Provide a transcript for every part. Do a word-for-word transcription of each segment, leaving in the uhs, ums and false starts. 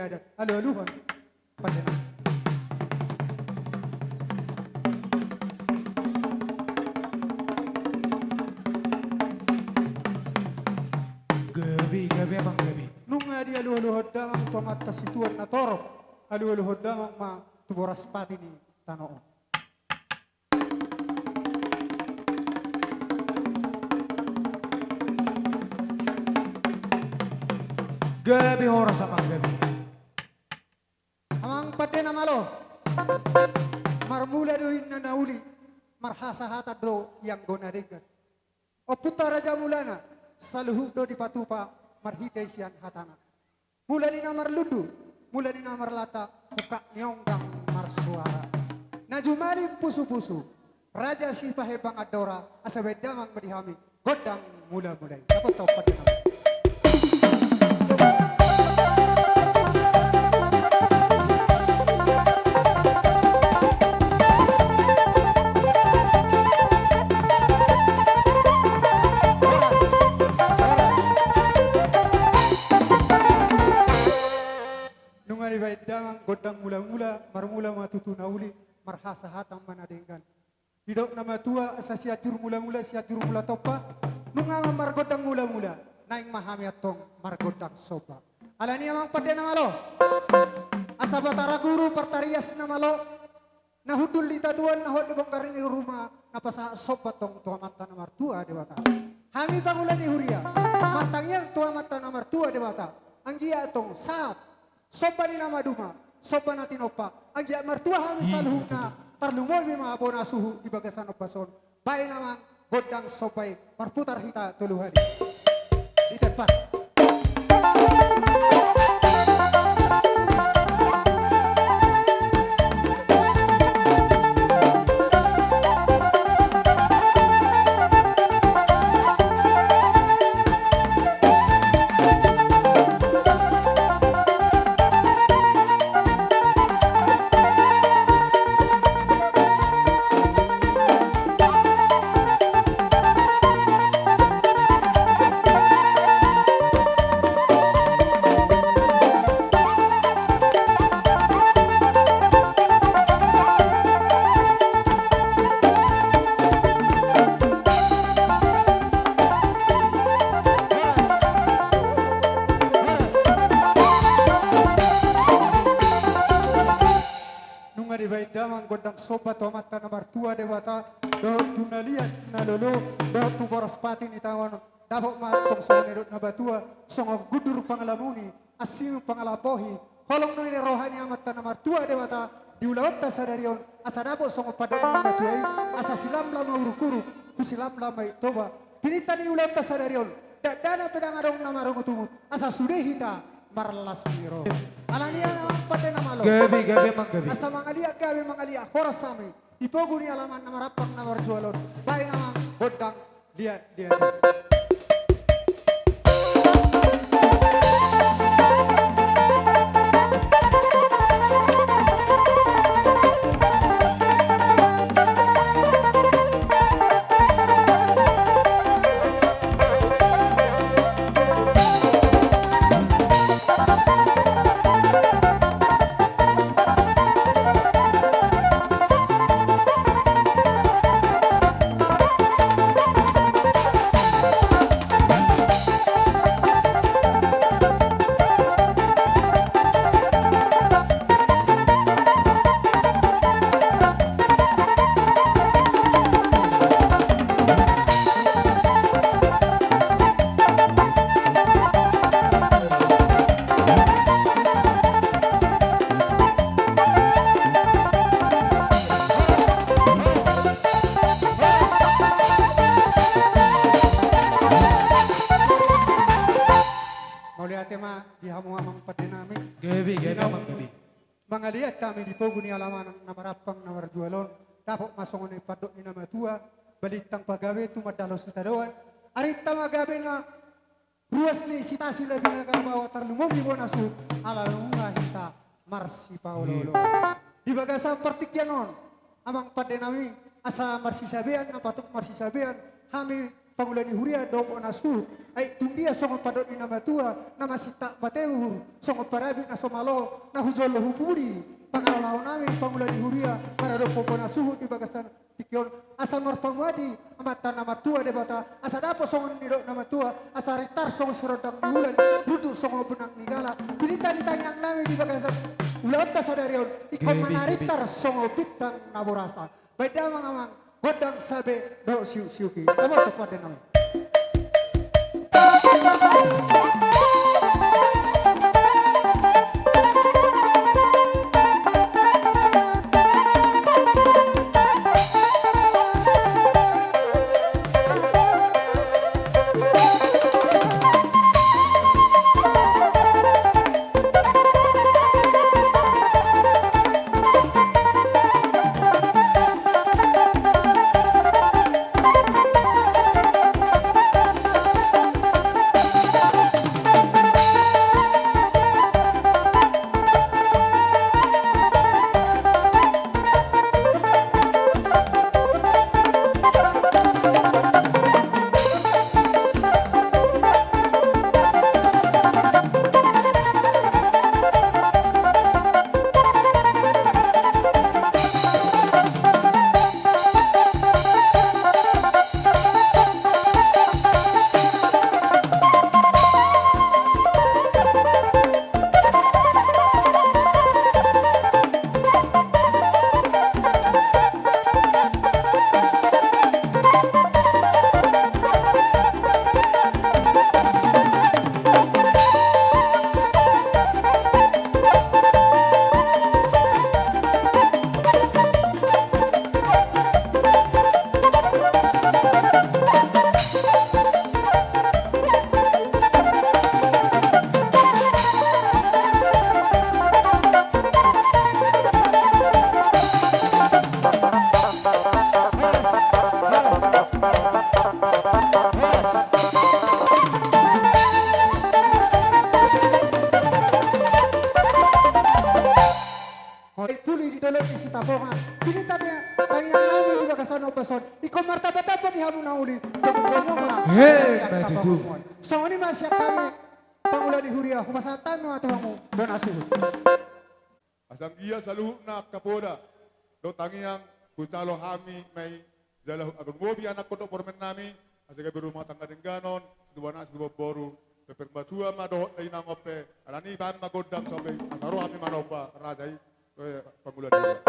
adat. Alualuhon. Pande nami. Gabe, gabe amang, gabe. Nunga dialualuhon damang tu amanta situan na torop. Alualuhon damang ma tu boras pati ni tano on. Gabe horas amang, gabe. Amang pande na malo. Marmula do inna na uli, marhasahatan do ianggo na denggan. Ompunta Raja Mulana, saluhut do dipatupa marhite sian hatana. Mula ni na marlundu, mula ni na marlata, hungkap ni onggang marsuara. Na jumalin pusupusu, raja sipahembang andora, asa baen damang ma di hami gondang mulamula i. Dapot tong pande nami. Nunga dibaen damang gondang mulamula, marmula ma tutu na uli, marhasahatan ma na denggan. Didok na matua, asa Sianjur Mulamula, Sianjur Mula Tompa, nunga ma margondang mulamula, naeng ma hami antong margondang somba. Alani amang pande na malo. Asa Batara Guru partarias na malo, na hundul di tatuan, na hot di bongkar ni ruma, na pasahat somba tong tu Amanta na martua Debata. Hami pangula ni huria, martangiang tu Amanta na martua Debata, anggiat tong sahat somba ni na maduma, somba na tinompa, anggiat martua hami saluhutna, tarlumobi ma bona suhut di bagasan ombas on. Baen amang gondang somba i, marputar hita tolu hali. Di tempat. Nunga dibaen damang gondang somba tu Amanta na martua Debata, dohot tu na liat na lolo, dohot tu boras pati ni tano on, dapot ma tong songon nidok na matua, songon gundur pangalamun i, asing pangalambohi, holong do i ni roha ni Amanta na martua Debata, di ulaonta sadari on, asa dapot songon pandok ni na matua i, asa silamlam ma uruk-uruk, husilamlam ma i Toba, pinta ni ulaonta sadari on, dakdanak pe ndang adong na marungutungut, asa sude hita marlas ni roha. Alani i amang pande na malo. Gabe, gabe amang, gabe. Asa mangaliat gabe, mangaliat horas hami, di pogu ni alaman na marampang na marjual on, baen amang gondang liat, liat. Mauliate ma di hamu amang pande nami. Gabe, gabe amang, gabe. Mangaliat hami di pogu ni alaman na marampang na marjual on, dapot ma songon i pandok ni na matua, balintang pagabe tumandalhon sitadoan, arinta ma gabe na ruas ni sitasi labi na garbawa tarlumobi bona suhut, ala nunga hita marsipaolooloan. Di bagasan partingkian on, amang pande nami, asa marsisabean, na patut marsisabean, hami pangula ni huria dohot na suhut. Ai tung dia songon pandok ni na matua, na masintak mate uhur, songon parabit na so malo, na hujolo hupudi, pangalaho nami pangula ni huria maradophon bona suhut di bagasan tingki on, asa marpanguati Amanta na martua Debata, asa dapot songon nidok na matua, asa rintar songon sirondang ni bulan, runduk songon benang ni gala, pinta ni tangiang nami di bagasan ulaonta sadari on, ingkon ma na rintar songon bintang na borasa. Baen damang amang, gondang sabe dohot siuk-siuk i. Taboto pande nami. Hori puli di dolok ni Sitapongan. Pinta tangiang nami di bagasan ombas on, ingkon martamba-tamba di hamu na uli, jongjongongan. He, ma tutu. Songon i ma sian hami pangula ni huria, hupasahat hami ma tu hamu bona suhut. Asa anggiat saluhutna angka poda dohot tangiang hujalo hami ma i jala huagopi anakkon dohot parumaen nami, asa gabe rumah tangga dengganon, situbuan anak situbuan boru, pe-, permatua ma dohot dainang on pe, alani i baen ma gondang saope, asa ro hami manomba raja i, eh, pangula ni huria.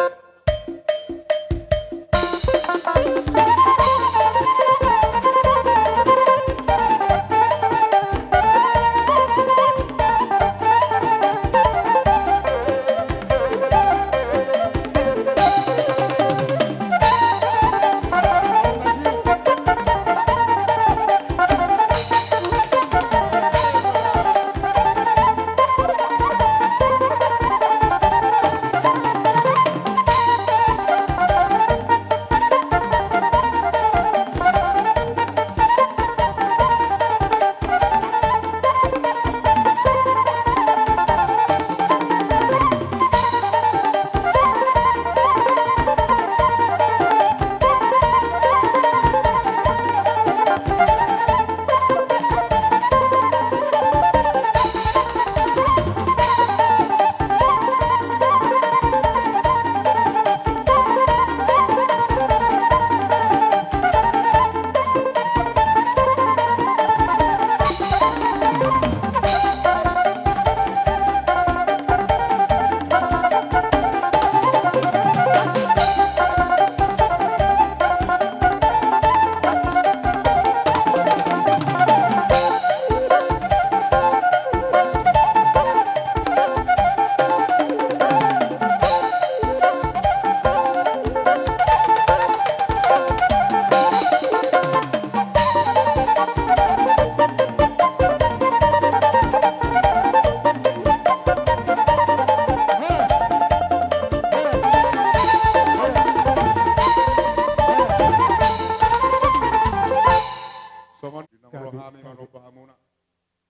Songon i ma roha nami manomba hamuna.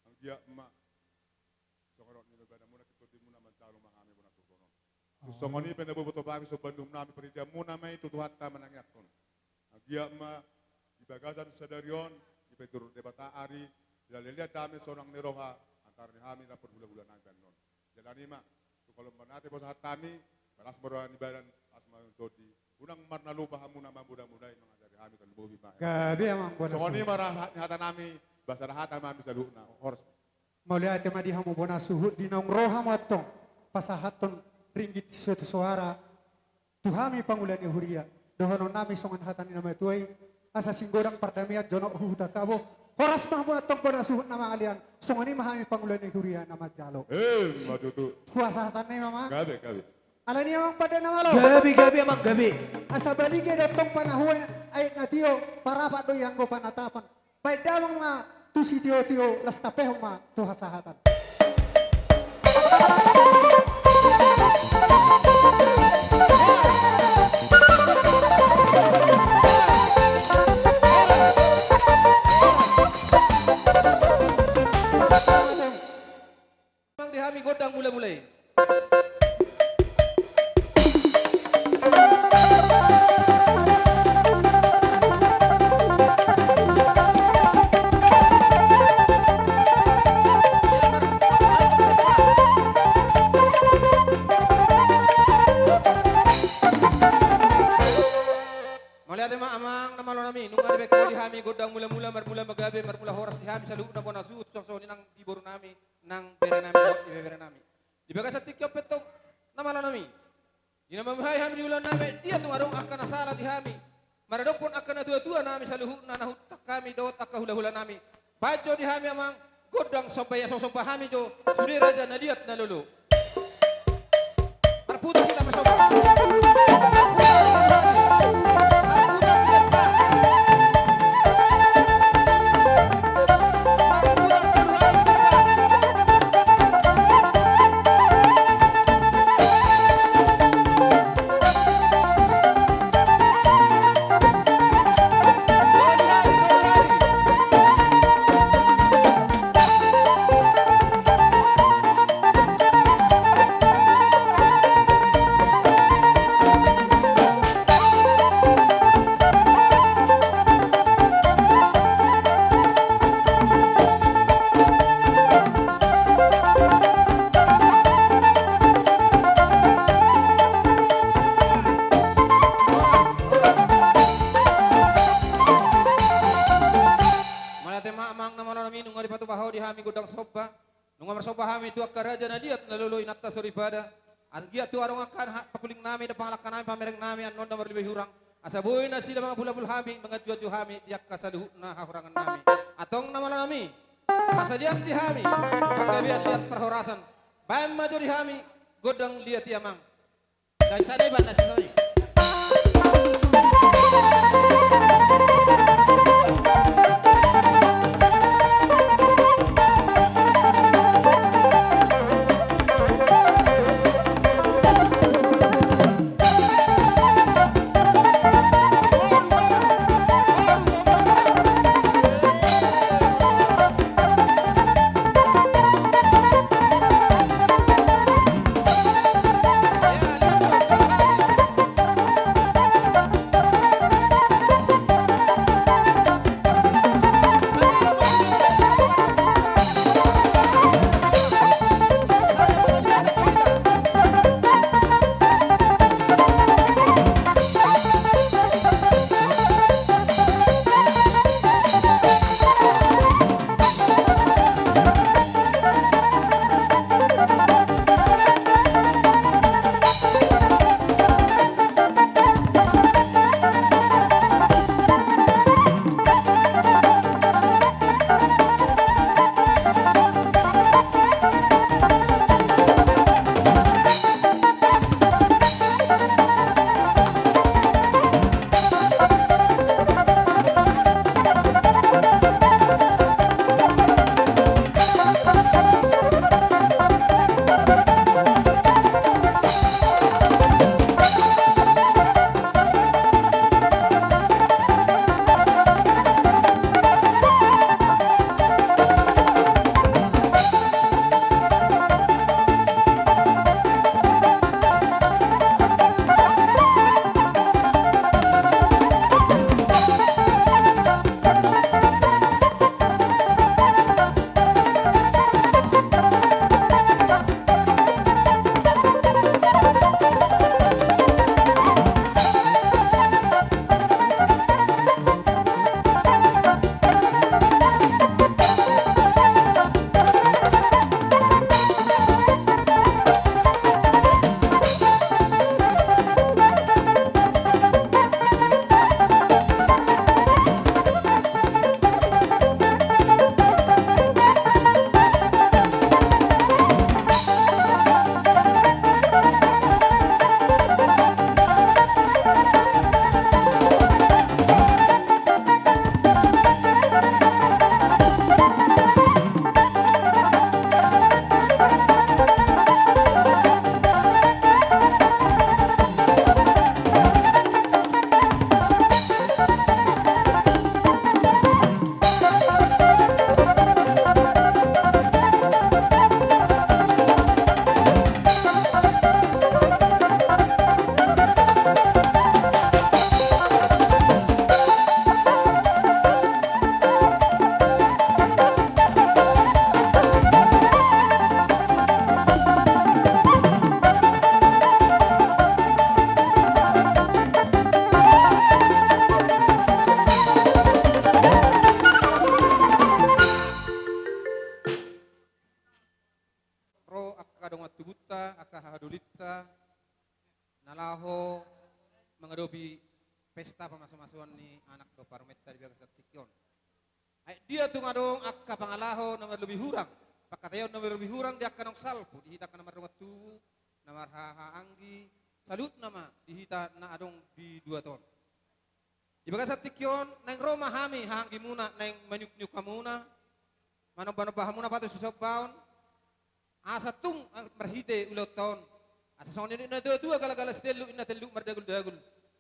Anggiat ma songon rap ni badanmuna, ketotimuna manjalo ma hami bona turbonon. Amin. Songon i pe na botoboto hami, so bandum nami, parjamuan muna ma i tu Tuhanta manangiangkon. Anggiat ma di Bagasan sadari on, dipaturut Debata ari, dilehon hami sonang ni roha, antara ni hami dohot parhulahula nami annon. Jala i ma, tu holong mauliate pasahat hami, palas ma roha ni badan, las ma tondi, unang marnalupa hamuna mamodamodai mangajari hami tarlumobi ma. Gabe amang bona suhut. Songon i ma ra sahat ni hata nami, basa ra hata ma hami saluhutna, horas. Mauliate ma di hamu bona suhut, di naung ro hamu antong pasahathon ringgit sitio soara tu hami pangula ni huria. Dohonon nami songon hata ni na matua i, asa singgodang pardamaian jonok huhuta tabo. Horas ma hamu antong bona suhut na mangalean, songon i ma hami pangula ni huria na manjalo. Eh, si-, ma tutu. Pasahatanna i ma amang. Gabe, gabe. Alani i amang pande na malo. Gabe, gabe amang gabe. Asa balige do antong panahuan, aek na tio, parapat do i anggo panatapan. Baen damang ma tu sitiotio, laos tapehon ma tu hasahatan. Amang di hami gondang mulamula i. Mauliate ma amang na malo nami, nunga dibaen ho di hami gondang mulamula, marmula ma gabe, marmula horas di hami saluhutna bona suhut, suang songon i nang di boru nami, nang bere nami, dohot di bebere nami. Di bagasan tingki on pe antong na malo nami, di na mambuhai hami di ulaon nami, dia tung adong angka na sala di hami maradophon angka na tuatua nami saluhutna na hutang hami dohot angka hulahula nami. Baen jo di hami amang gondang somba, ia so somba hami jo sude raja na liat na lolo. Marputar hita ma somba. Mauliate ma amang na malo nami, nunga dipatupa ho di hami gondang somba. Nunga marsomba hami tu angka raja na liat na lolo, inanta soripada. Anggiat tung adong angka pakuling nami dohot pangalangka nami, pamereng nami annon na marlibei hurang, asa boi nasida mangapulapul hami, manganjuanju hami di angka saluhutna hahurangan nami. Antong na malo nami, asa liat di hami panggabean, liat parhorasan, baen ma jo di hami gondang liat i amang. na laho mangadopi pesta pamasumasuon ni anak dohot parumaenta di bagasan tingki on. Ai dia tung adong angka pangalaho na marlobi hurang, pangkataion na marlobi hurang di angka naung salpu, di hita angka na mardongan tubu, na marhahaanggi, saluhutna ma di hita na adong di dua ton. Di bagasan tingki on, naeng ro ma hami hahaanggimuna, naeng maniukniuk hamuna, manombanomba hamuna patos tu sombaon, asa tung marhite ulaonta on. Asa songon i do na tuatua, galagala sitelluk, inna telluk mardaguldagul.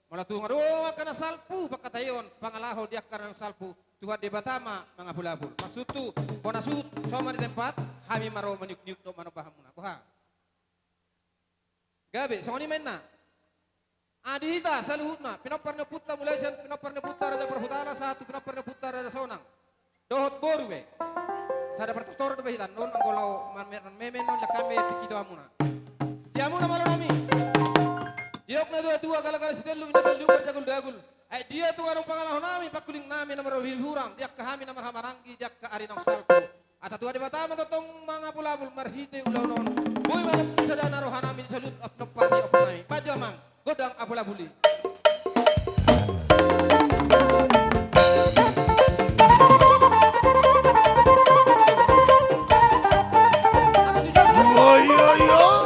Molo tung adong angka na salpu, pangkataion, pangalaho di angka na salpu, Tuhan Debata ma mangapulapul. Masutu, bona suhut, somal di tempat, hami ma ro maniukniuk dohot manomba hamuna. Boha? Gabe, songon i ma inna. Ah, di hita saluhutna, pinompar ni ompunta, mulai sian pinompar ni ompunta Raja Parhutala, sahat tu pinompar ni ompunta Raja Sonang. Dohot boru be. Sada partotoron do be hita, non anggo laho manme-, manmeme non, lakkan be tingki tu hamuna. Di hamuna malo nami. Diok na tuatua, galagala sitelluk, inna telluk mardaguldagul. Ai dia tung adong pangalaho nami, pangkuling nami na marlobi hurang, di angka hami na marhahamaranggi, di angka ari naung salpu. Asa Tuhan Debata ma tongtong mangapulapul marhite ulaon on. Boi ma lam tu sada na roha nami di saluhut pinompar ni ompu nami. Bahen jo amang, gondang apulapul i. Oi, oi, oi.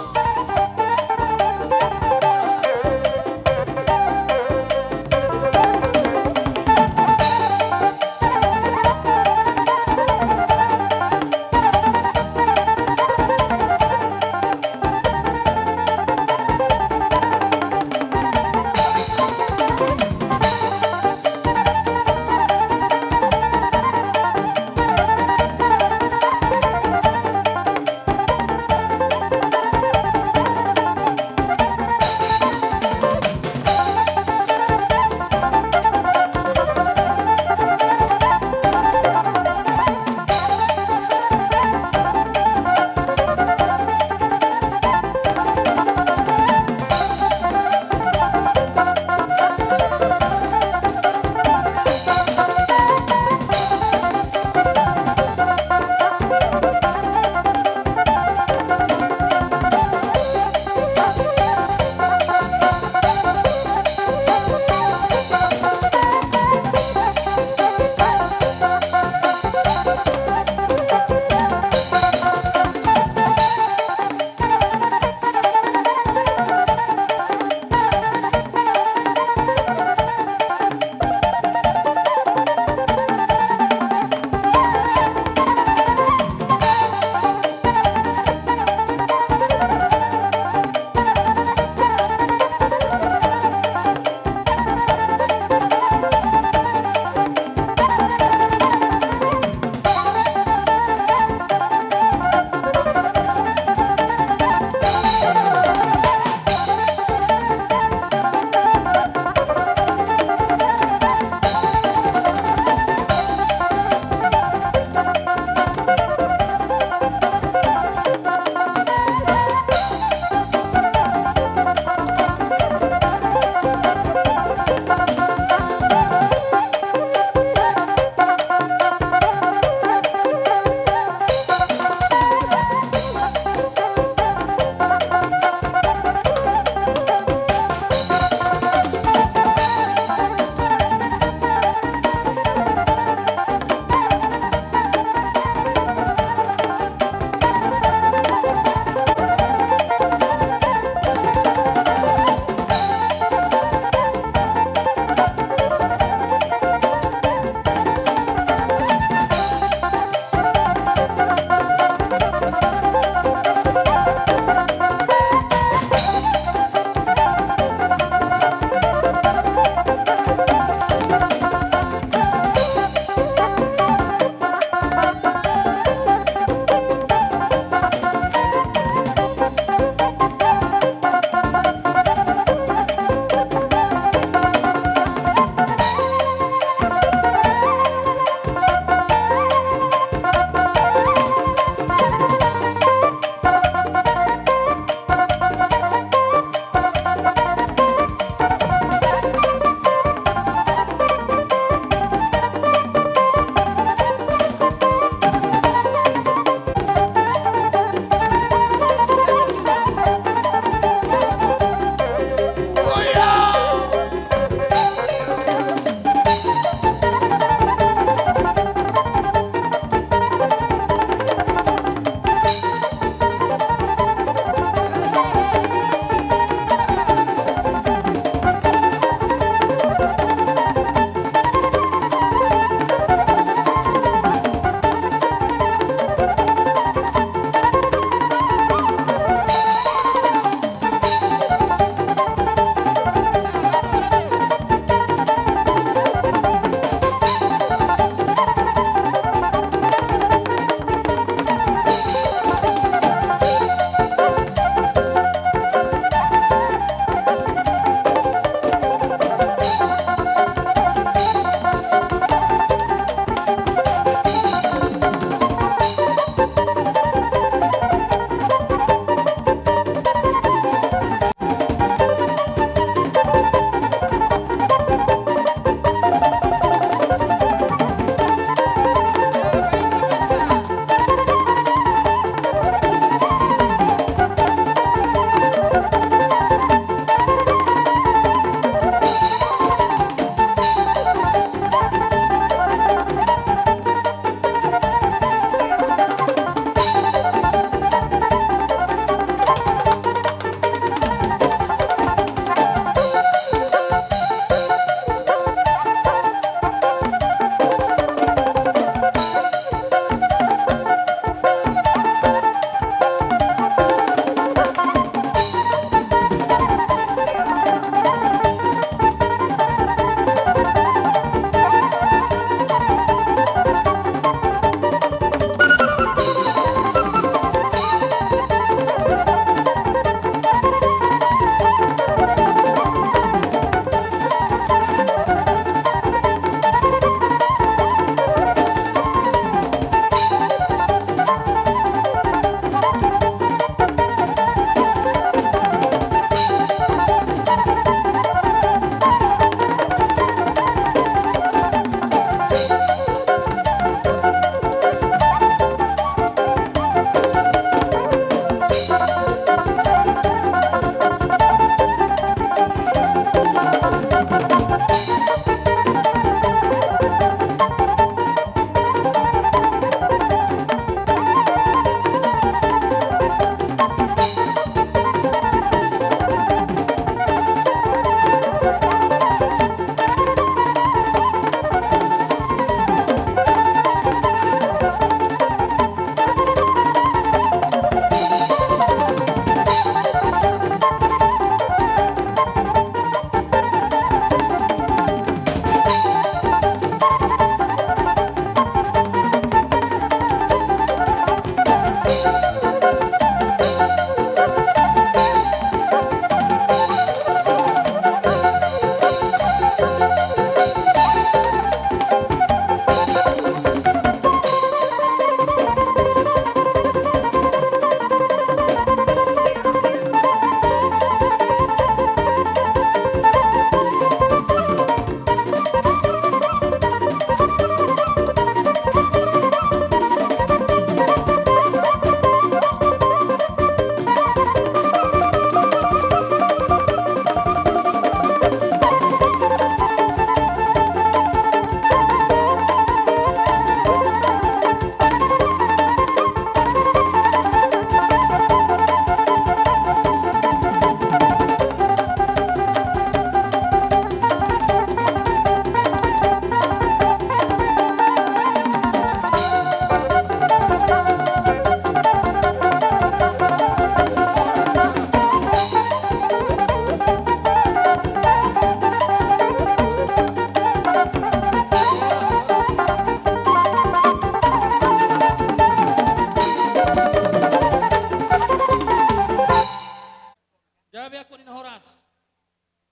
Gabe angkup ni na horas.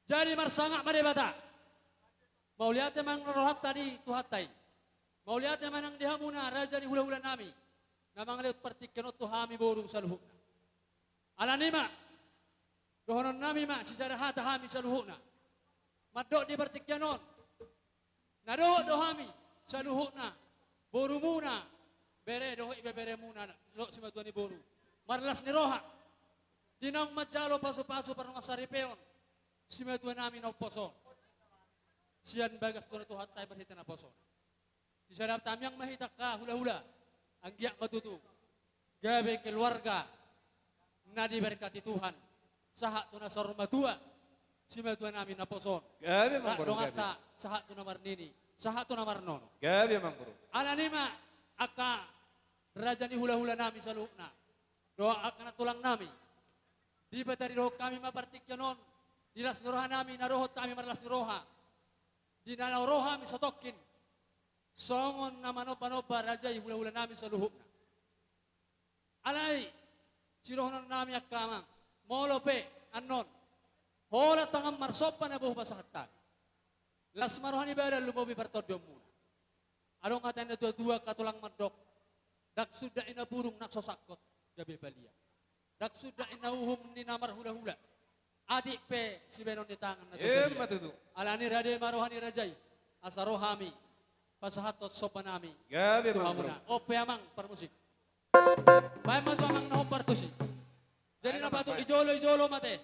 Jadi marsangap ma Debata. Mauliate ma nang rohanta di Tuhanta i. Mauliate ma nang di hamuna raja ni hulahulanami na mangalehon partingkian on tu hami boru saluhutna. Alani i ma, dohononnami ma sisada hata hami saluhutna. Mandok di partingkian on, na dohot do hami saluhutna, borumuna, bere dohot ibeberemuna, dohot simatua ni boru, marlas ni roha di naung manjalo pasupasu parrohatan saripeon simatuanami na umpos on, sian bagas tu Tuhanta i marhite naposona. Sisada tangiang ma hita angka hulahula, anggiat ma tutu gabe keluarga na diberkati Tuhan, sahat tu na saur matua simatuanami naposo on. Gabe ma, rap boru, gabe. Donganta sahat tu na marnini, sahat tu na marnono. Gabe ma, boru. Alani i ma, angka raja ni hulahulanami saluhutna, dohot angka nantulangnami, dipataridahon hami ma partingkian on di las ni rohanami, na dohot hami marlas ni roha di na laho ro hami satongkin songon na manombanomba raja i hulahulanami saluhutna. Alai sidohononnami angka amang, molo pe annon holan tangan marsomba na boi hupasahat hami, las ma roha ni badan, lumobi partondionmuna. Adong hata ni na tuatua, angka tulang mandok: Ndang sundat inna burung nang so sangkot gabe balian. Ndang sundat inna uhum ni na marhulahula, atik pe sibahenon ni tangan na so balian. Emma tutu. Alani i rade ma roha ni raja i, asa ro hami pasahathon sombanami tu hamuna. Gabe ma, boru. On pe amang parmusik, baen ma jo amang na hombar tusi. Jadi na patut ijolo, ijolo ma ate.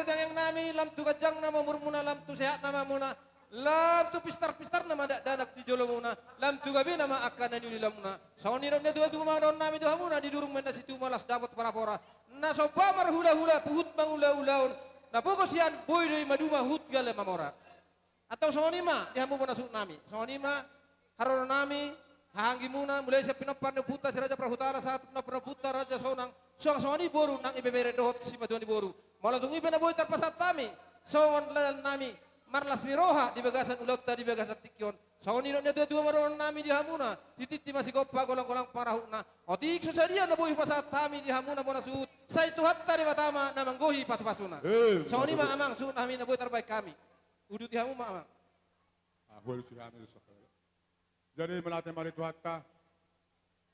tangiang nami, lam tu ganjang nama umurmuna, lam tu sehat nama hamuna, lam tu pistar-pistar nama dakdanak di jolomuna, lam tu gabe nama angka na niulilamuna. Songon i dohot na tua-tua ma dohonon nami tu hamuna, di durung ma inna situtu ma laos dapot parapora. Na somba marhula-hula, puhut mangula-ulaon, na pogo sian boi do i maduma, huhut gale mamora. Antong songon i ma di hamu bona suhut nami, songon i ma haroro nami, haha anggimuna, mulai sian pinompar ni ompunta si Raja Parhutala sahat tu pinompar ni ompunta Raja Sonang, suang songon i boru nang ibebere dohot simatua ni boru. Molo tung i pe na boi tarpasahat hami songon dalan nami, marlas ni roha di bagasan ulaonta di bagasan tingki on, songon i dohot na tua-tua ma dohonon nami di hamuna, tintin ma sigompa, golang-golang pangarahutna. Otik so sadia na boi hupasahat hami di hamuna bona suhut, sai Tuhanta Debata ma na manggohi pasu-pasuna. Eh, songon i ma, betul, amang, suhut nami na boi tarbahen hami. Uduti hamu ma, amang. Ah, hualusi hami tu sahala. Jadi, mauliate ma di Tuhanta.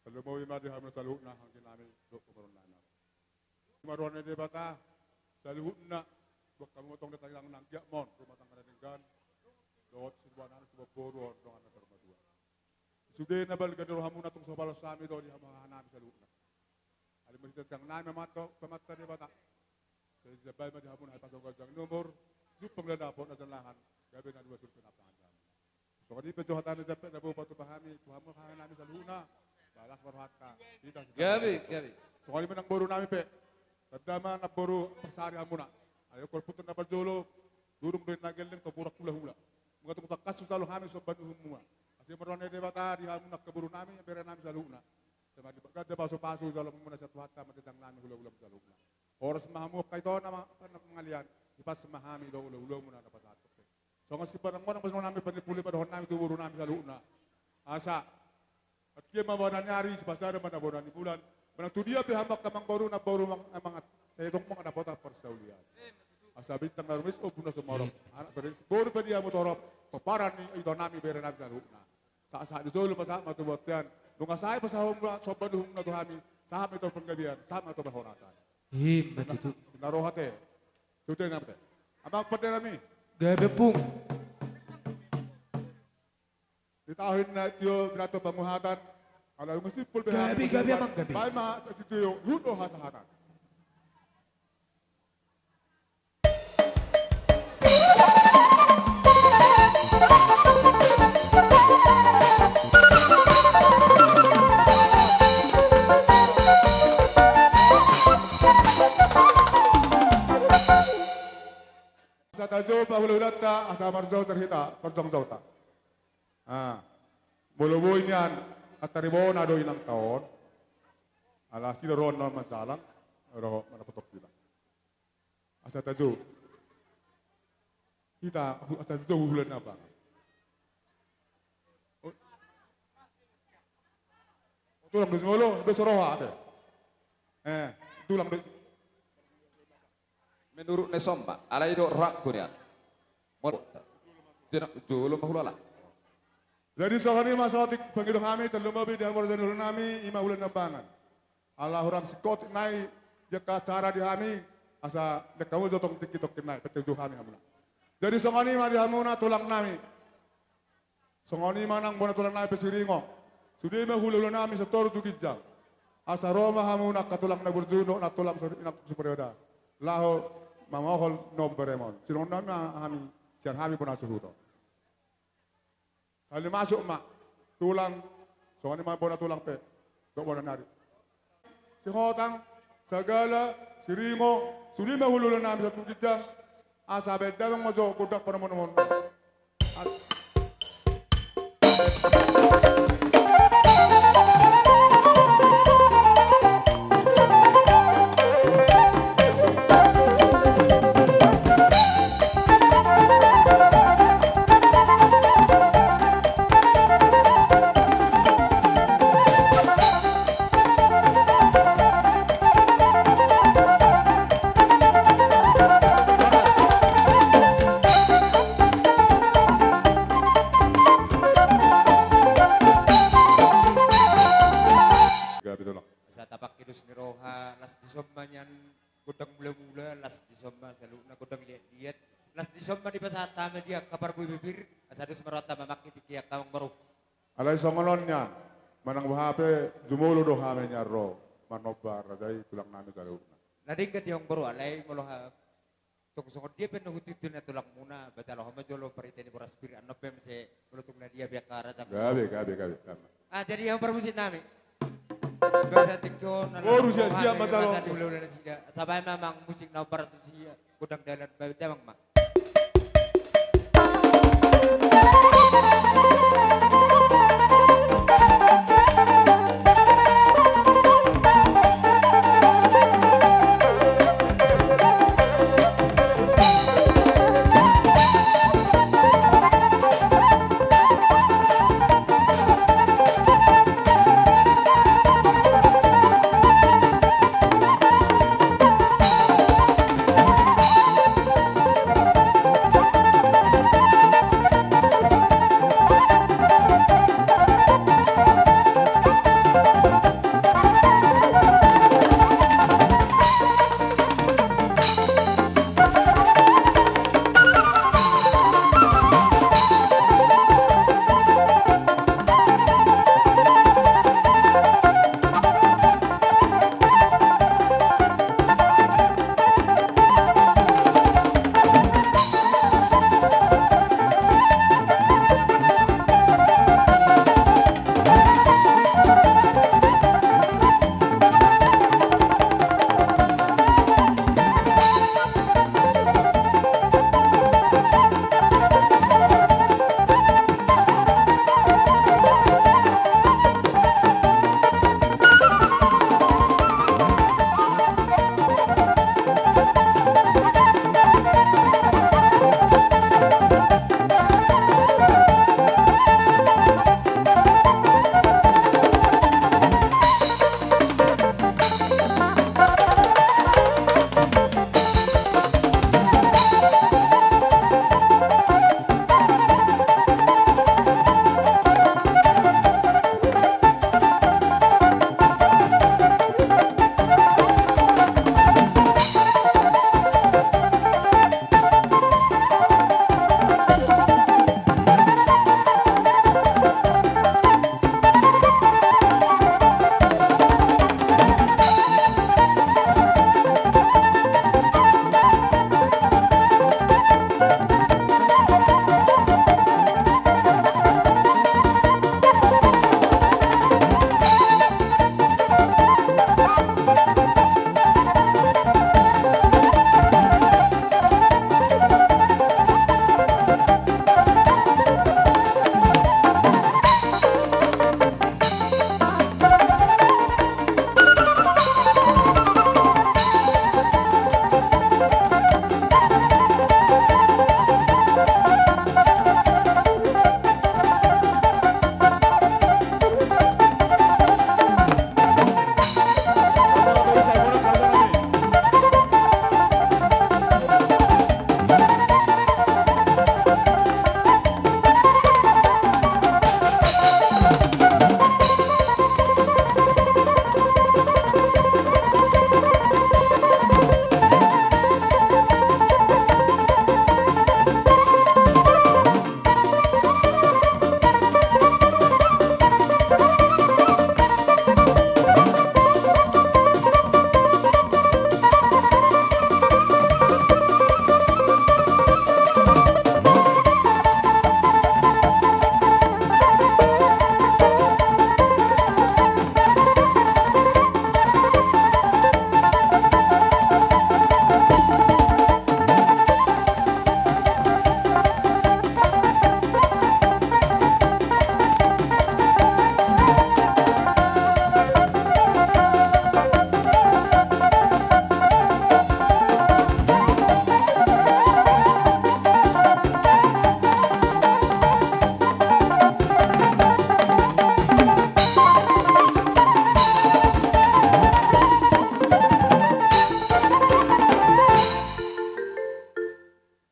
Tarlumobi ma di hamuna saluhutna, anggi nami dohot pamoruon nami. Di ma roha ni Debata saluhutna, boan hamu ma tong di tangiang na anggiat ma on, rumah tangga na denggan, dohot siboan anak siboan boru on, dongan na saur matua. Sude na balga di rohamuna, tung so palos hami do di hamu haha nami saluhutna. Alai ma di tangiang nami ma tu Amanta Debata, sai ditambai ma di hamuna hahipason, ganjang ni umur, jumpang na dapot na jalahan, gabe na dua suhut pe na pangan di hamuna. Songon i pe jo hata na jampe na boi hupatupa hami tu hamu haha nami saluhutna, ba las ma rohanta, hita sisama. Gabe, gabe. Songon i ma nang boru nami pe, tanda ma namboru parsari hamuna. Alai ingkon putar na parjolo, durung do inna gelleng, tompuran hula-hula. Molo tung tangkas hujalo hami somba ni uhumuna, asi ma roha ni Debata di hamu angka boru nami, bere nami saluhutna. Sai mandibat ganda pasu-pasu jaloonmuna sian Tuhanta, martangiang nami hula-hulamu saluhutna. Horas ma hamu angka ito na ma-, na mangalean, hipas ma hami do hula-hulamuna na pasahathon pe. Songon sipanangonang pasahaton nami, panipuli padohon nami tu boru nami saluhutna. Asa, anggiat ma bona ni ari, sipasada ma na bona ni bulan. Manang tu dia pe hamu angka amangboru, namboru, mang-, mangan, sai tong mangan dapotan parsaulian. Asa bintang na rumiris, ombun na sumorop, anak pe ringgas, boru pe di hamu torop, pomparan ni ito nami, bere nami saluhutna. Sahat-sahat ni solu pasahat ma tu bontean. Nunga sae pasahat hamu somba ni uhumuna tu hami, sahat ma i tu panggabean, sahat ma i tu parhorasan. Ima tutu. Inna roha te. Tutu inna roha te. Amang pande nami. Gabe, Ompung. Di tahi na tio binato panguhatan. Ala unga simpul be. Gabe, gabe, amang, gabe. Baen ma tio, huhut do hasahatan. Asa tajou pahula-hulanta, asa marjou hita parjuang-juangta. Ah, molo boi nian, antari bona do inanta on. Ala sira ro na manjalang, ro mandapothon hita. Asa tajou. Hita, hu-, asa tajou hula-hula nami. Oh. Tulang do jumolo, do so roha ate. Eh, tulang do. Menurut na somba, alai do rohangku nian. Molo. Tina, jolo ma hulala. Jadi songon i ma saotik pangido hami, tarlumobi di hamu raja ni hula nami, ima hula Nambangan. Ala hurang singkotik nai di angka acara di hami, asa lean hamu jo tong tingki-tingki nai, patuju hami hamuna. Jadi songon i ma di hamuna tulang nami. Songon i ma nang bona tulang nami pe Siringo. Sude ma hula-hula nami satoru tu ginjang. Asa ro ma hamuna angka tulang na burju dohot nang tulang so-, nang siporioda. Laho mamohol na umberemon. Songon i ma hami, sian hami bona suhut on. Sahali masuk ma tulang, songon i ma bona tulang pe, dohot bona ni ari. Sihotang, Sagala, Siringo, sude ma hula-hula nami satoru tu ginjang, asa baen damang ma jo gondang panomunomuon. Asa tapangke dos ni roha, las dison ma nian gondang mula-mula, las dison ma saluhutna gondang liat-liat, las dison ma dipasahat hami di angka parbue bibir, asa dos ma rohanta mamangke tingki angka amangboru. Alai songon on nian, manang boha pe jumolo do hami nian ro manomba raja i tulang nami saluhutna. Na denggan di amangboru, alai molo ha- Tong songon dia pe na hututu na tulangmuna, bajalo ho ma jolo parhite ni boras pir, annon pe muse molo tung na dia pe angka raja. Gabe, gabe, gabe, gabe. Ah, jadi hamu parmusik nami. Basa tingki on, oh, na rusia-sia ma calon. Di ula-ula nasida. Sabaen ma amang musik na parhite sia, godang dalan, baen damang ma.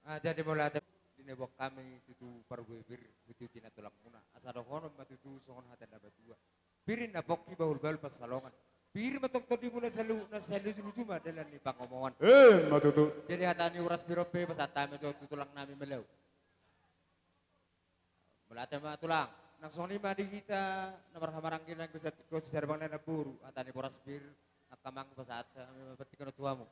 Ah, jadi molo hata di na boan hami tutu parbue pir, tutu di na tulangmuna. Asa dohonon ma tutu songon hata na batua. Pir na pongki bahul-bahul pansalongan. Pir ma tongtong di muna saluhutna, sai luju-luju ma dalan ni pangomoan. Eh, ma tutu. Jadi hata ni boras pir on pe pasahat hami jo tu tulang nami Malau. Molo hata ma tulang, nang songon i ma di hita na marhahamaranggi nang bisa tiko si sarbang na boru, hata ni boras pir, angka amang pasahat hami ma pantikan on tu hamu.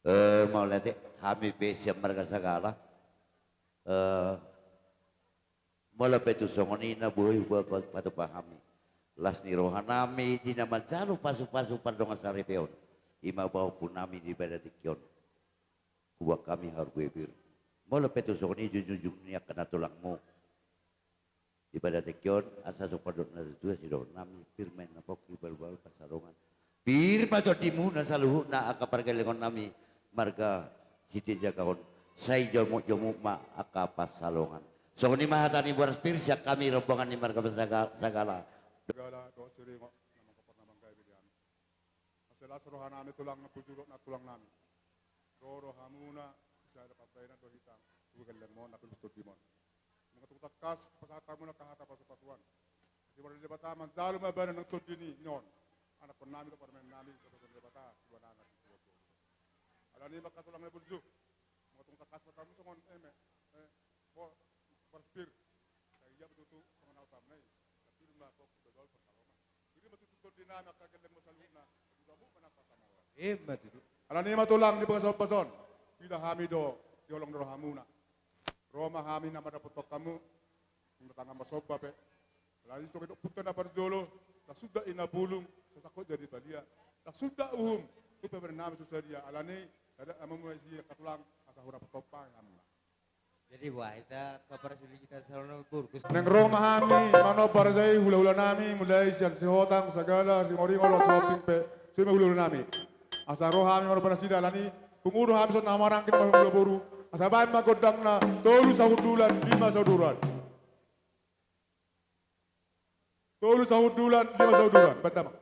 Eh, mauliate, hami pe sian marga Sagala. Eh, molo pe tung songon i na boi hupa-, pa-, patupa hami. Las ni roha nami di na manjalo pasu-pasu pardongan saripeon. I ma pahompu nami di pada tingki on. Huboan hami haroro pir. Molo pe tung songon i junjung ni angka na tulangmu. Di pada tingki on, asa so pandok na tutu sidohonon nami, pir ma inna pongki, bahulbahul pansalongan. Pir ma tondimuna saluhutna angka pargellengon nami marga Sitijagaon, sai jomuk-jomuk ma angka pansalongan. Songon i ma hata ni boras pir sian hami rombongan ni marga Saga-, Sagala. Sagala, dohot Siringot, na mangkompor na manggabe di hami. Asa las roha nami tulang na burju dohot nantulang nami. Ro do hamuna, sisada pambahenan do hita, tu gellengmon, na tulus tondimon. Molo tung tangkas, pasahat hamuna angka hata pasu-pasuan. Asi marga Debata manjalo ma badan nang tondi ni on. Anakkon nami dohot parumaen nami, dohot Debata, siboan anak, siboan boru. Alani i ma angka tulang na burju. Molo tung tangkas ma tamu songon eme, eh, bo-, boras pir. Sai ia betutu songon au tamu nai. Tapi rumah bok, bedol, pertama. Ima tutu. Alani i ma tulang di bagasan ombas on, pila hami do di holong ni rohamuna. Ro ma hami na mandapothon hamu, na tangan ma somba pe. Alani i songon i do punta na parjolo, na suda i na bulung, so sangkot jadi balia. Na suda uhum, tu parumaen nami so sadia. Alani i, sada amang mulai si angka tulang, asa hurang potompa hamuna. Jadi, wah, hita kabar suli kita selalu burkus. Naeng ro ma hami manomba raja i, hula-hula nami, mulai sian Sihotang, Sagala, Siringot, dohot Sihombing pe, sude ma hula-hula nami. Asa ro hami manomba nasida alani, pungu do hami songon na maranggi ma hula boru. Asa baen ma gondangna, tolu sahundulan, lima saundulan. Tolu sahundulan, lima saundulan. Baen damang.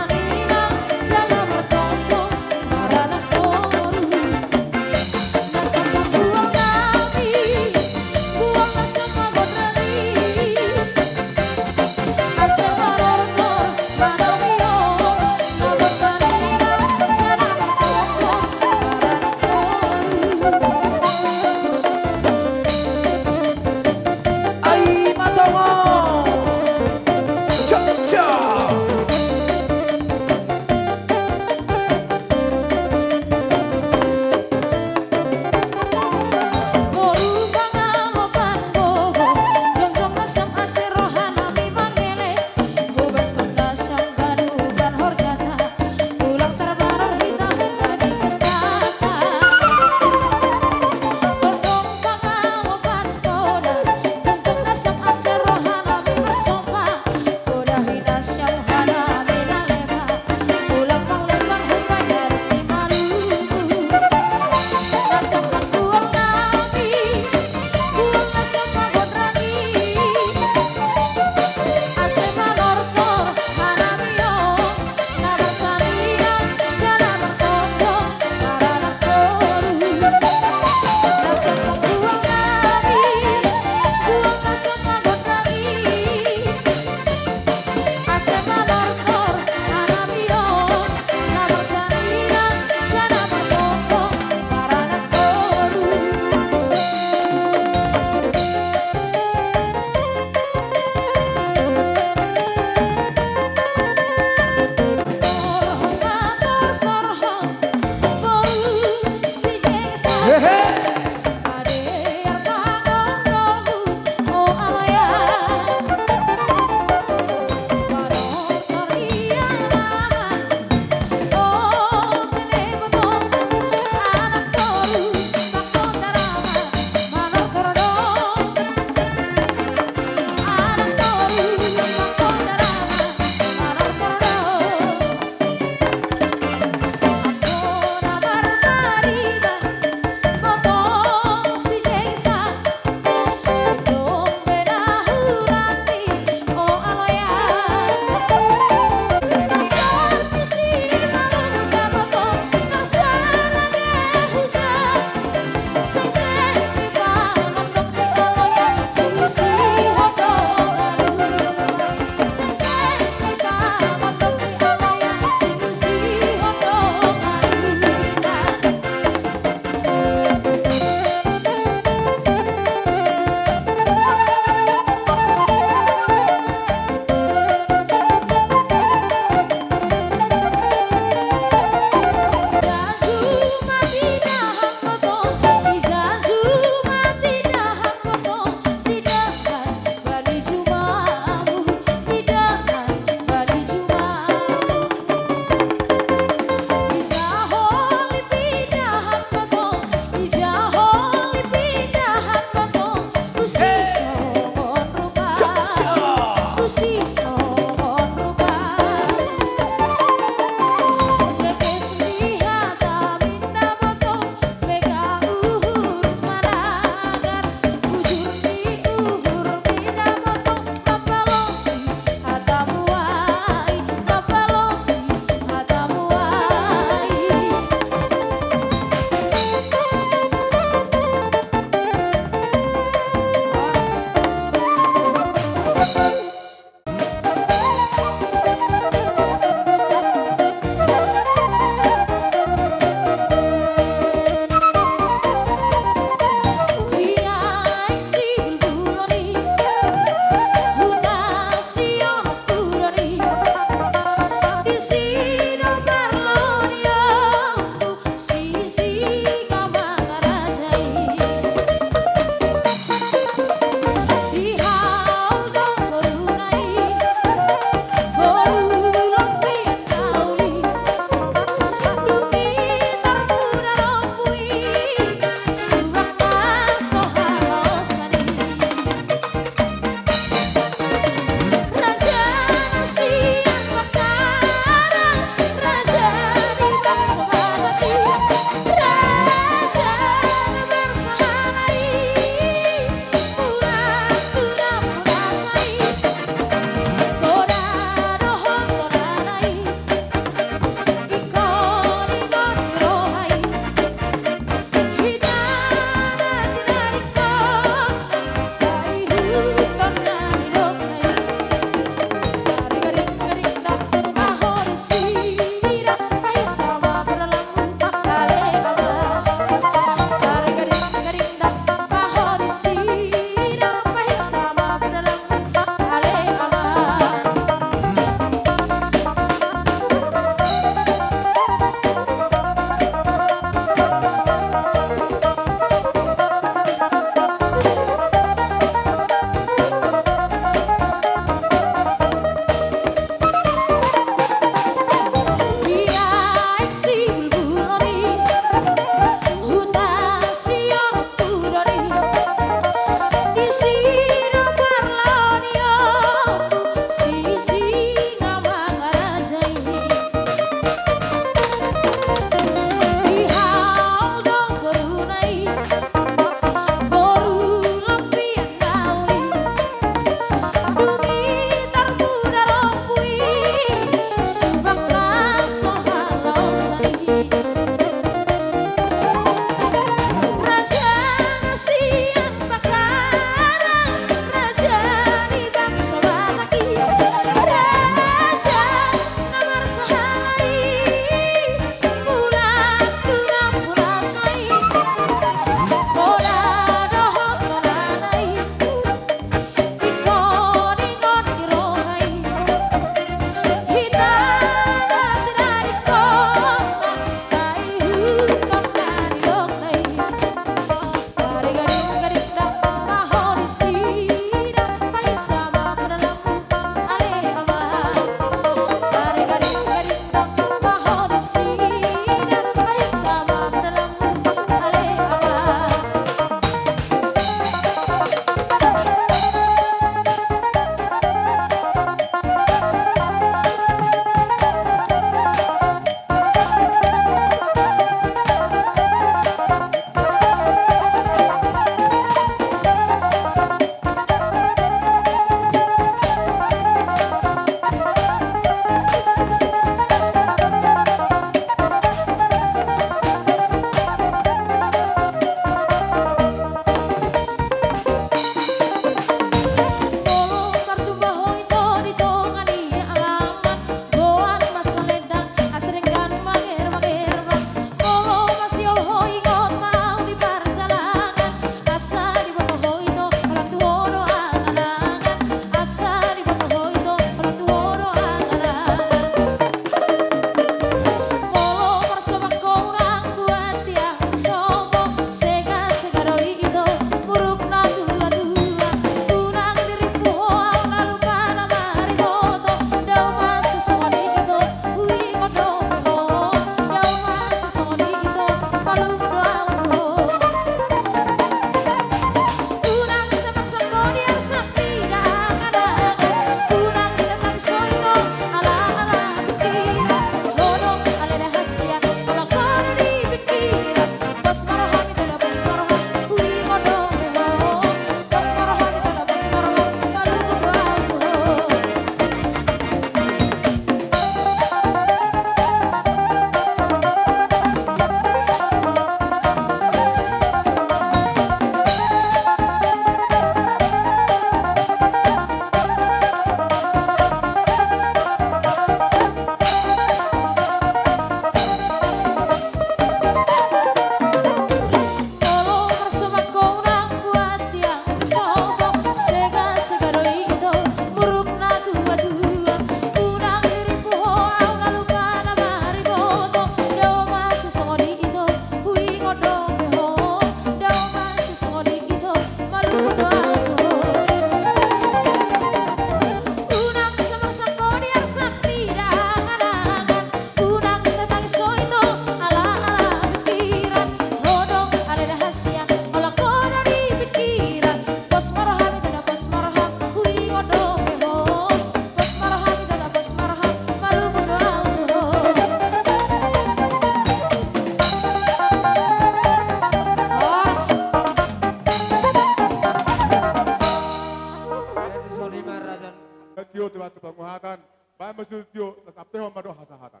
Batu panguhatan, baen ma sutio, las aptehon ma dohot hasahatan.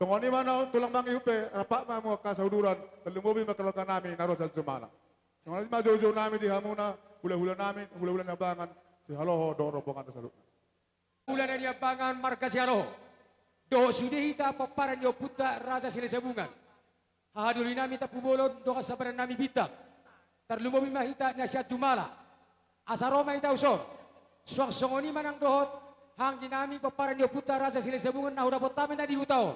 Songon i ma na tulang mangihut pe, rap ma hamu angka sauduran, tarlumobi ma keluarga nami na ro sian jumala. Songon i ma joujou nami di hamuna, hulahula nami, hulahula Niambangan, Sihaloho dohot rombongan na saluhutna. Hulahula Niambangan marga Sihaloho. Dohot sude hita pomparan ni ompunta Raja Silesabungan. Hahadoli nami Tampubolon, dongan sabaran nami Bintang. Tarlumobi ma hita na sian jumala. Asa ro ma hita tu son. Suang songon i ma nang dohot haha anggi nami pomparan ni ompunta Raja Silesabungan na hudapot hami na di huta on.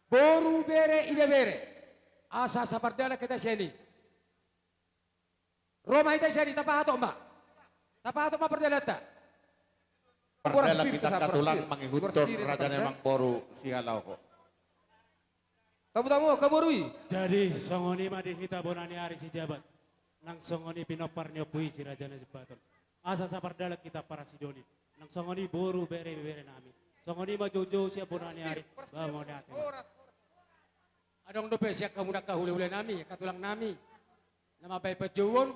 Boru, bere, ibebere. Asa sapardalan hita sian i. Ro ma hita sian i, tapahatop ma. Tapahatop ma pardalanan ta. Pardalanan hita, tulang mangihuthon raja ni amangboru Sihaloho. Tamu, tamu, angka boru i. Jadi songon i ma di hita bona ni ari sijabat. Nang songon i pinompar ni ompu i si Raja Nasipatuan. Asa sapardalan hita parasidoni. Nang songon i boru, bere, bere nami. Songon i ma joujou sian bona ni ari. Ba mauliate. Adong dope sian hamuna angka hulahula nami, angka tulang nami. Na mambahen panjouon.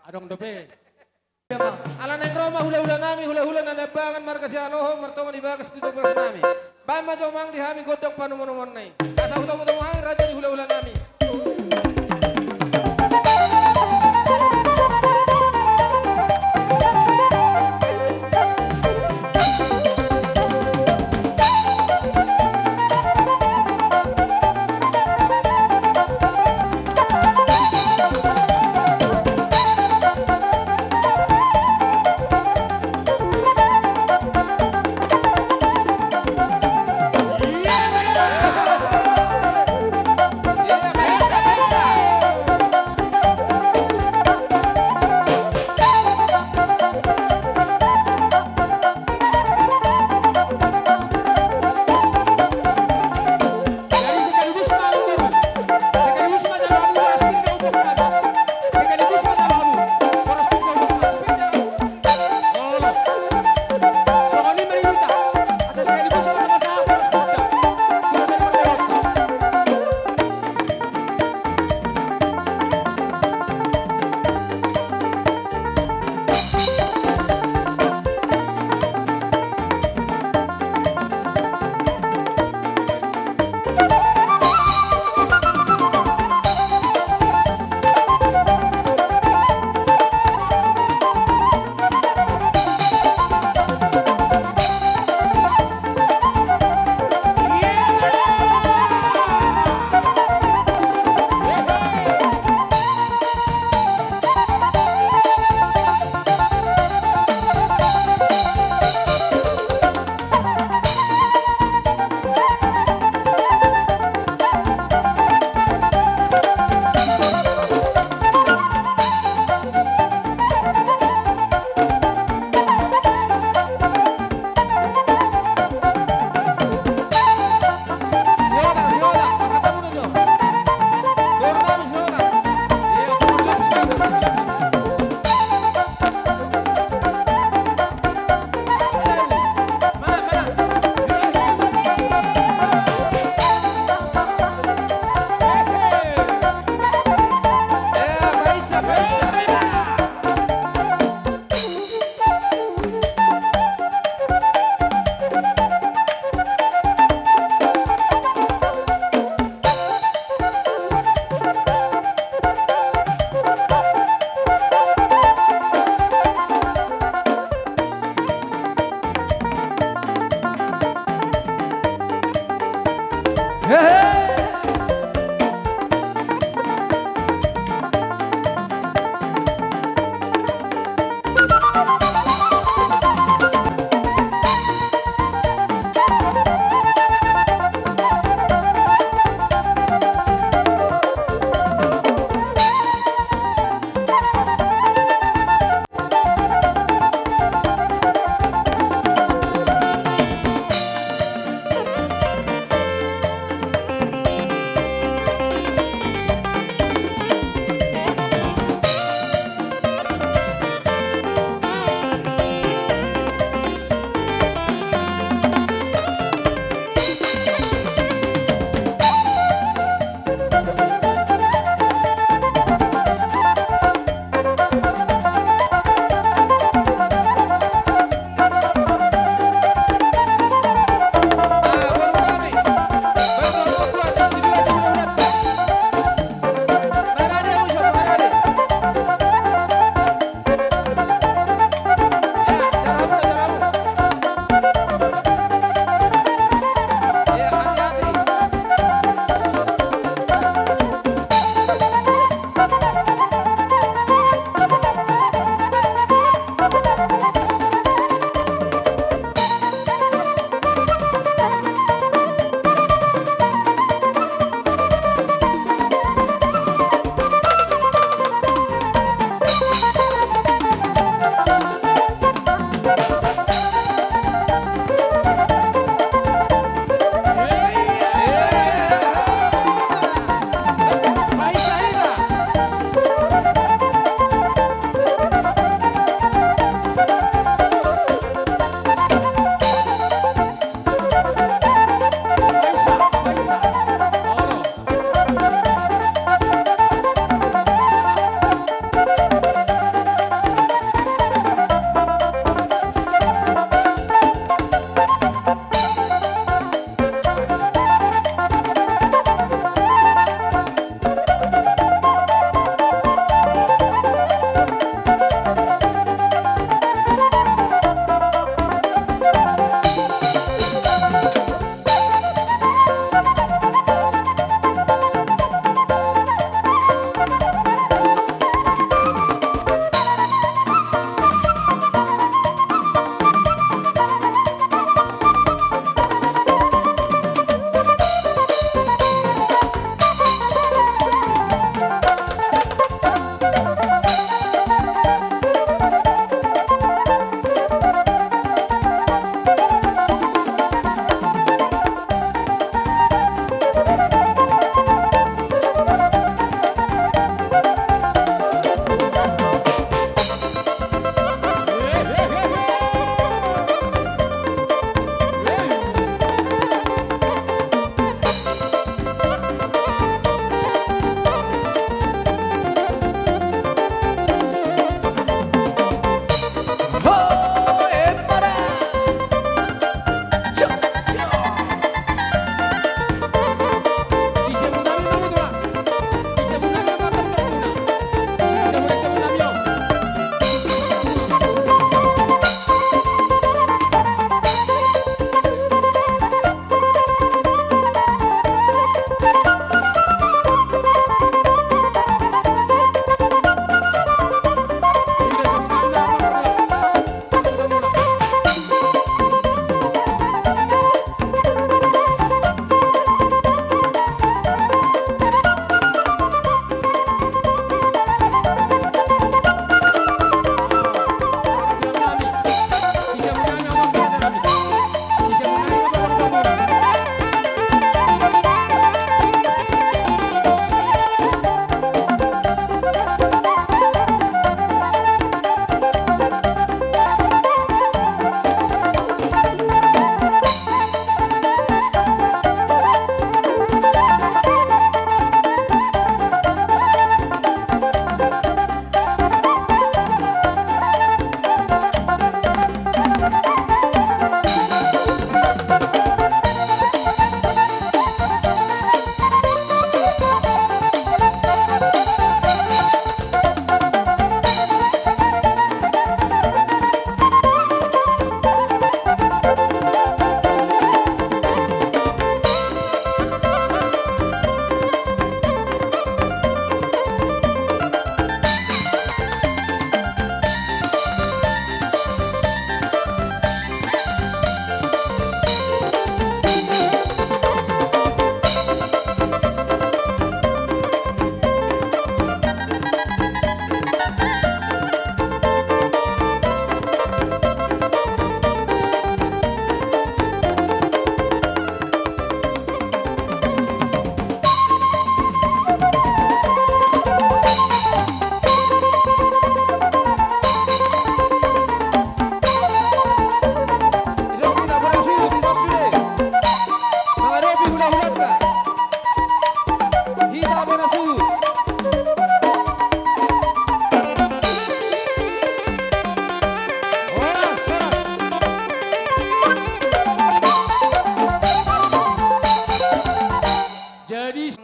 Adong dope. Ala naeng ro ma hulahula nami, hulahula na Niambangan marga Sihaloho, martonga di bagas tu bagas nami. Baen ma jo amang di hami gondang panomunomuonna i. Asa hutamutomu hami raja ni hulahula nami.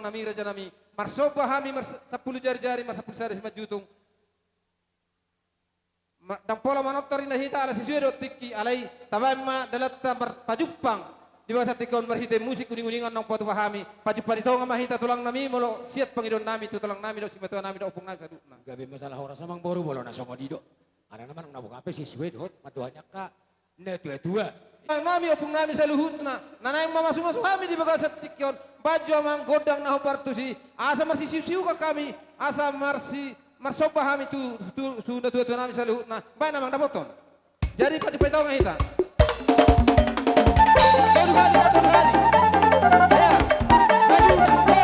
nami, raja nami, marsomba hami mars-, sampulu jari-jari, marsampulu sada simanjujung. Ma-, ndang pola manortor ninna hita ala sisue dohot tingki, alai tabaen ma dalanta marpajumpang di bagasan tingki on marhite musik uning-uningan naung patupa hami. Pajumpang di tonga ma hita tulang nami, molo siat pangidoan nami tu tulang nami dohot simatua nami dohot ompung nami saluhutna. Gabe masalah horas amang boru, molo na songon i do. Alana manang na boha pe sisue dohot mandok ni angka na tua-tua. Tulang nami, ompung nami saluhutna, na naeng mamasu-masu hami di bagasan tingki on, baen jo amang gondang na hombar tusi, asa marsisiusiuan hami, asa marsi-, marsomba hami tu, tu, tu na tua-tua nami saluhutna. Baen amang dapoton. Jadi pajumpang di tonga hita. Tolu hali, tolu hali. Ya. Maju. Ya. Ya.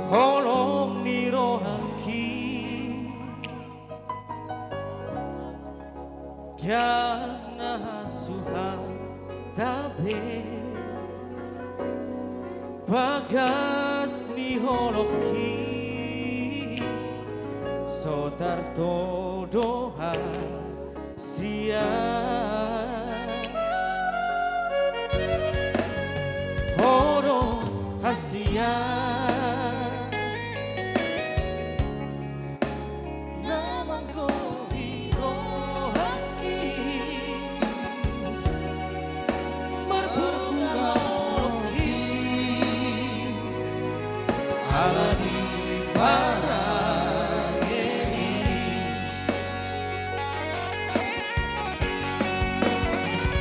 Holong ni rohangki, ndang na hasuhanta be, bagas ni holongki so tartodo hasian. Ho do hasian na manggohi rohangki, marbunga holongki ala ni parangeni.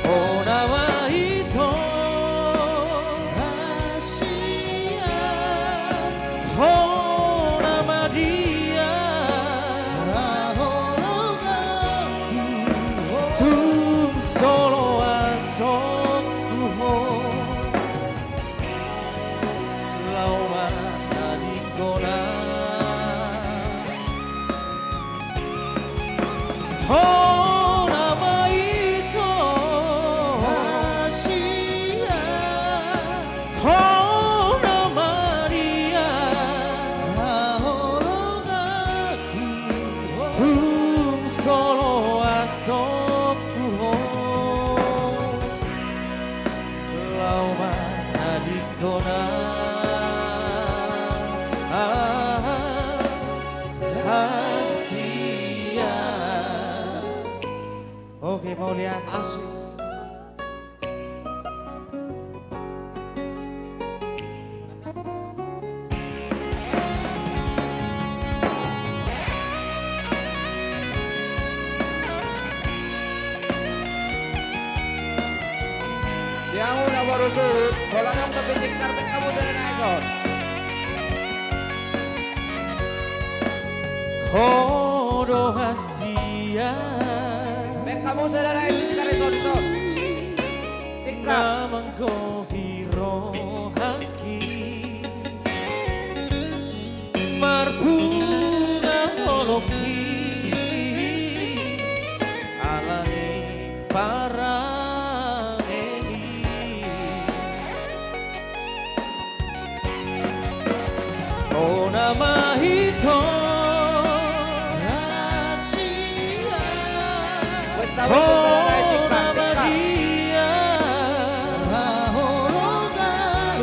Hona ma ito hasian, hona ma dia tung so loas ho tu ho. Laho ma na dingkona. Hona ma ito hasian, hona ma dia tung so loas ho tu ho. Laho ma na dingkona. Hasian. Oke, mauliate. Asik. Di hamu na boru suhut, holan adong topik tingkar, baen hamu sada nai son. Ho do hasian. Baen hamu sada nai tingkar, ison, ison. Tingkar. Na manggohi rohangki, marbunga holongki ala ni parangeni. Hona ma ito hasian, hona ma dia. Hona ma dia.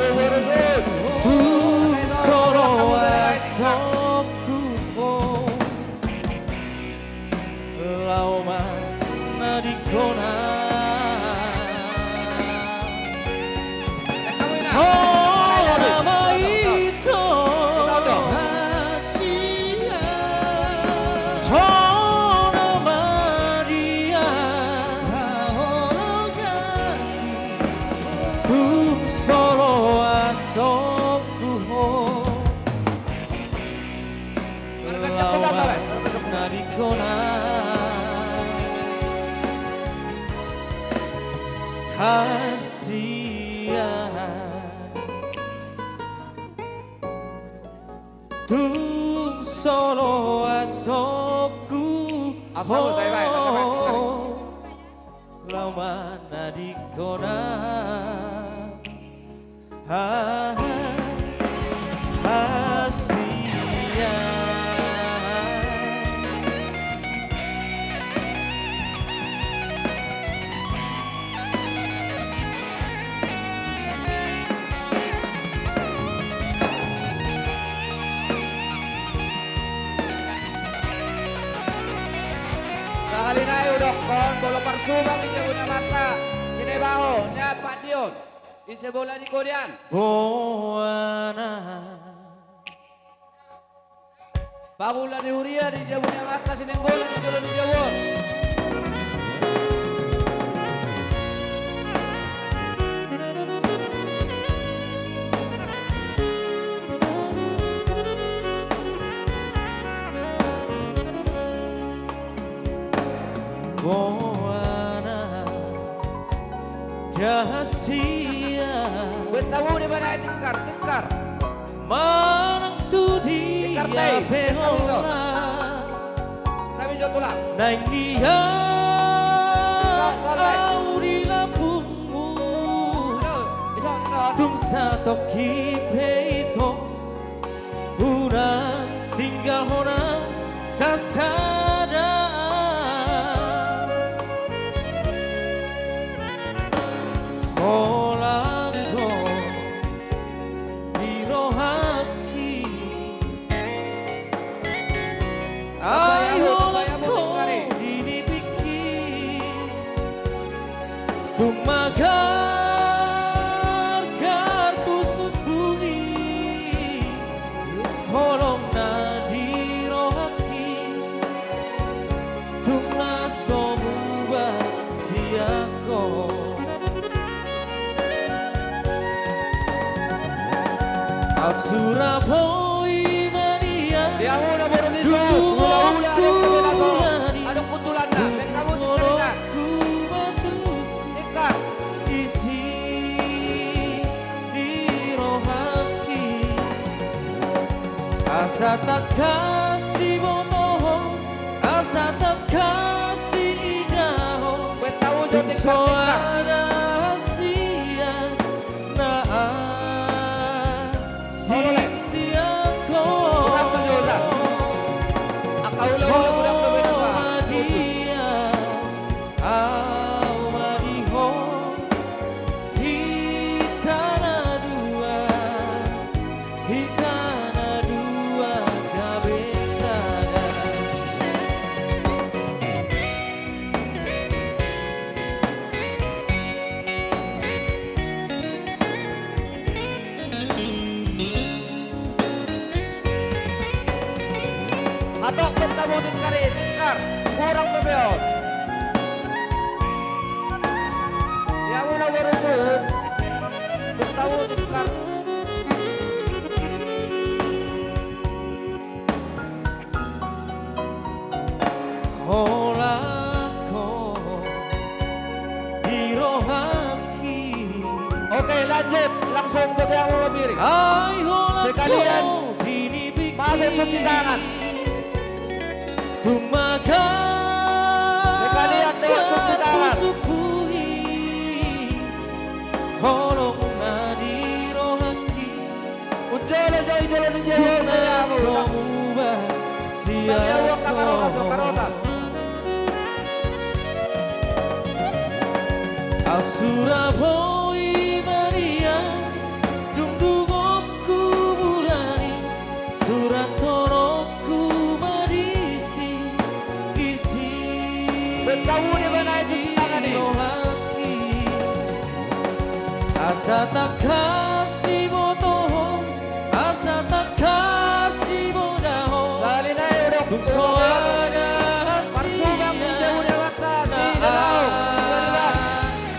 Hasian tung so loas hongku. Asa ho, sai baen, asa baen, sai baen. Laho manadingkon au. Ha, ha, hasian. Sahali nai hudokkon, molo parsubang di jabu ni amanta, sinebaho, na pandion. Ise bola ni kodian? Boana. Pangula ni huria di jabu ni amanta, sinenggolan di jolo ni jabu on. Boana. Hasian. Buat tamu di mana, Tikar, Tikar? Manang tu dia pe holan. Naeng nian au di lambungmu. Tung satongkin pe ito. Unang tinggalhon au sasada. Holan ho di rohangki. Ai holan ho di nipingki. Tung magargar busukhu i, holong na di rohangki, tung na so muba sian ho. Au sura boi ma nian. Di hamu na boru ni so, hula-hula, adong tu belaso, adong tu tulangna, baen hamu tingkar i. Tingkar. Isi di rohangki. Asa tangkas diboto ho, asa tangkas diida ho. Tung so ada hasian na asing sian ho. Ho ma dia, au ma di ho, hita na dua, hita na dua gabe sada. Hatop, baen hamu tingkar i, tingkar. Hurang dope on. Di hamu na boru suhut, baen hamu tingkar. Holan ho di rohangki. Oke, lanjut. Langsung bagi hamu mapiring. Ai holan ho di nipingki. Sekalian masuk cuci tangan. Tung magargar busukhu i, holong na di rohangki. Unjolo jo i jolo ni jabu on, na so muba sian ho. Au sura boi ma nian, dungdungonku bulan i, surat torongku ma disi, isi. Baen hamu di mana itu di tangan i. Asa tangkas diboto ho, asa tangkas diboto ho. Sahali nai, tung so ada hasian na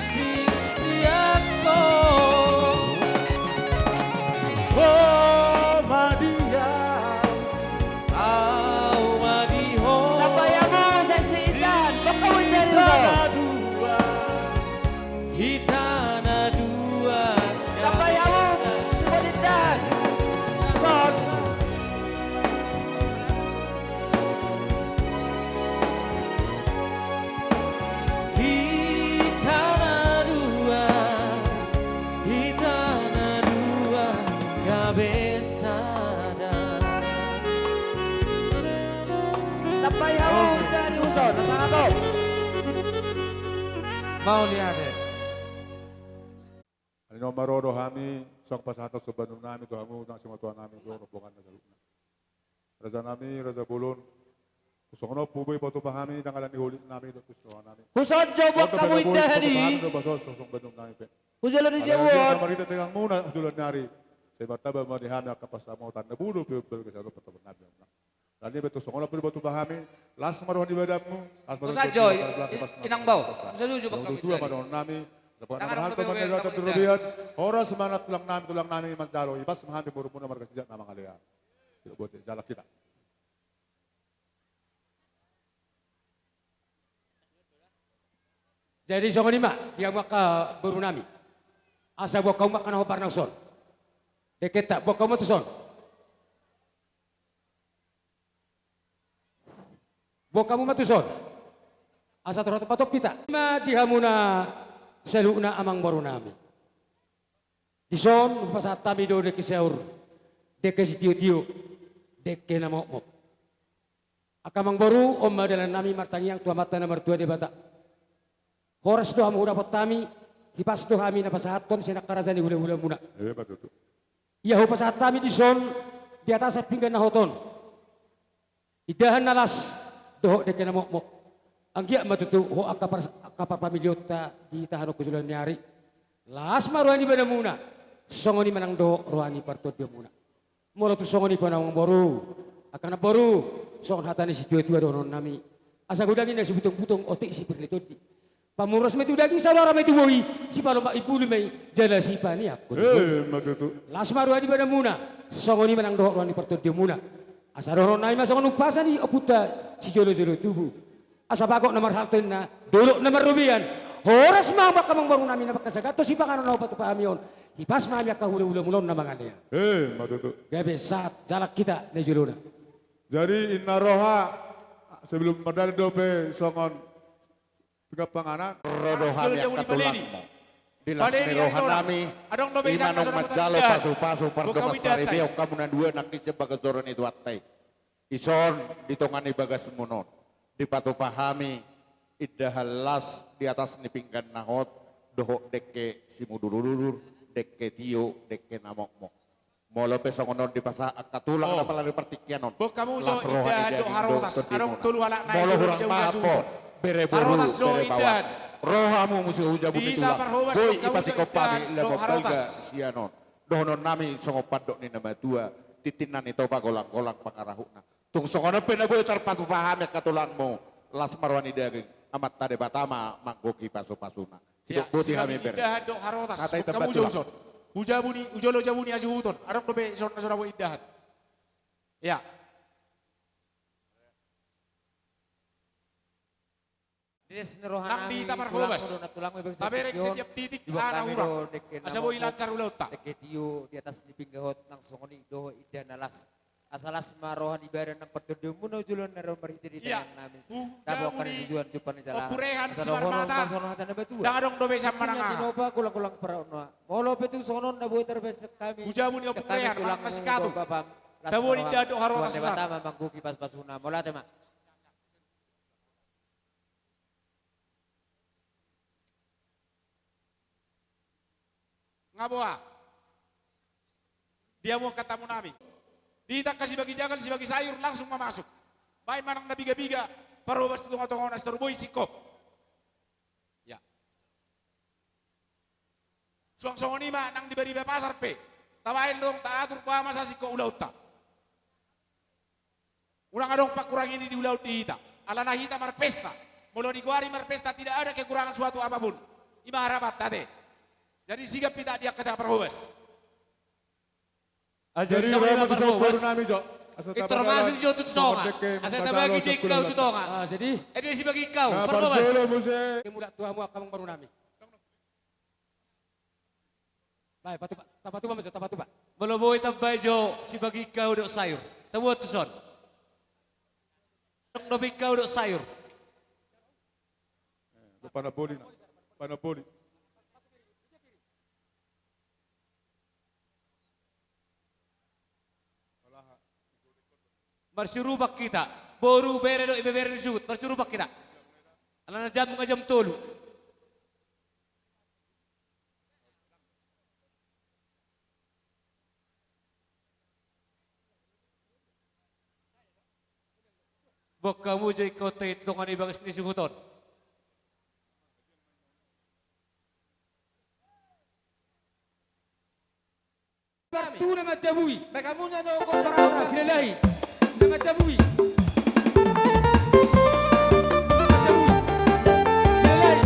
asing sian ho. Ho ma dia, au ma di ho. Hita na dua, hita Mauliate. Alani on ma ro do hami, songon pasahaton sombanami tu hamu, nang simatuanami, tu rombongan na saluhutna. Rajanami, raja bolon. Songon on pe boi patupa hami, dangkanan ni holinami, dohot tu sirohanami. Huson jo buat hamu indahan i. Songon on pe boi patupa hami, dohot tu sirohanami pe. Hujolo ni jabon. Alani on na marhite tingkangmuna, hujolo ni ari. Sai martamba ma di hami angka pansamotan, na boi dope balga sian on patupaonnami. Alani i pe tu songon on pe boi patupa hami, las ma roha ni badanmu, las ma roha ni badanmu, inang bau. Saluju bangkami. Tua ma dohononnami, sapakat na marhalto, panggabean, horas ma nang tulangnami, tulangnami manjalo, ipas ma hami borumuna marga Sitinjak na mangalean. Tidak buat jalan kita. Jadi songon i ma di hamu angka borunami. Asa boan hamu ma angka na hombar na tuson. Dengkenta, boan hamu ma tuson. Boan hamu ma tuson. Asa torop patok hita. Ma di hamuna saluhutna amang borunami. Dison hupasahat hami do dengke saur, dengke sitiotio, dengke na mokmok. Angka amang boru, on ma dalannami martangiang tu Amanta na martua Debata. Horas do hamu hudapot hami, hipas do hami na pasahathon sian angka raja ni hulahulamuna. Emma tutu. Ia hupasahat hami dison di atas pinggan na hot on. Indahan na las, dohot dengke na mokmok. Anggiat ma tutu ho angka par-, angka parpamilionta di tahanon hujoloan ni ari. Las ma roha ni badanmuna, songon i ma nang dohot roha ni partondionmuna. Molo tung songon i pe amang boru, angka na boru, songon hata ni situatua dohononnami. Asa godang i na sibutong-butong, otik sipir ni tondi. Pamuras ma i tu daging, saudara ma i tu bohi, sipalombak imbulu ma i, jala sipaniangkon. Emma tutu. Las ma roha ni badanmuna, songon i ma nang dohot roha ni partondionmuna. Asa dohononnami ma songon umpasa ni ompunta sijolojolo tubu. Asa bagot na marhalto ninna, dolok na marrobean. Horas ma hamu angka amang borunami na manghasahathon sipanganon na hupatupa hami on. Hipas ma hami angka hulahulamuna on na mangalean. Emma tutu. Gabe sahat jalan hita na jolona. Jadi inna roha, sebelum mardalin dope songon pinggan panganan. Ro do hami angka tulangmu. Di las ni rohanami, ima nunga manjalo pasupasu pardongan saripeon hamu na dua nangkin sian bagas joro ni Tuhanta i. Dison di tonga ni bagasmuna on dipatupa hami indahan las di atas ni pinggan na hot dohot dengke simudurudur, dengke tio, dengke na mokmok. Molo pe songon on dipasahat angka tulang na pala di partingkian on. Las roha ni daging dohot tondimuna. Molo hurang maaf ho, bere boru, bere baoa, ro hamu muse hujabun ni tulang. Boi ipasingkop hami laho mambalga sian on. Dohononnami songon pandok ni na matua, tintin na nitopa, golang-golang pangarahutna. Tung songon on pe na boi tarpatupa hami angka tulangmu, las ma roha ni daging, Amanta Debata ma manggohi pasupasuna. Sidok boti hami bere. Indahan dohot harotas. Hata i tambat tulang. Hujabu ni, hujolo jabu ni hasuhuton. Adong dope songon na so dapot indahan. Ia. Nang di hita parhobas. Tabereng setiap titik aha na hurang, asa boi lancar ulaonta. Dengke tio di atas ni pinggan hot nang songon i dohot indahan na las. Asa las ma roha ni badan nang partondionmuna joloan na ro marhite di tangiangnami. Ia. Hujabu ni Ompu Rehan Simarmata. Ndang adong dope sian manang aha. Molo pe tung songon on na boi tarbahen sian hami. Hujabu ni Ompu Rehan, manang na sikatu. Tabo ni indahan dohot harotas. Tuhan Debata ma manggohi pasupasuna. Mauliate ma. Nga boha. Di hamu angka tamunami. Di hita angka sibagi jagal, sibagi sayur, langsung ma masuk. Baen manang na piga-piga, parhobas tu tonga-tonga on, asa tor boi singkop. Ia. Suang songon i ma nang di bariba pasar pe. Tabaen dong, taatur boha ma sasingkop ulaonta. Unang adong pangkurangi ni di ulaon di hita. Alana hita marpesta. Molo digoari marpesta, tidak ada kekurangan suatu apapun. I ma harapanta ate. Jadi sigap hita di angka hita parhobas. Jadi songon i ma parhobas. Informasi jo tu tonga. Asa tabagi jo ingkau tu tonga. Jadi ende sibagi ingkau parhobas. Mulak tu hamu angka amang borunami. Bae, patupa, tapatupa muse, tapatupa. Molo boi tambai jo sibagi ingkau dohot sayur. Taboan tuson. Adong dope ingkau dohot sayur. Panaboli na. Panaboli. Marsiurupan hita. Boru, bere dohot ibebere ni suhut. Marsiurupan hita. Alana jam nunga jam tolu. Boan hamu jo ingkon tagi tu dongan i bagas ni suhut on. Partu na manjabui. Baik, hamu na nongkos barang. Silalahi. Na manjabui. Manjabui. Silalahi.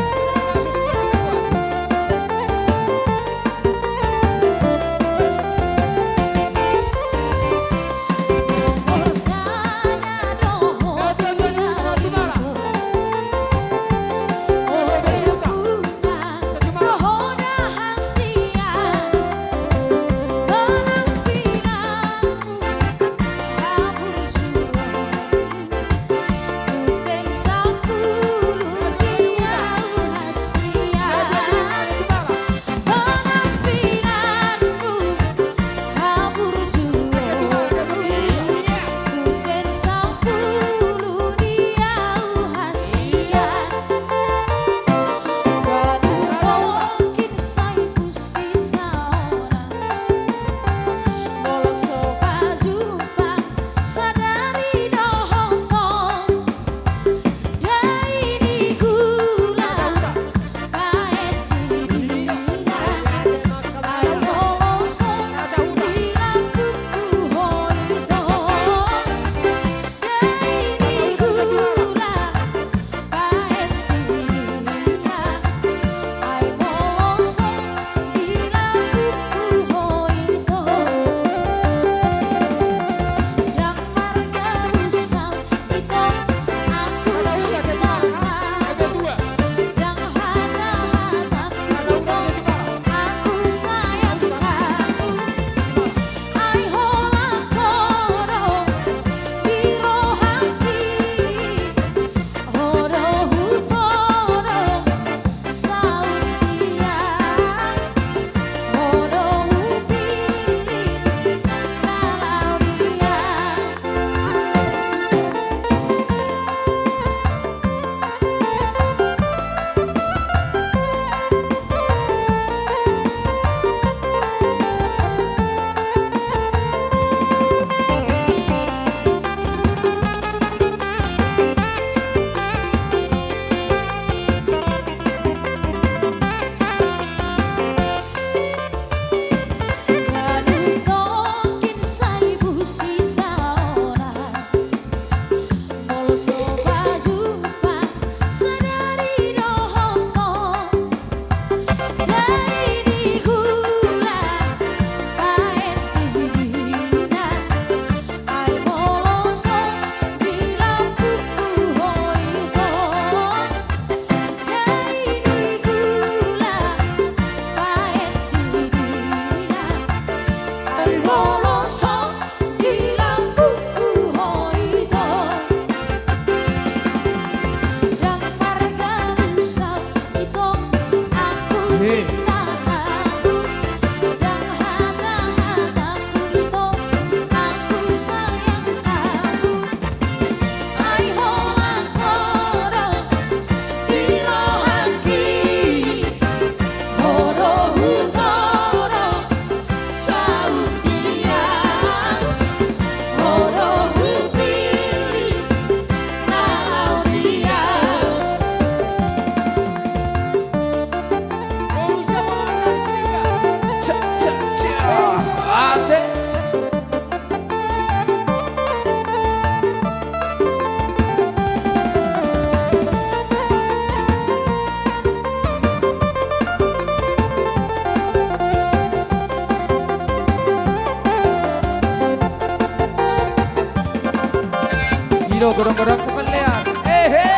I do godang-godang tu kallean. Ehe.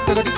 Tengok di.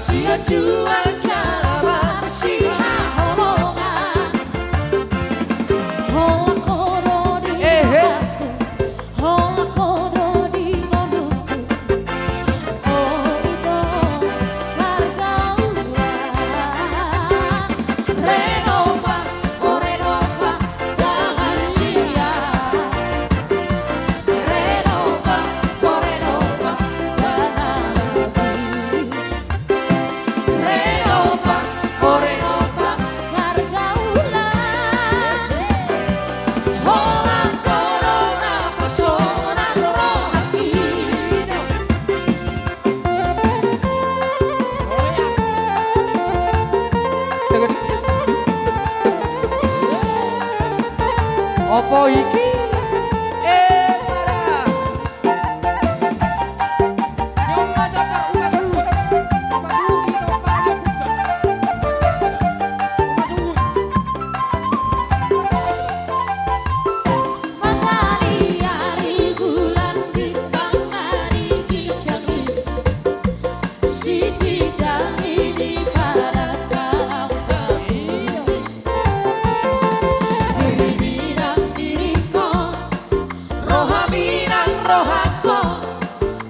Sian juang jala marsihaholongan. Holan ho do di rohangku, holan ho do di ngolungku. O ito pargaulan. Renopa, o Renopa, rahasia. Renopa, o Renopa, rahasia. Renopa, o Renopa, pargaulan. Holan ho do na pasonang rohangki. Opo iki? Eh, para. Mataniari bulan bintang na di ginjang i, sititang i di padang kalambabu. Diri minang diringkon, roha minang rohangkon,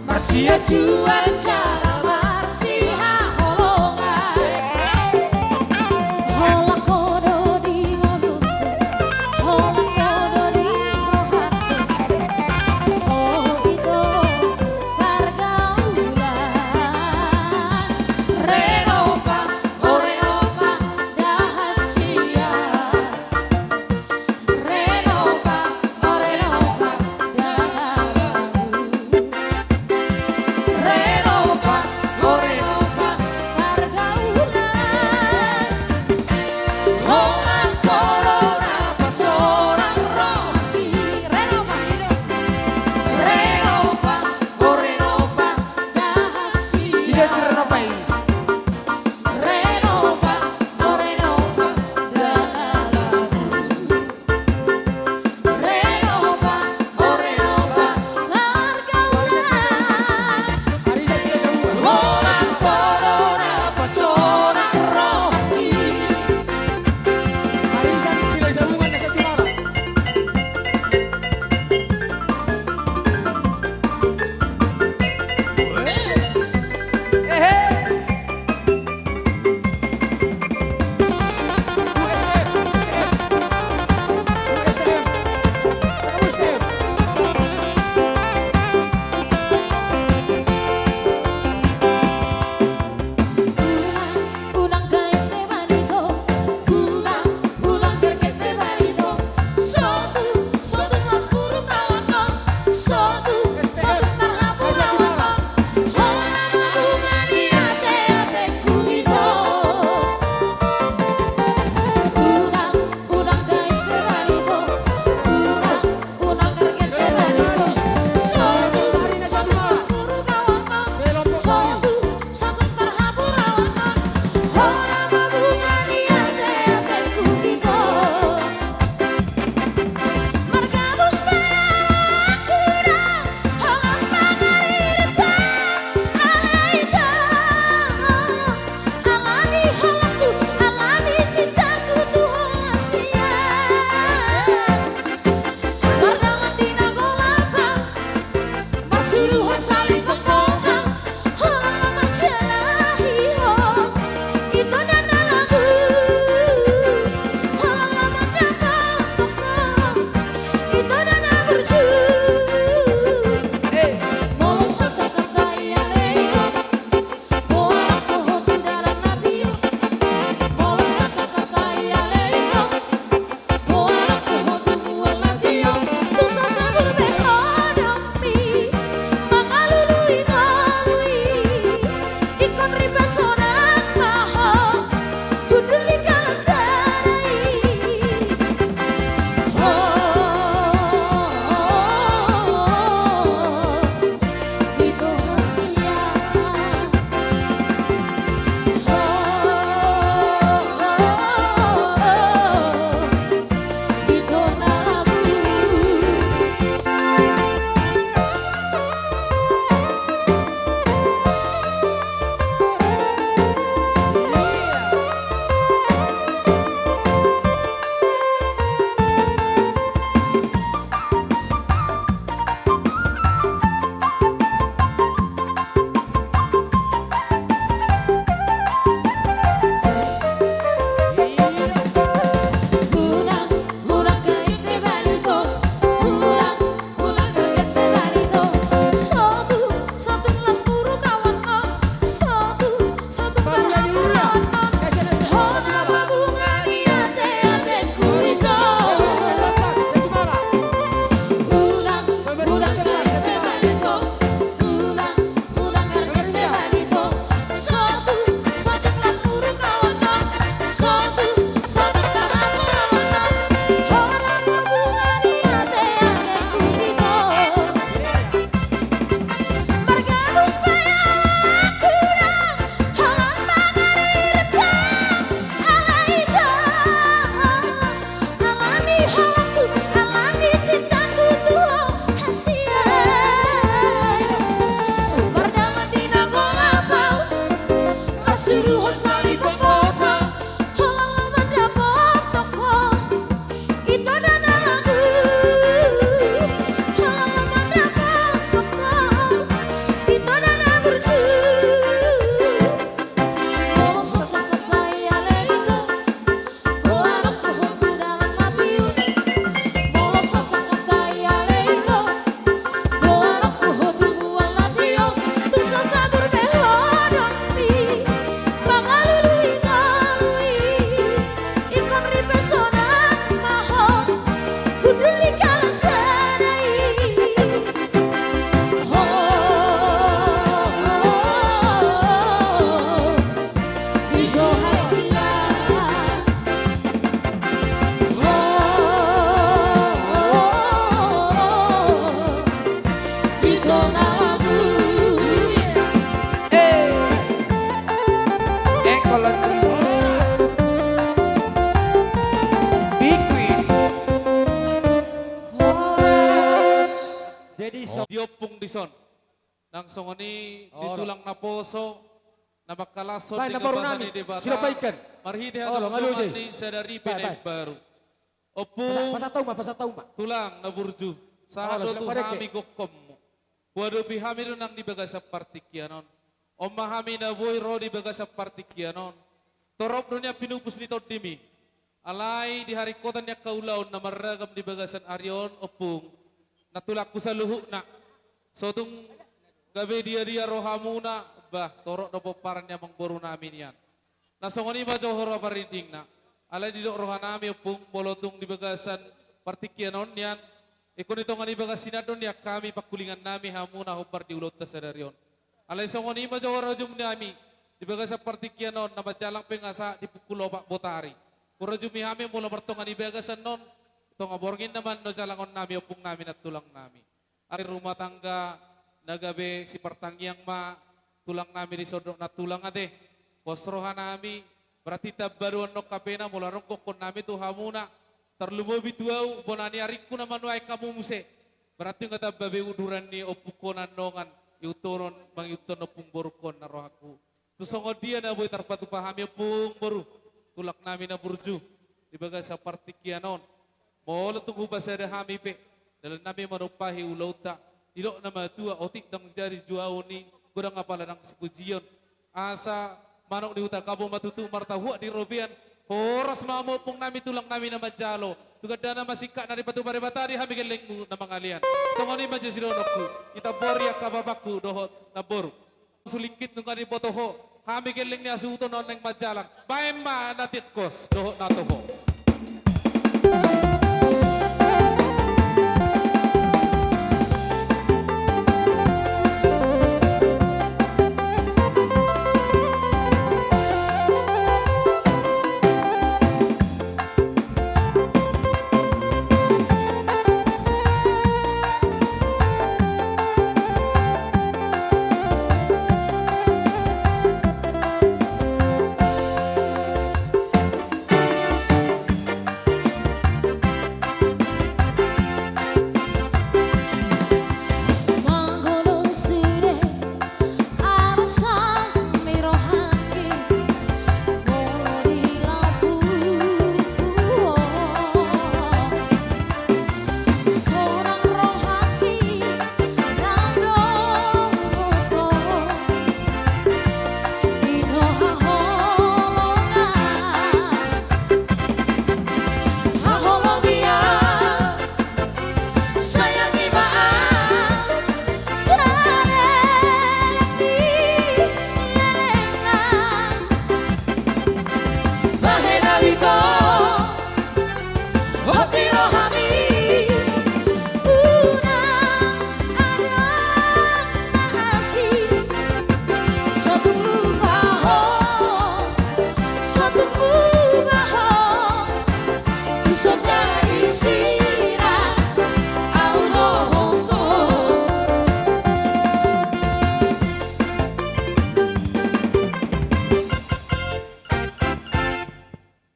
marsiajuan jala marsihaholongan. Holan ho do di ngolungku, holan ho do di rohangku. O ito pargaulan. Renopa, o Renopa, rahasia. Renopa, o Renopa, rahasia. Renopa, Son. Nang songon i di tulang naposo, na mangkalashon di na boru nami, Debata, silabahikan. Marhite hata ni sadari pe na imbaru. Ompung, pasahat hauma, pasahat hauma. Tulang na burju, sahat do tu hami gokhonmu. Huadopi hami do nang di bagasan partingkian on. On ma hami na boi ro di bagasan partingkian on. Torop do nian pinupus ni tondimi. Alai di haringkotan ni angka ulaon na marragam di bagasan ari on, ompung, nantulangku saluhutna. So tung gabe dia-dia rohamuna, bah, torop do pomparan ni amangboru nami nian. Na songon i ma jo huroha parindingna. Alai didok roha nami, ompung, molo tung di bagasan partingkian on nian, ingkon di tonga ni bagas hinan do nian hami pangkulingan nami hamu na hombar di ulaonta sadari on. Alai songon i ma jo rajum nami di bagasan partingkian on, na manjalang pe nga sahat di pukul opat botari. Hurajumi hami molo martonga ni bagasan on, tonga borngin nama annon jalangon nami, ompung nami nang tulang nami. Ari rumah tangga na gabe sipartangiang ma tulang nami di sondok nang tulang ate. Pos roha nami, berarti tamba do annon hapena molo adong gokhon nami tu hamuna. Tarlumobi tu ahu, bona ni aringku na manuaeng hamu muse. Berarti nga tamba be uduran ni ompungkon annon, ihuthon mangihuthon ompung borungkon na rohangku. Tu songon dia na boi tarpatupa hami ompung boru, tulang nami na burju, di bagasan partingkian on. Molo tung hupasada hami pe dalan nami manumpahi ulaonta, didok na matua, otik ndang jadi juaon i, godang apala nang sipujion. Asa manuk di huta gabo ma tutu martahuak di robean. Horas ma hamu ompung nami tulang nami na manjalo. Tu gandana ma singkat na dipatupa Debata di hami gellengmu na mangalean. Songon i ma jo sidohononku, hita bori angka bapangku dohot namboru. Sulingkit nunga diboto ho, hami gelleng ni hasuhuton on naeng manjalang. Baen ma na tingkos dohot na toho.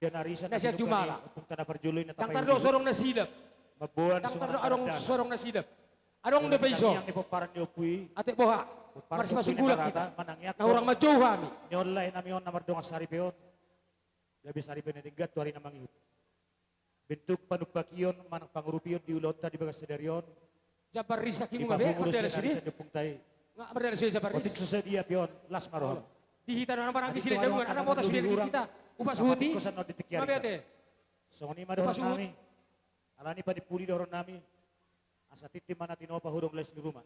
Ia na arisan na sian Jumala. Ompungta na parjolo i na tangkar do sorong na silap. Mamboan songon na tardana. Adong do pe iso. Tangiang ni pomparan ni ompu i. Atik boha. Marsipasu ni Debata hita. Na hurang manjou hami. Ni on lae nami on na mardongan saripe on. Gabe saripe na denggan tu ari na mangihut. Bentuk panumpakion manang pangurupion di ulaonta di bagas sadari on. Jambar ris anggimu gabe, mardalan sude. Nga mardalan sude jambar ris. Otik so sadia pe on, las ma roham. Di hita na maranggi silesauan, adong mota sude di hita. Upas huti. Songon i ma dohonon nami. Alani panimpuli dohonon nami. Asa tintin ma na tinopa hudong lais ni ruma.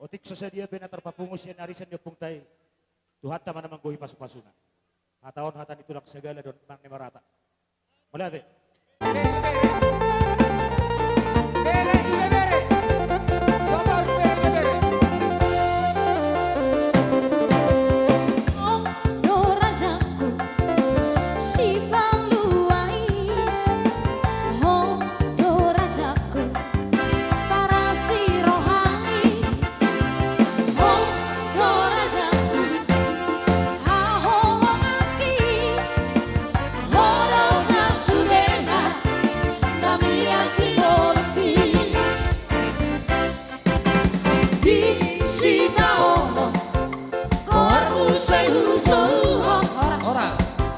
Otik so sadia pe na tarpapungu sian arisan ni ompungta i. Tuhanta ma na manggohi pasupasuna. Hata on hata ni tulang sagala dohot manang ni marata. Mauliate.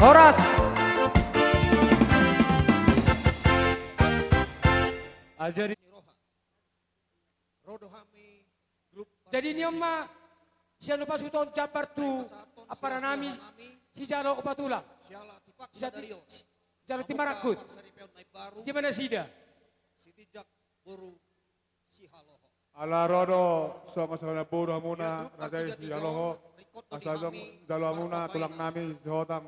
Horas. Ajari. Ro do hami grup. Jadi nion ma sian hupasuhut on jambar tu ampara nami sijalo opat tulang. Siala tipaksa dari on. Sijalo Timarangkut. Di mana nasida? Sitinjak boru Sihaloho. Ala ro do songon sahalak boru hamuna raja i Sihaloho. Asa jalo hamuna tulang nami Sihotang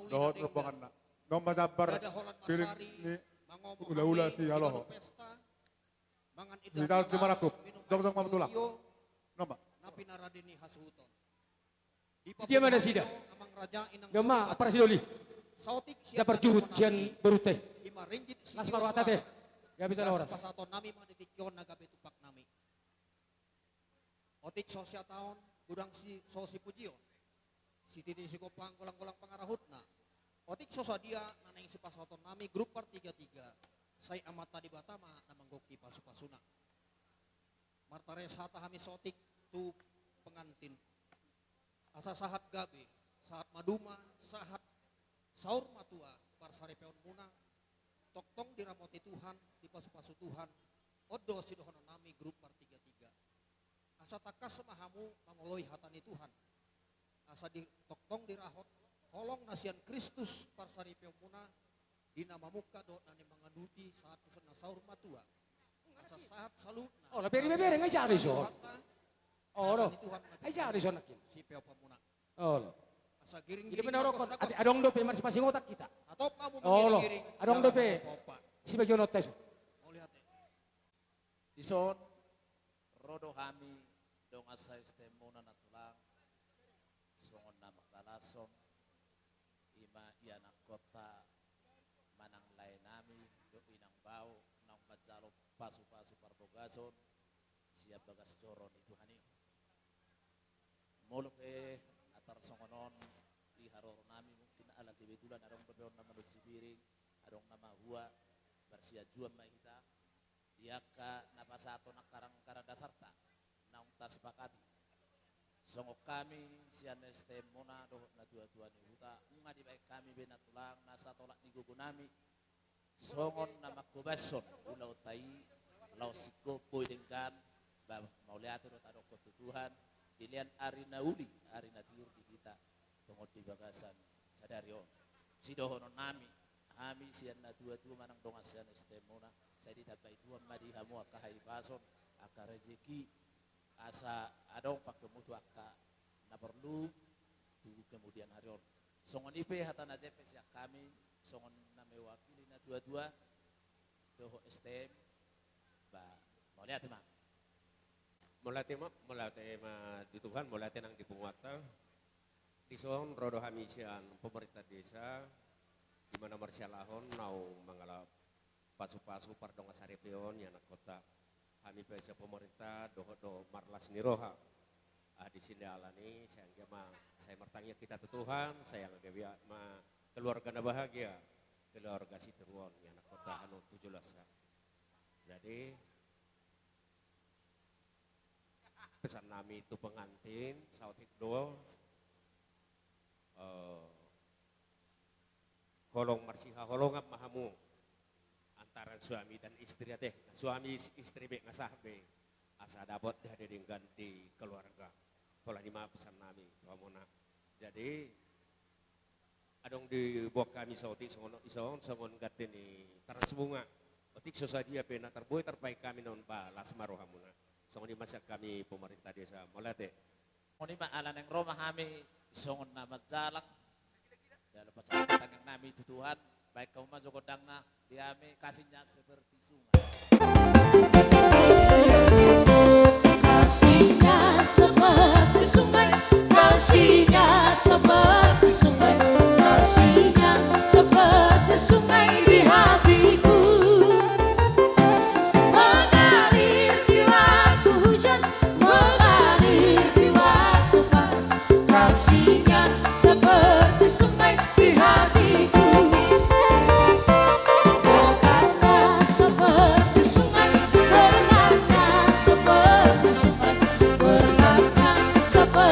dohot rombonganna. Noma jambar piring ni hulahula Sihaloho. Mangan indahan di Timarangkut. Jongjong ma tulang. Noma. Na pinarade ni hasuhuton. Di dia mana sida? Amang raja, inang. Gama, apa sidoli? Saotik sian jambar juhut sian borunta i. Lima ringgit. Las maruata te. Ya bisa horas. Pasahaton nami ma di tingki on na gabe tumpak nami. Otik so siataon, godang si so sipujion. Sititi sigompang, golang-golang pangarahutna. Otik so sadia na naeng sipasahaton nami grup par tiga tiga. Sai Amanta Debata ma na manggongki pasu-pasuna. Martarias hata hami saotik tu pengantin. Asa sahat gabe, sahat maduma, sahat saur matua parsaripeonmuna. Tongtong diramoti Tuhan, dipasu-pasu Tuhan. On do sidohonon nami grup par tiga tiga. Asa tangkas ma hamu mangoloi hata ni Tuhan. Asa di tongtong dirahot holong na sian Kristus parsaripeonmuna, di na mamungka dohot na nimanganuti sahat tu na saur matua. Asa sahat saluhutna. Olo, bere, bere, ngai jalo dison. Olo, ngai jalo dison nangkin. Sipeopanmuna. Olo. Asa giring-giring. Adong dope marsipasingotan hita. Olo. Adong dope sibagion on ta dison. Dison, ro do hami dongan sa-STM-muna na tulang, songon na mangkalashon, i ma ianakhonta manang lae nami dohot inang bao naung manjalo pasu-pasu parbagason sian bagas joro ni Tuhan i. Molo pe atar songon on di haroro nami, mungkin ala kebetulan adong dope on na manulsi piring, adong na mahua, marsianjuan ma hita. Di angka na pasahathon angka rangkara dasarta naung tasepakati. Songon hami sian STM-muna dohot natua-tua ni huta, nunga dibahen hami be na tulang na satolap ni gogo nami songon na manghobashon ulaonta i laos singkop boi denggan. Ba mauliate do tadokkon tu Tuhan, dilean ari na uli, ari na tiur di hita tongon di bagasan sadari on. Sidohonon nami, hami sian natua-tua manang dongan sian STM-muna, sai ditambai Tuhan ma di hamu angka hahipason, angka rejeki, asa adong pangkeon tu angka na porlu tu kemudian hari on. Songon i pe hata na jempek sian hami, songon na mewakili natua-tua dohot STM, ba mauliate ma. Mauliate ma, mauliate ma di Tuhan, mauliate nang di punguanta. Dison ro do hami sian pemerintah desa, di mana marsialahon naung mangalap pasu-pasu pardongan saripeon ianakhonta. Hami pe sian pemerintah dohot do marlas ni roha. Ah, di sini alani, sai anggiat ma, sai martangiang hita tu Tuhan, sai anggiat ma keluarga na bahagia, keluarga sitiruon ianakhonta anu tu joloan sa. Jadi, pesan nami tu pengantin, saotik do, eh, holong marsihaholongan ma hamu antara suami dan istri ate. Suami is-, istri be nga sah be. Asa dapot denggan di keluarga. Holan i ma pesan nami tu hamuna. Jadi, adong diboan hami saotik songon, songon, songon gante ni taras bunga. Otik so sadia pe na tarboan tarbahen hami on ba las ma rohamuna. Songon i ma sian hami pemerintah desa. Mauliate. Songon i ma ala naeng ro ma hami songon na manjalang. Jala pasahat tangiang nami tu Tuhan, bahen hamu ma jo gondangna, di hami kasihnya seperti sungai. Kasihnya seperti sungai, kasihnya seperti sungai, kasihnya seperti sungai di hatiku. Mengalir di waktu hujan, mengalir di waktu panas, kasihnya seperti sungai di hatiku. Dekatnya seperti sungai, dekatnya seperti sungai, dekatnya seperti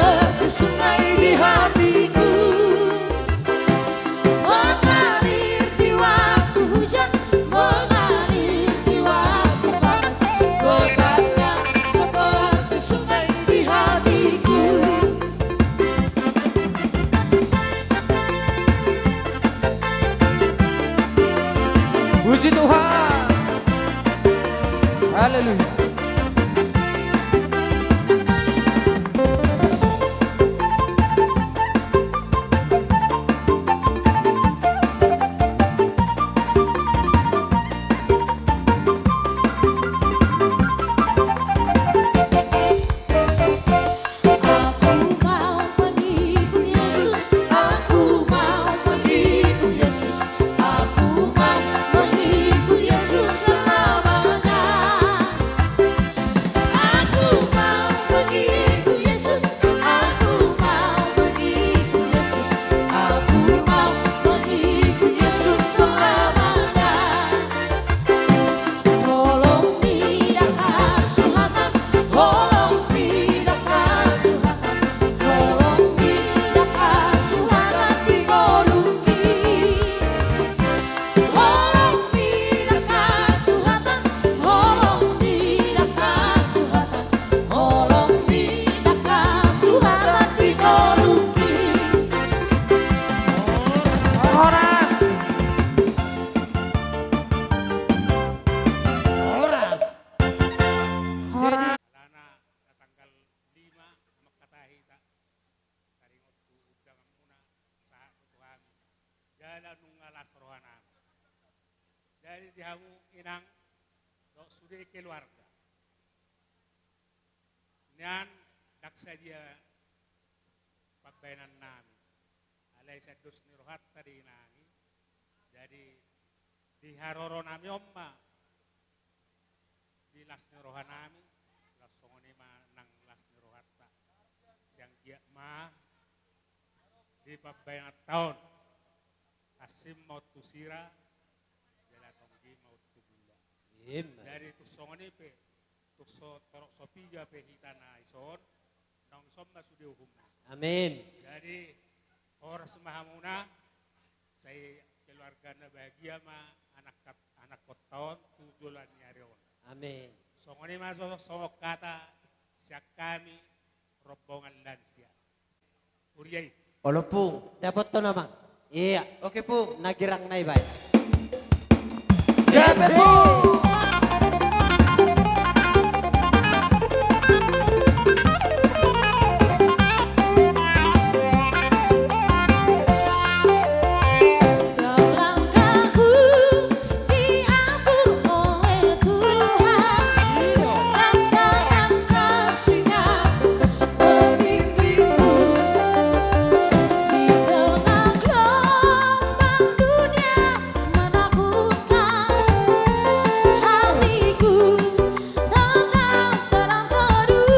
Ala nunga las rohanami. Jadi di hamu inang, dohot sude keluarga. Nian ndang sadia pambahenannami. Alai sian dos ni rohanta do inang i. Jadi di haroronami on ma di las ni rohanami, las songon i ma nang las ni rohanta. Sai anggiat ma di pambahenanta on hansit ma on tu sira, jala tonggi ma on tu bulak. Emma. Jadi tung songon i pe, tung so torop so piga pe hita na dison, naung dison ma sude uhumna. Amin. Jadi horas ma hamuna, sai keluarga na bahagia ma anak, anakkonta on tu joloan ni ari on. Amin. Songon i ma so, songon hata sian hami rombongan lansia. Huria i. Olo Pung, dapothon amang. Ia. Oke Pung. Na girang na i baen. Gabe Pung. Langkahku diatur oleh Tuhan, dan tangan kasih-Nya membimbingku. Di tengah gelombang dunia menakutkan, hatiku tetap dalam teduh.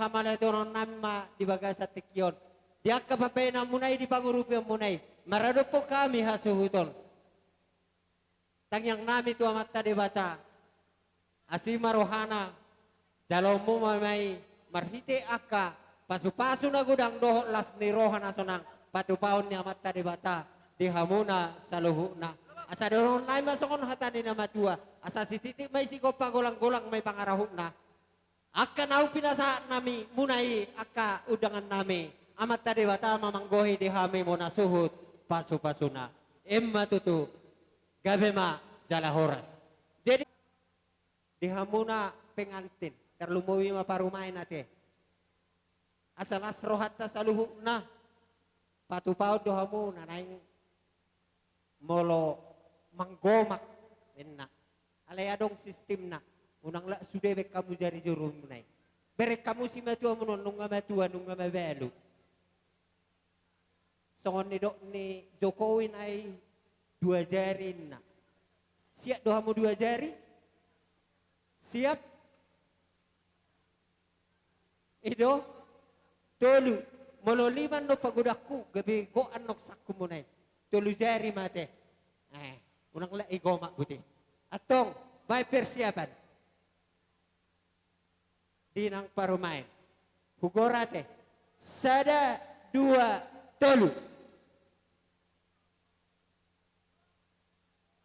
Hamauliatehononnami ma di bagasan tingki on, di angka pambahenanmuna i, di pangurupionmuna i, maradophon hami hasuhuton. Tangiangnami tu Amanta Debata, asi ma rohana, jaloonmu ma i marhite angka pasupasu na godang dohot las ni roha na sonang patupaon ni Amanta Debata di hamuna saluhutna. Asa dohononnami ma songon hata ni na matua, asa sititik ma i sigompa, golanggolang ma i pangarahutna. Angka naung pinasahatnami muna i, angka undangannami, Amanta Debata ma manggohi di hami muna suhut pasupasuna. Emma tutu, gabe ma jala horas. Jadi di hamuna pengantin, tarlumobi ma parumaen ate, asa las rohanta saluhutna, patupaon do hamuna naeng molo manggomak, ninna. Alai adong sistemna, unang lak sude baen hamu jari jurumuna i. Bereng hamu simatuamuna on, nunga matua, nunga mabalu. Songon nidok ni Jokowi nai, dua jari ninna. Siap do hamu dua jari? Siap? I do? Tolu. Molo lima do pagodangku, gabe gok annon sangkumuna i. Tolu jari ma ate. Eh, unang lak i gomak buti. Antong, baen persiapan. Di nang parumaen. Hugor ate. Sada, dua, tolu.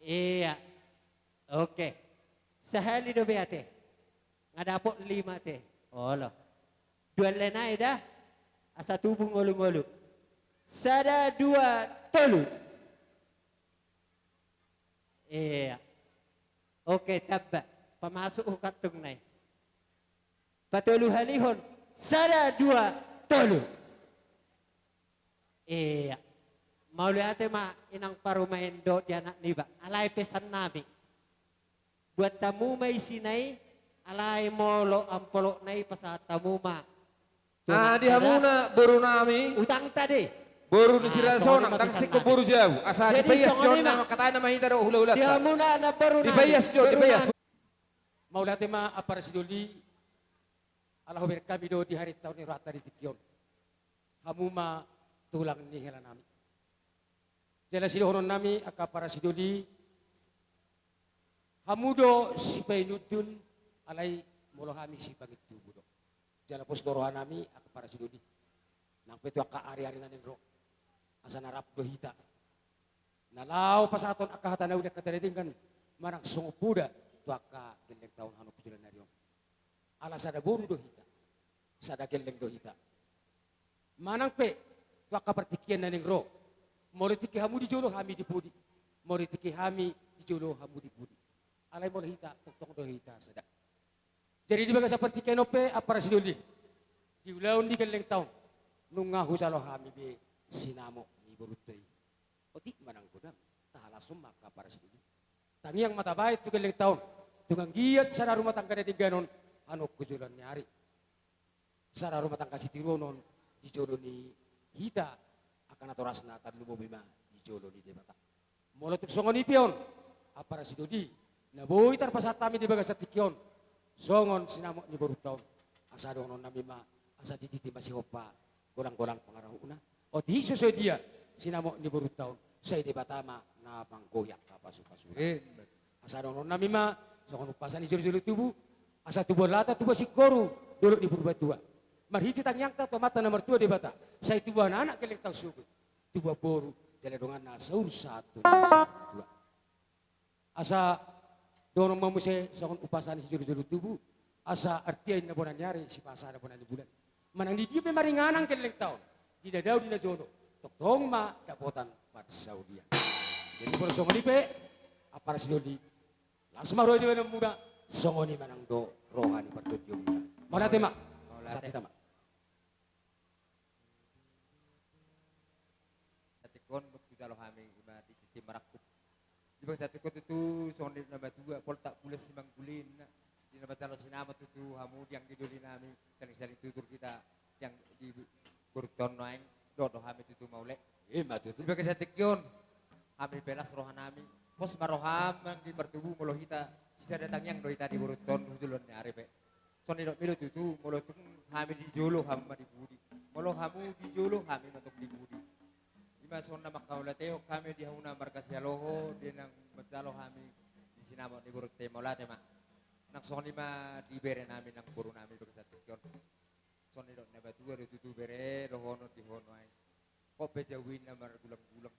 Ia. Oke. Sahali dope ate. Nga dapot lima ate. Olo. Dua le nai da. Asa tubu ngolungolu. Sada, dua, tolu. Ia. Oke, tamba. Pamasuk hu kantungna i. Patoluhalihon. Sada, dua, tolu. Ia. Mauliate ma inang parumaen dohot di anak niba. Alai pesannami, buat hamu ma isina i, alai molo ampolokna i pasahat hamu ma tu anak niba. Ah, di hamuna borunami. Utangta do i. Boru ni Siragasona, ndang singkop boru jabu. Asa dipaias jo nama, hata nama hita dohot hulahulanta. Di hamuna anak borunami. Dipaias jo, dipaias. Mauliate ma, ah, parsidoli. Ala hubereng hami do di harinta on ni rohanta di tingki on hamu ma tulang ni helanami. Jala sidohononnami angka parsidoli, hamu do sipainundun, alai molo hami sipangintubu do. Jala pos do rohanami angka parsidoli, nang pe tu angka ariari na naeng ro, asa na rap do hita na laho pasahathon angka hata na uli, angka hata na denggan, manang songon poda tu angka gellengta on hamu tu joloan ni ari on. Ala sada boru do hita, sada gelleng do hita. Manang pe tu angka partingkian na naeng ro, molo tingki hamu di jolo, hami di pudi. Molo tingki hami di jolo, hamu di pudi. Alai molo hita, tongtong do hita sada. Jadi di bagasan partingkian on pe, ampara sidoli, di ulaon ni gelleng taon, nunga hujalo hami be sinamot ni borunta i. Otik ma nang godang, tahalashon ma angka ampara sidoli. Tangiang ma tabaen tu gelleng taon, tung anggiat sada rumah tangga na denggan on, annon tu joloan ni ari. Sada rumah tangga sitiruon on di jolo ni hita angka natorasna, tarlumobi ma di jolo ni Debata. Molo tung songon i pe on, ampara sidoli, na boi tarpasahat hami di bagasan tingki on songon sinamot ni borunta on, asa dohonon nami ma, asa titi ma sihompa, golang-golang pangarahutna. Otik so sadia sinamot ni borunta on, sai Debata ma na manggohi angka pasu-pasuna. Amen. Asa dohonon nami ma songon umpasa ni jolo-jolo tubu, asa tubuan lata tubuan singkoru dolok ni Purbatua. Marhite tangiangta tu Amanta na martua Debata, sai tubuan anak gelleng taon sogot, tubuan boru jala donganna saur sahat tu na saur matua. Asa dohonon ma muse songon umpasa ni sijolo-jolo tubu, asa artia inna bona ni ari, sipahasada bona ni bulan. Manang di dia pe maringanan gelleng taon, di na dao di na jolo, tongtong ma dapotan parsaulian. Jadi molo songon i pe, ampara sidoli, las ma roha di badanmuna, songon i ma nang do roha ni partondion. Mauliate ma. Mauliate. Santabi ma. Tingki on dung hujalo hami, ima di tintin marangkup. Di bagasan tingki on tutu songon nidok na matua, poltak bulan simanggule inna. Di na manjalo sinamot tutu hamu di anggi doli nami, salingsaling tutur hita di anggi borunta on nuaeng, dohot do hami tutu mauliate. Ima tutu. Di bagasan tingki on, hami pe las roha nami, pos ma roham anggi partubu, molo hita sisada tangiang do hita di borunta on tu joloan ni ari pe. Songon nidok nami do tutu, molo tung hami di jolo, hamu ma di pudi. Molo hamu di jolo, hami ma tong di pudi. Ima songon na mangkamauliatehon hami di hamuna marga Sihaloho, di na manjalo hami di sinamot ni borunta i, mauliate ma. Nang songon i ma di bere nami nang boru nami di bagasan tingki on. Songon nidok na matua do tutu, bere, dohonon di ho nuaeng. Hot pe jabu i na margulang-gulang.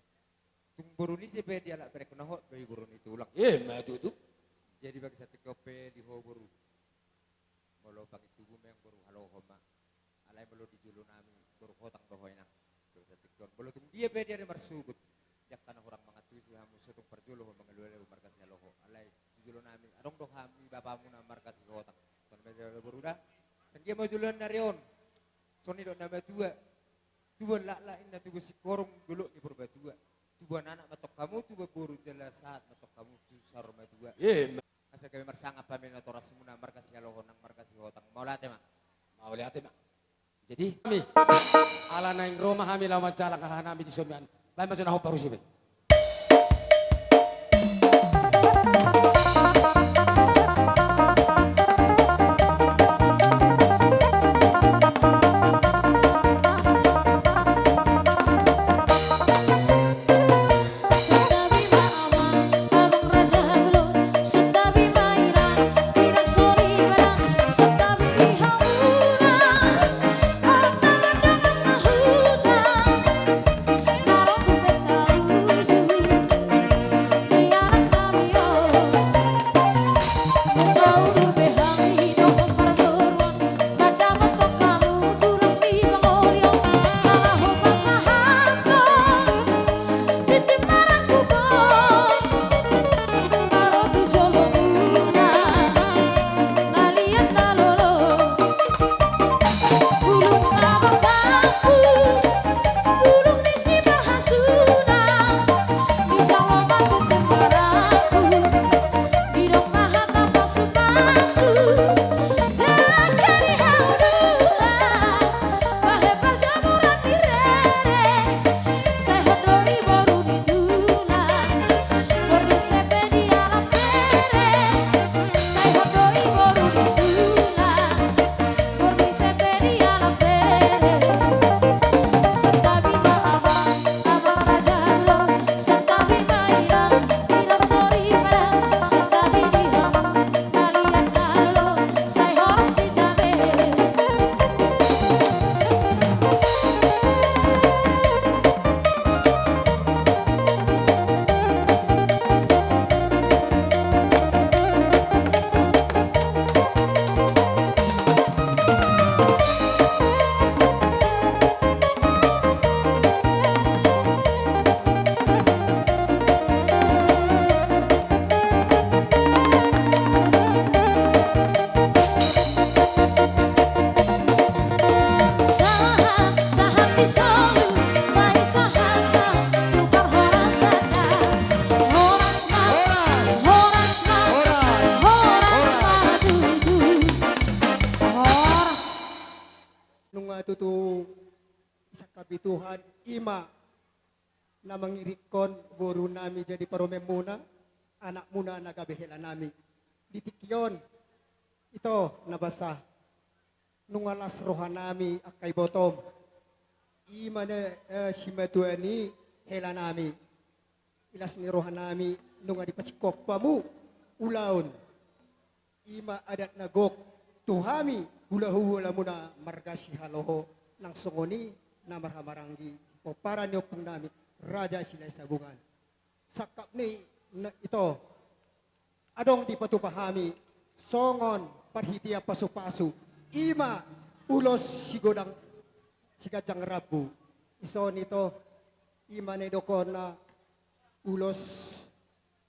Tung boru ni ise pe dialap berengkon, na hot do i boru ni tulang. Ima tutu. Jadi bagasan tingki on pe di ho boru, molo pangintubu memang boru Haloho ma. Alai molo di jolo nami boru Hotang do ho inang. Bagasan tingki on, molo tung dia pe di ari marsogot, di angka na hurang mangantusi hamu, so tung parjolo ho mangalualu marga Sihaloho. Alai tu jolo nami adong do hami bapamuna marga Sihotang. Songon i ma jolo boru da. Songon dia ma joloan ni ari on. Songon nidok na matua, tubuan laklak inna tubuan singkoru dolok ni Purbatua. Tubuan anak ma tong hamu, tubuan boru jala sahat ma tong hamu tu saur matua. Ima. Asa gabe marsangap hami natorasmuna marga Sihaloho nang marga Sihotang. Mauliate ma. Mauliate ma. Jadi hami, ala naeng ro ma hami laho manjalang haha nami di somian. Baen ma jo na hot parusi be. Sangkap i Tuhan, i ma na mangiringhon boru nami jadi parumaenmuna, anakmuna na gabe hela nami. Di tingki on, ito na basa, nunga las roha nami angka ibotom. I ma na, eh, simatua ni hela nami. I las ni roha nami nunga dipasingkop hamu ulaon. I ma adat na gok tu hami hula-hulamuna marga Sihaloho, nang songon i na marhahamaranggi pomparan ni ompung nami Raja Silahisabungan. Sangkap ni na ito, adong dipatupa hami songon parhitean pasu-pasu, i ma ulos sigodang siganjang rambu. Dison ito, i ma na nidokhonna ulos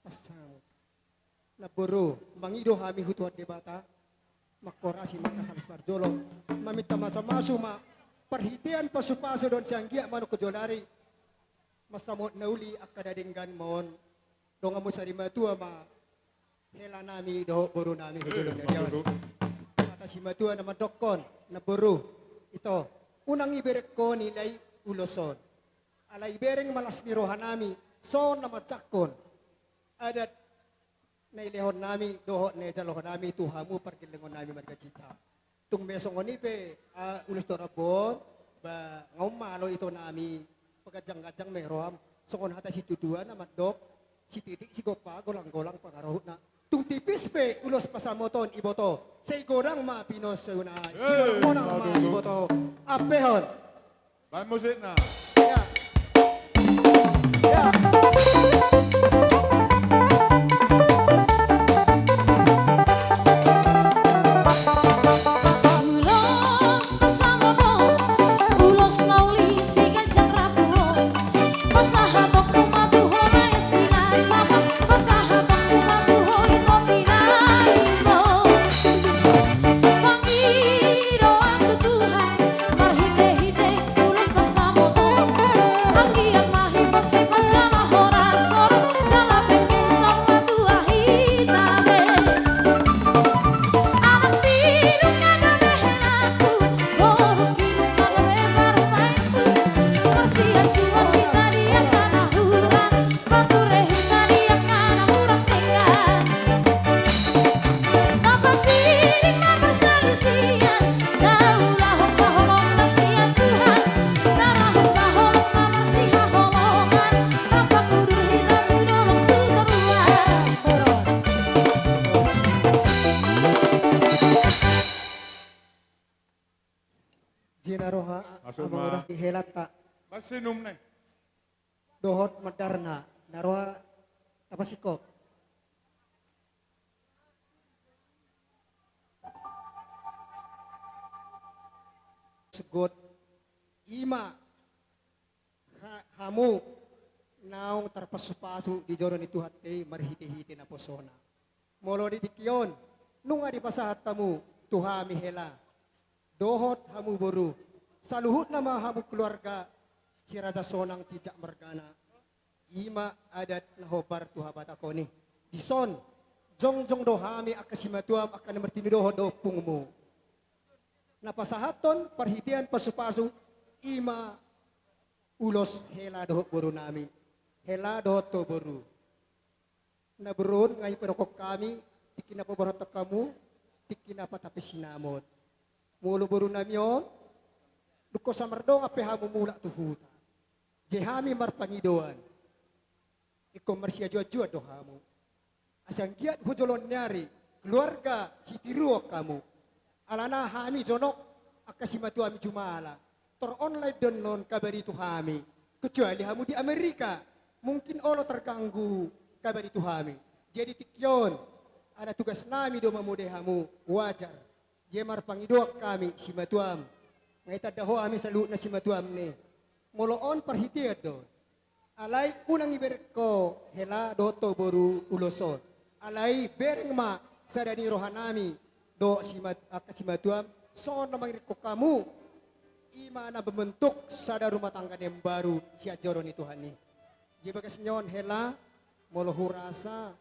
pasamot. Namboru, mangido hami tu Tuhan Debata, manghorasi ma angka sala parjolo, maminta masu-masu ma parhitean pasu-pasu dohot sianggiat manungkun jolari, mansamot na uli angka na denggan ma on. Donganmu sarimatua ma hela nami dohot boru nami, eh, hujolo na diawan. Hata simatua na mandokhon, namboru, ito, unang ibereng ho nilai ulos on. Alai ibereng ma las ni roha nami, songon na manjangkon adat na nilehon nami dohot na nijaloon nami tu hamu pargellengon nami marga Cita. Tung pe songon i pe, ah, ulos dohot rambu on, ba nga umalo ito nami, paganjang-ganjang ma i roham, songon hata situatua na mandok, sititik sigompa, golang-golang pangarahutna. Tung tipis pe ulos pasamot on iboto, sai godang ma pinonsona, eh, simonang-monang ma, aduh, iboto. Ampehon. Baen musikna. Ya. Ya. Ulos pasamot on, ulos mauli siganjang rambu on. Pasahatonku ma tu ho raja Silahisabungan, pasahatonku ma tu ho ito pinaimbo. Pangidoan tu Tuhan marhite-hite ulos pasamot on. Anggiat ma hipas-hipas jala horas-horas jala penggensok ma tu hita be. Anak sidung na gabe helangku, boru kidung na gabe parumaenku. Marsianjuan hita di angka na hurang, marture hita di angka na hurang denggan. Tapasiling ma parsalisian, na ulahon ma holong na sian Tuhan, na rahut ma holong na marsihaholongan, rap mangudur hita tu dolok tu toruan. Jina roha, masuk ma, amang uda di helanta. Baen sinum ne. Dohot mandarna, na roa tapasingkop. Segot i ma ha-, hamu naung tarpasupasu di joro ni Tuhanta i marhitehite naposona. Molo di tingki on, nunga dipasahat hamu tu hami hela, dohot hamu boru, saluhutna ma hamu keluarga si Raja Sonang Tinjak margana. I ma adat na hombar tu habatahon i. Dison, jongjong do hami angka simatuam, angka na martinodohon dohot ompungmu. Na pasahathon parhitean pasupasu, i ma ulos hela dohot boru nami. Hela dohot ho boru. Na borun, nga i padokhon hami, tingki na paborhathon hamu, tingki na patapi sinamot. Molo boru nami on, dung hosa mardongan pe hamu mulak tu huta, je hami marpangidoan, ingkon marsiajuan-juan do hamu. Asa anggiat hu joloan ni ari, keluarga sitiruon hamu. Alana hami jonok, angka simatuami jumala, tor online do annon kabari tu hami. Kecuali hamu di Amerika, mungkin olo terganggu kabari tu hami. Jadi tingki on, ala tugas nami do mamodai hamu, wajar. Jadi marpangidoan hami simatuam. Nga i tanda ho hami saluhutna simatuam ne. Molo on parhitean do. Alai unang ibereng ho hela dohot ho boru ulos on. Alai bereng ma sada ni roha nami dohot simat-, angka simatuam, songon na mangiringhon hamu, i ma na membentuk sada rumah tangga na baru sian joro ni Tuhan i. Jadi bagas ni on hela, molo hurasa,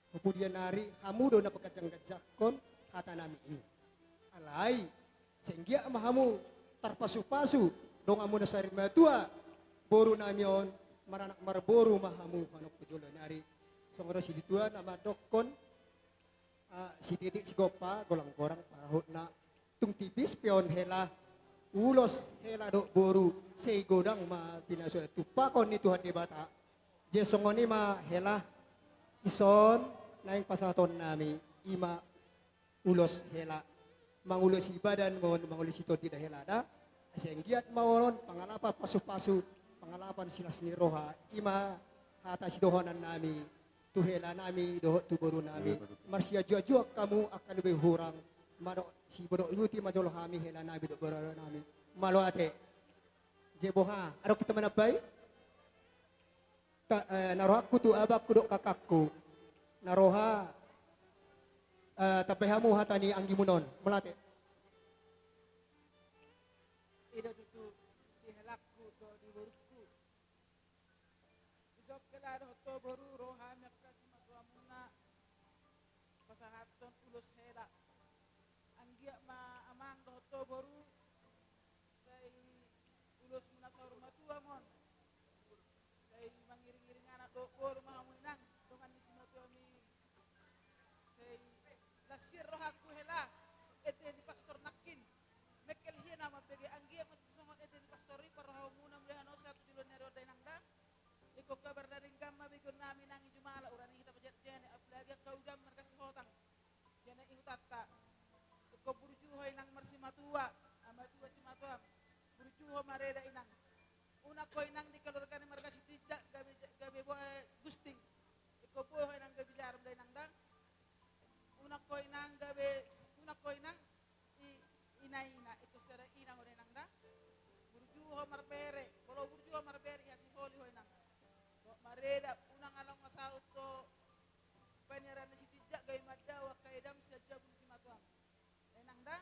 hu pudian ari hamu do na paganjang-ganjanghon hata nami i. Alai, sai anggiat ma hamu tarpasupasu donganmuna sarimatua, boru nami on, maranak marboru ma hamu manang tu joloan ni ari. Songon ro situa na mandokkon, ah, sititik sigompa, golang-golang parahutna, tung tipis pe on hela, ulos hela dohot boru, sai godang ma pinasuan tumpahon ni Tuhan Debata. Jadi songon i ma hela, ison naeng pasahaton nami, i ma ulos hela. Mangulosi badan ma on, mangulosi tondi da hela da. Asa anggiat ma on pangalapan pasu-pasu, pangalapan silas ni roha, i ma hata sidohonan nami tu hela nami dohot tu boru nami. Marsiajuajuan hamu angka lobi hurang, madok sibodok luti ma jolo hami hela nami dohot boru nami. Mauliate. Jadi boha, adong hita manambai? Ta-, eh, na rohangku tu abangku dohot kakakku. Na roha, eh, tambai hamu hata ni anggimuna on. Mauliate. I do tutu di helangku dohot di borungku. Ison hela dohot boru, ro hami angka simatuamuna pasahathon ulos hela. Anggiat ma amang dohot boru, sai ulosmuna saur matua ma on. Sai mangiring-iring anak dohot boru ma hamu inang, dongan ni simatuami. Sai las sian rohangku hela, ende ni pastor nangkin. Mengkel hian au mambege, anggiat ma tutu songon ende ni pastor i parrohaonmuna mula hanosa tu joloan ni ari on da inang da. Ingkon kabar na denggan ma begeon nami nang i jumala, ura ni hita pajanek-janek, apalagi angka udam marga Sihotang. Janek i hutanta. Ingkon burju ho inang marsimatua, amatua simatuam. Burju ho mareda inang. Unang ho inang di keluarga ni marga Sitinjak gabe, gabe boa, eh, gusting. Ingkon boi ho inang gabe jarum da inang da. Unang ho inang gabe, unang ho inang i, ina-ina, ingkon sada ina ho da inang da. Burju ho marbere, molo burju ho marbere, hasiholi ho inang. Dohot mareda, unang along saut ho paniaran ni Sitinjak gabe mandao angka edam sian jabu ni simatuam. Da inang da,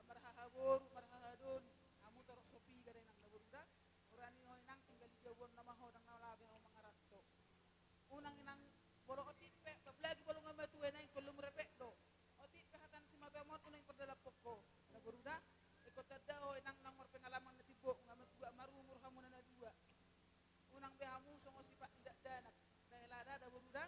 marhahaboru, marhahadoli, hamu torop so piga da inang da boru da. Ura ni ho inang tinggal di jabu on nama ho, ndang na laho be hamu mangaranto. Unang inang, molo otik pe, apalagi molo nga matua inang, ingkon lemur epek do. Otik pe hata ni simatuam on, unang pardalaphon ho. Na boru da, ingkon tanda ho inang nang marpengalaman na timbo, nga matua marumur hamu na dua. Unang be hamu songon sipat ni dakdanak. Da hela da, da boru da.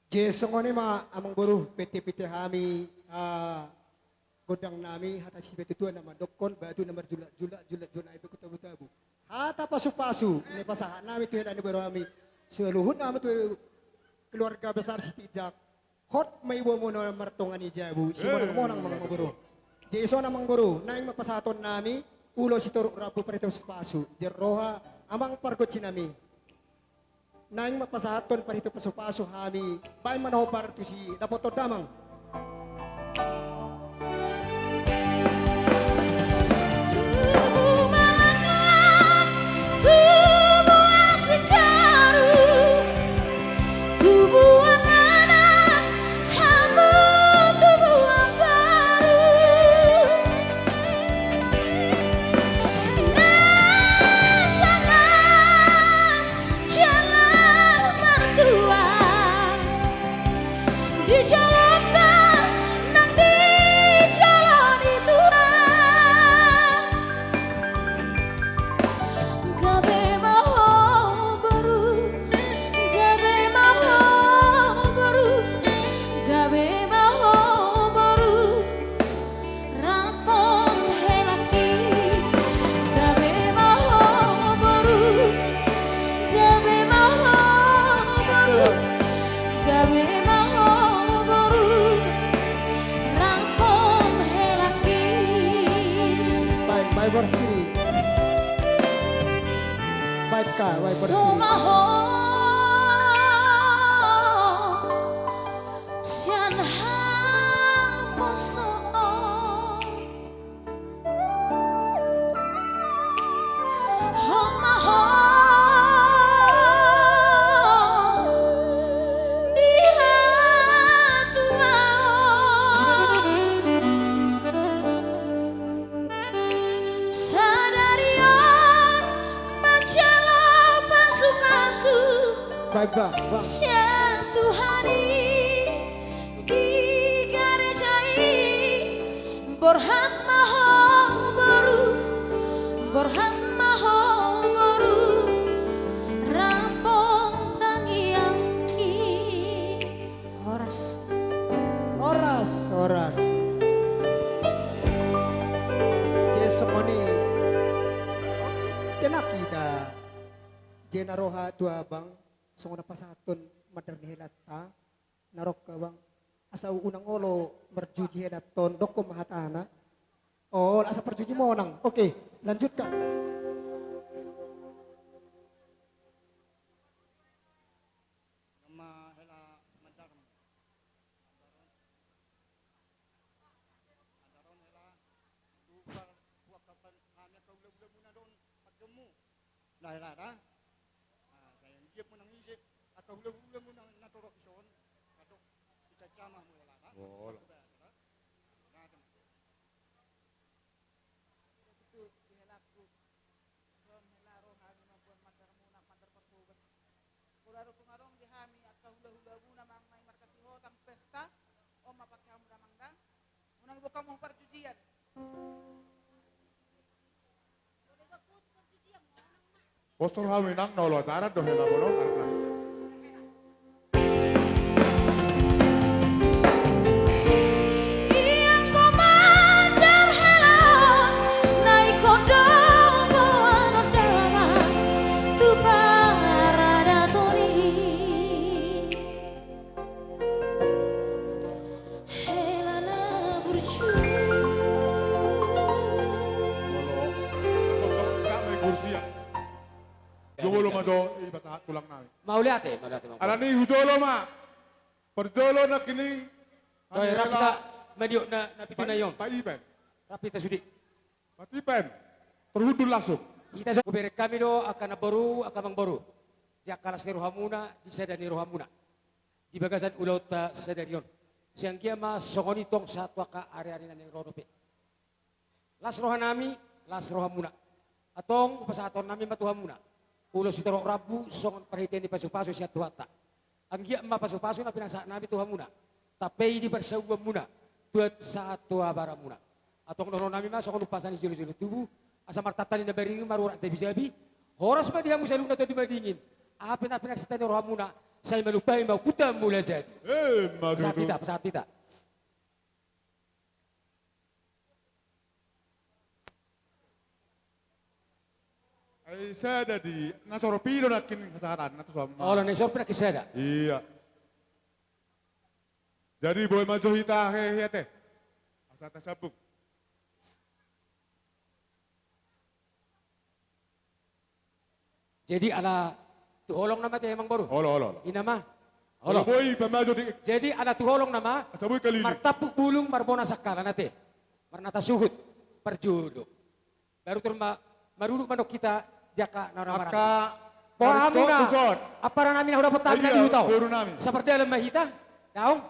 Jadi songon i ma amang boru, pete-pete hami, ah, gondang nami, hata sipaituan na mandokkon, batu na marjulak-julak, julak-julak na ipe ku tabu-tabu. Hata pasu-pasu na pasahat nami tu hela ni boru nami, saluhutna ma tu keluarga besar Sitinjak. Hot ma iboamuna martonga ni jabu, simonang-monang ma amang boru. Jadi songon i amang boru, naeng ma pasahaton nami ulos sitorop rambu pasahat pasu-pasu, jadi roha amang pargonsi nami. Naeng ma pasahathon pasahat pasu-pasu hami, baen ma na hombar tusi, dapothon damang. Tubuan anak, tubuan singkaru, tubuan anak, hamu tubuan boru. Na sangap jala martua di jolonta nang di jolo ni Tuhan. Gabe ma ho boru, gabe ma ho boru, gabe ma ho boru. Ramphon helangki, gabe ma ho boru, gabe ma ho boru, gabe ma ho boru, ramphon helangki. Baik, baik, boras kiri. Baik, Kak, baik, boras kiri. Somaho. Sian haposoon. Homa ho di hatuaon. Sadari on manjalo pasu-pasu. Baik, Bang, Bang. Sian Tuhan i di gareja i. Borhat ma ho boru, borhat ma ho boru, rap on tangiangki. Horas. Horas, horas. Jadi songon i, tenang kita. Jadi na roha tu abang, songon na pasahathon mandar ni helanta. Na roha abang, asa unang olo marjuji helanta on, dokkon ma hatana. Oh, asa parjuji monang. Oke, lanjutkan. Nama hela mandar. Mandar on hela, tu par, buat kapan, hami angka hula-hulamuna do on, parjolo. Nah, hela da. Nah, sai anggiat monang ise, angka hula-hulamuna na torop dison, adong, dicacama hamu hela da. Olo. Nah, tutu di helangku. Dison hela ro hami mamboan mandarmuna, mandar parsogot. Molo adong tung adong di hami angka hula-hulamuna manang na i markasihotang pesta, on ma pake hamu damang da. Unang diboan hamu parjujian. Bosor hamu inang, na olo acara do hela bono, karena. Ianggo mandar hela on, na ingkon do boanon damang tu paradaton i. Hela na burju. Olo, olo, olo, olo, olo, olo, olo. Jolo ma jo, i pasahat tulang nami. Mauliate, mauliate, mauliate. Alani hujolo ma. Parjolo nangkining. Toe, hami rap hela. Hita malihat na, na pitu na i on. Pak Ipen. Rap hita sude. Matipen, terhudul langsung. Hita so, hubereng hami do angka namboru, angka amangboru. Di angka las ni rohamuna, di sada ni rohamuna. Di bagasan ulaonta sadari on. Sai anggiat ma songon i tong sahat tu angka ari-ari na naeng ro dope. Las rohanami, las rohamuna. Antong hupasahathon hami ma tu hamuna. Ulos sitorop rambu songon parhitean ni pasu-pasu sian Tuhanta. Anggiat ma pasu-pasu na pinasahat nami tu hamuna, tampei di parsaulianmuna, tuat sahat tu abaramuna. Antong dohonon nami ma songon umpasa ni jolo-jolo tubu, asa martantang ni na maringi, marurat jabi-jabi, horas ma di hamu saluhutna Tondi Madingin. Aha pe na pinarsinta ni rohamuna, sai malum hami ma huta mula jadi. Eh, ma tutu. Pasahat hita, pasahat hita. Ai sada di, na soro pido nangkin hasahatan, na tu sama. Olo, na soro pido nangkin sada. Iya. Jadi, boi ma jo hita hehe ate. Asa tasambung. Jadi ala tu holong nama te, Amangboru. Olo, olo, olo. Ina ma. Olo. Olo, boi, pamajo di. Jadi ala tu holong nama. Asa boi kalili. Martampuk bulung, marbona sangkala na te. Marnata suhut. Parjolo. Baru tor ma, marudut ma nangkin hita di angka na maranggi. Angka. Poha hamu na. Ampara nami na hudapot hami na di huta on. Boru nami. Sapardalan ma hita. Daong.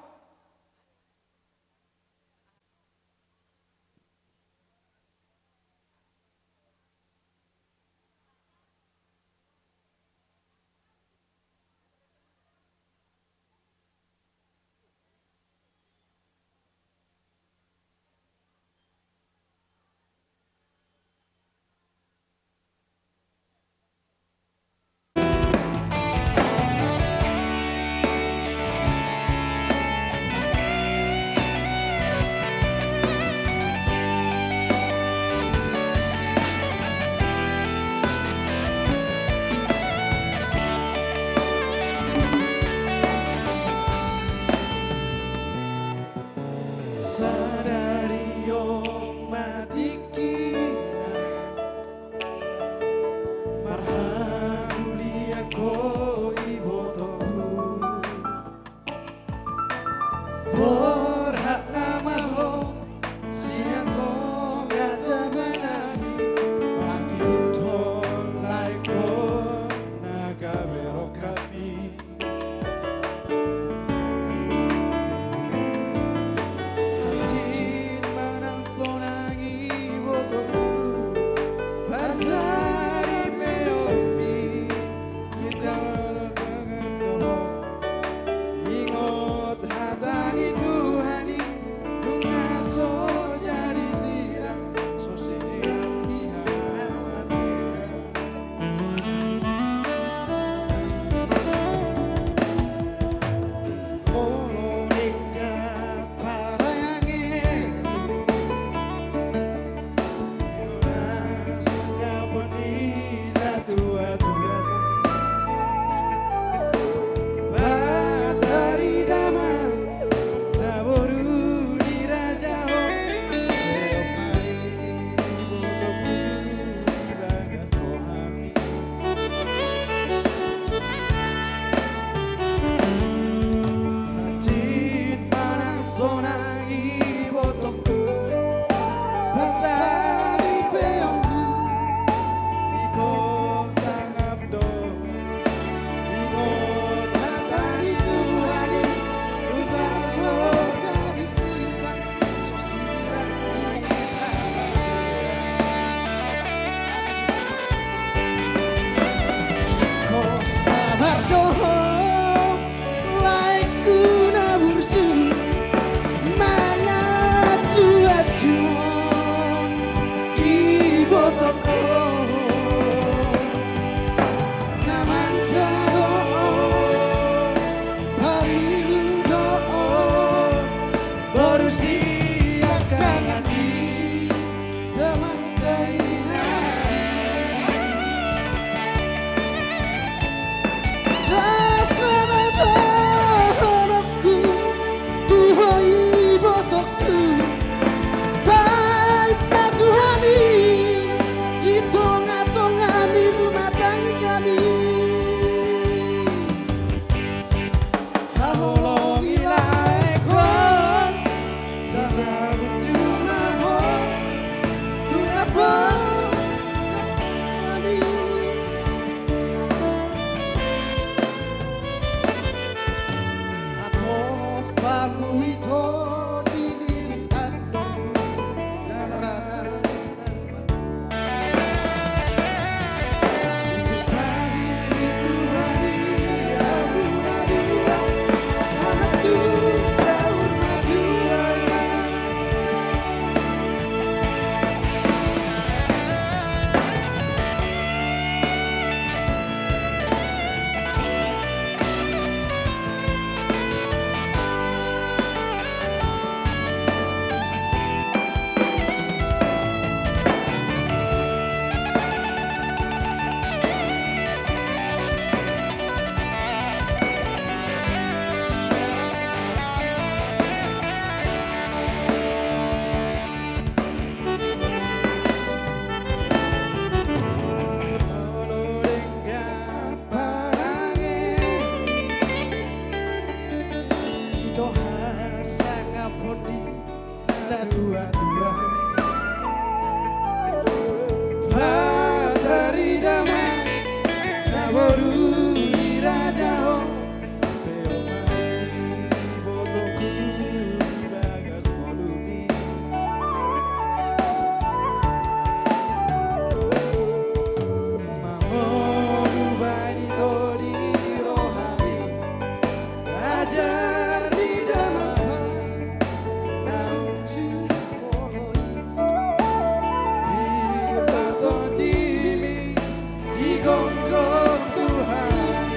Engkau Tuhan.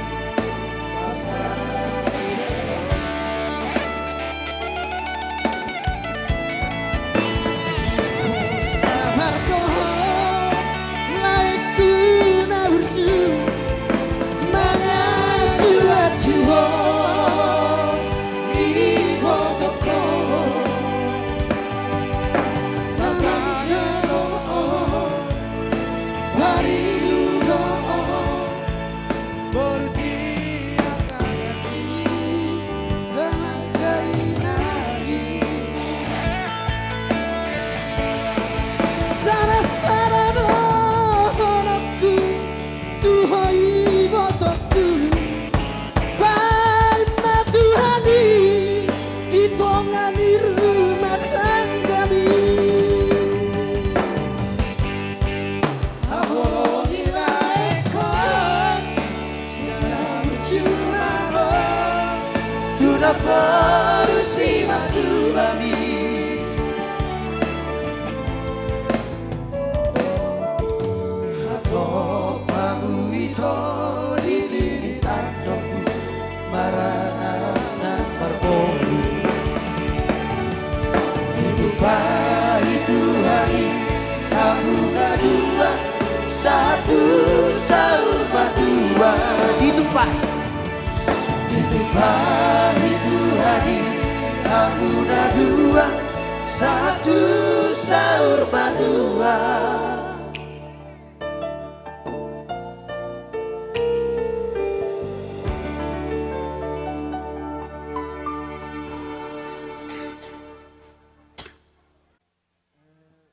Sabar Ho, laengku na burju, mangacu-acu Ho, ibotohon, manjalo Ho, parinduhon Ho. Boru sian tangan i, tangan dari nari. Jala sada dohononku tu Ho ibotoku, baen ma Tuhan i di tonga ni rumah tanggami. Haholongi laengkon, sian na burju ma Ho, tu na boru simatuami. Hatop hamu ito di lili tandokku, maranak nang marboru. Ditumpahi Tuhan i hamu na dua, sahat tu saur matua. Ditumpahi. Ditumpahi Tuhan i hamu na dua, sahat tu saur matua. Eh,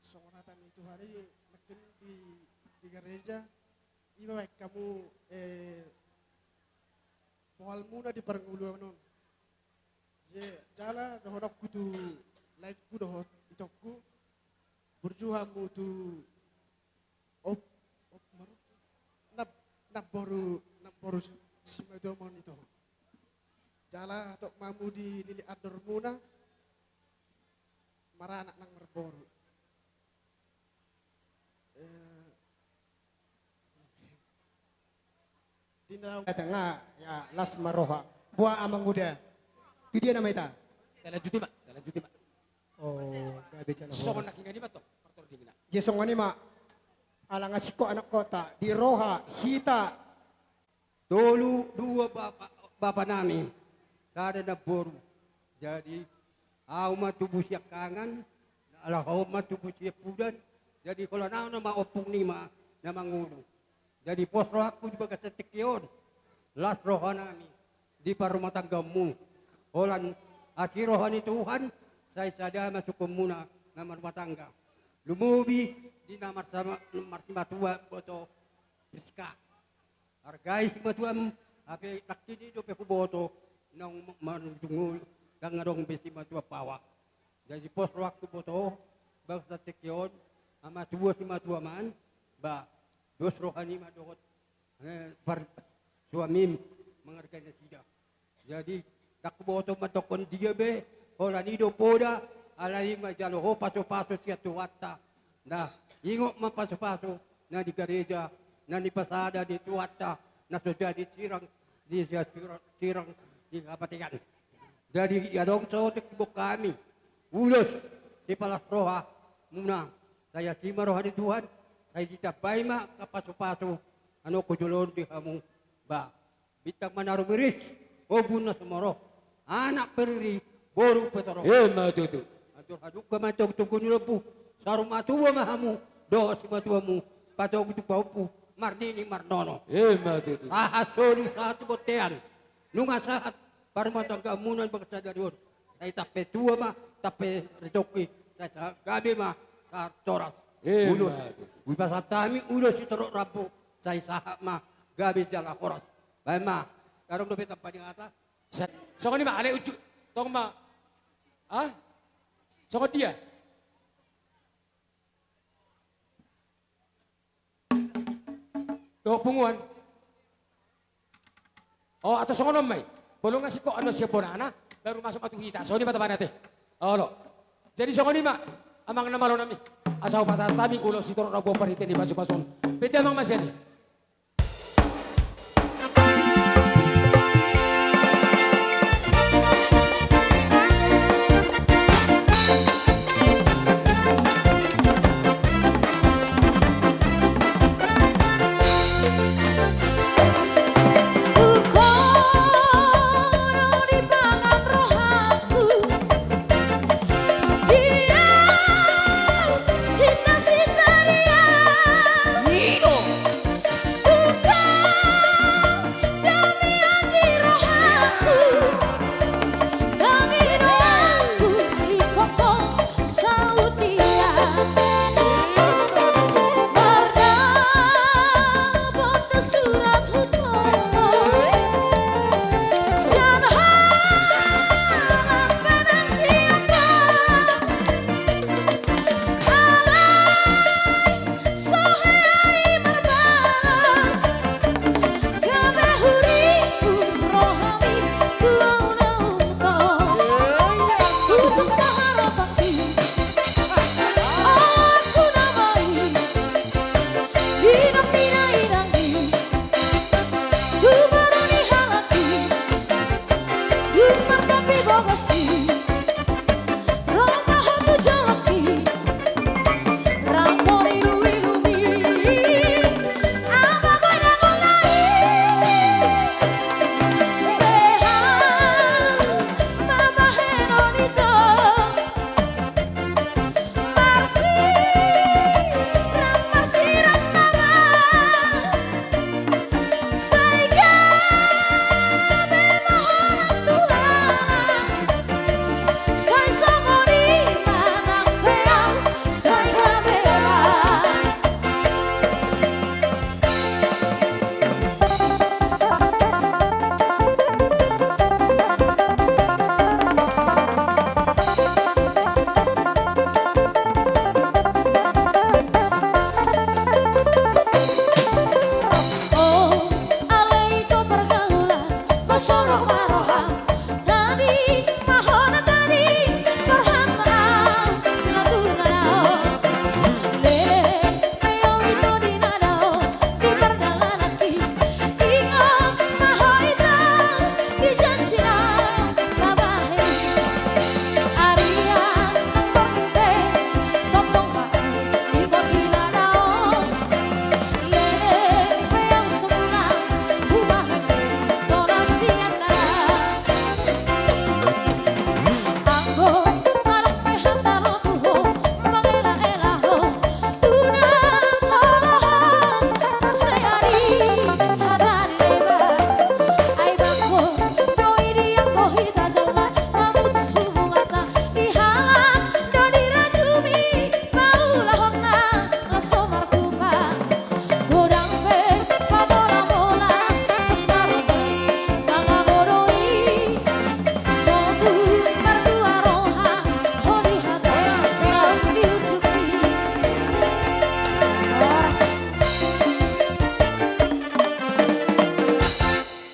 songon hata ni Tuhan i, nangkin di, di gareja, i ma baen hamu, eh, pohalmuna di parngoluan on. Jala dohononku tu laengku dohot itongku, burju hamu tu op, op, mar, nap, namboru, namboru si, simatuam on ito. Jala hatop ma hamu di lili andormuna, maranak nang marboru. Eh, Di na, tengah, ya, las ma roha. Boha amang uda. Tu dia nama ita? Talanjuti ma, talanjuti ma. Oh, gabe jala horas. Songon na hingan i ma tong, partor di mina. Jadi songon i ma. Ala nga singkop anak kota, di roha, hita. Tolu, dua bapa, bapa nami, sada namboru. Jadi, ahu ma tubu siangkangan, ala ho ma tubu siampudan. Jadi, holan ahu nama ompung nima na mangolu. Jadi, pos rohangku di bagasan tingki on, las roha nami di parrumatanggaonmu. Holan asi roha ni Tuhan, sai sada ma sungkunmuna na marrumah tangga. Lumobi di na marsama, marsimatua boto Priska. Argai simatuam, hape nangkin i dope huboto, naung ma-, marujung ujung, ndang adong be simatua pawa. Jadi pos rohangku boto, bagasan tingki on, hamatua simatuam an, ba, dos roha nima dohot, eh, par-, suamim mangargai nasida. Jadi, ndang huboto mandokkon dia be, holan i do poda, alai manjalo ho pasupasu sian Tuhanta. Nah, ingot ma pasupasu na di gareja, na nipasada ni Tuhanta, na so jadi sirang, di sirang, sirang di hapatean. Jadi, adong saotik boan hami, ulos, sipalas rohamuna, sai asi ma roha ni Tuhan, sai ditambai ma angka pasupasu, anokku jolo on di hamu, ba. Bintang manarung iris, ombun na sumorop, anak pe riri, boru pe torop. Ima tutu. Andor hadungka ma tongtong ni lombu, saur matua ma hamu dohot simatuamu, patogu tu pahompu, marnini marnono. Ima tutu. Sahat solu sahat tu bontean, nunga sahat parrumatanggaonmuna di bagasan sadari on. Sai tampe tua ma, tampe rijongki, sai sa-, gabe ma sahat horas. Ima tutu. Ulos, hupasahat hami ulos sitorop rambu, sai sahat ma gabe jala horas. Baen ma, adong dope tampa ni hata. Sa-, songon i ma, alai uju, tong ma. Ah? Songon dia? Dohot punguan. Oh, atau songon on ma i. Molo nga singkop annon sian bonana, baru masuk ma tu hita. Songon i ma tamba na ate. Olo. Jadi songon i ma, amang na malo nami. Asa hupasahat hami ulos sitorop rambu on marhite ni pasupasu on. Pete amang masian i.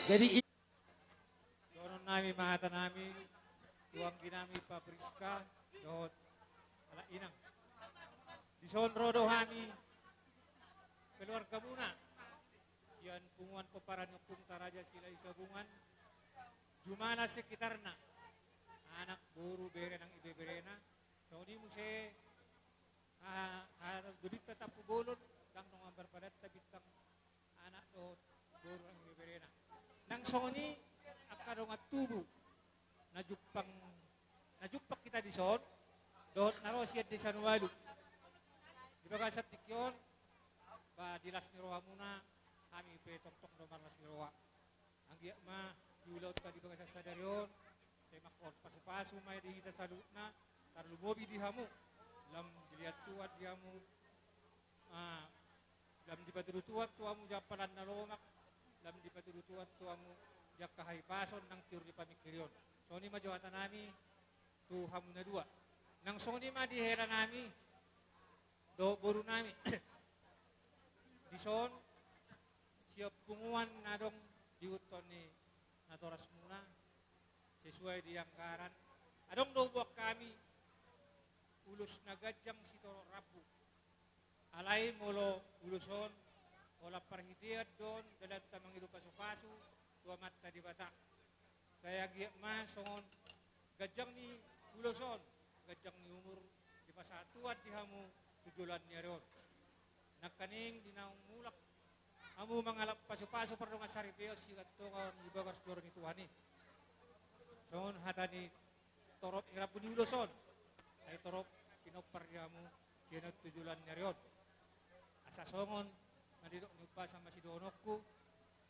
Jadi i- Dohonon nami ma hata nami tu anggi nami Pa Priska dohot halak inang. Dison ro do hami keluarga muna sian punguan pomparan ni Ompunta Raja Silahisabungan jumala sekitarna, anak, boru, bere nang ibeberena. Songon i muse ha, ha, godinta Tampubolon, ndang dongan parpadanta Bintang, anak dohot boru nang ibeberena. Nang songon i angka dongan tubu na jumpang, na jumpang hita dison dohot na ro sian desa na ualu. Di bagasan tingki on, ba di las ni rohamuna hami pe tongtong do marlas ni roha. Anggiat ma di ulaonta di bagasan sadari on, sai manghorhon pasupasu ma i di hita saluhutna, tarlumobi di hamu, lam dilehon Tuhan di hamu, ah, lam dipatudu Tuhan tu hamu jampalan na lomak, lam dipatudu Tuhan tu hamu di angka hahipason nang tiur ni pamingkirion. Songon i ma jo hata nami tu hamu na dua. Nang songon i ma di hela nami dohot boru nami. Dison sian punguan na adong di ihuthon ni natoras muna, sesuai di anggaran, adong do huboan hami ulos na ganjang sitorop rambu. Alai molo ulos on, holan parhitean do on dalanta mangido pasupasu tu Amanta Debata. Sai anggiat ma songon ganjang ni ulos on, ganjang ni umur, dipasahat Tuhan di hamu tu joloan ni ari on. Nangkaning di naung mulak hamu mangalap pasupasu pardongan saripeon sigantongan di bagas joro ni Tuhan i. Songon hata ni torop ni rambu ni ulos on, sai torop pinompar di hamu sian on tu joloan ni ari on. Asa songon na nidok ni umpasa ma sidohononku,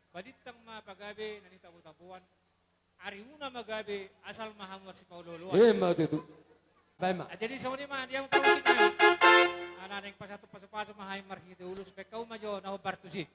balintang ma pagabe na nitabotaboan, arimuna ma gabe asal ma hamu marsipaolooloan. Ima tutu. Baen ma. Ah, jadi songon i ma di hamu parmusik nami. Ala naeng pasahat pasupasu ma hami marhite ulos, baen hamu ma jo na hombar tusi.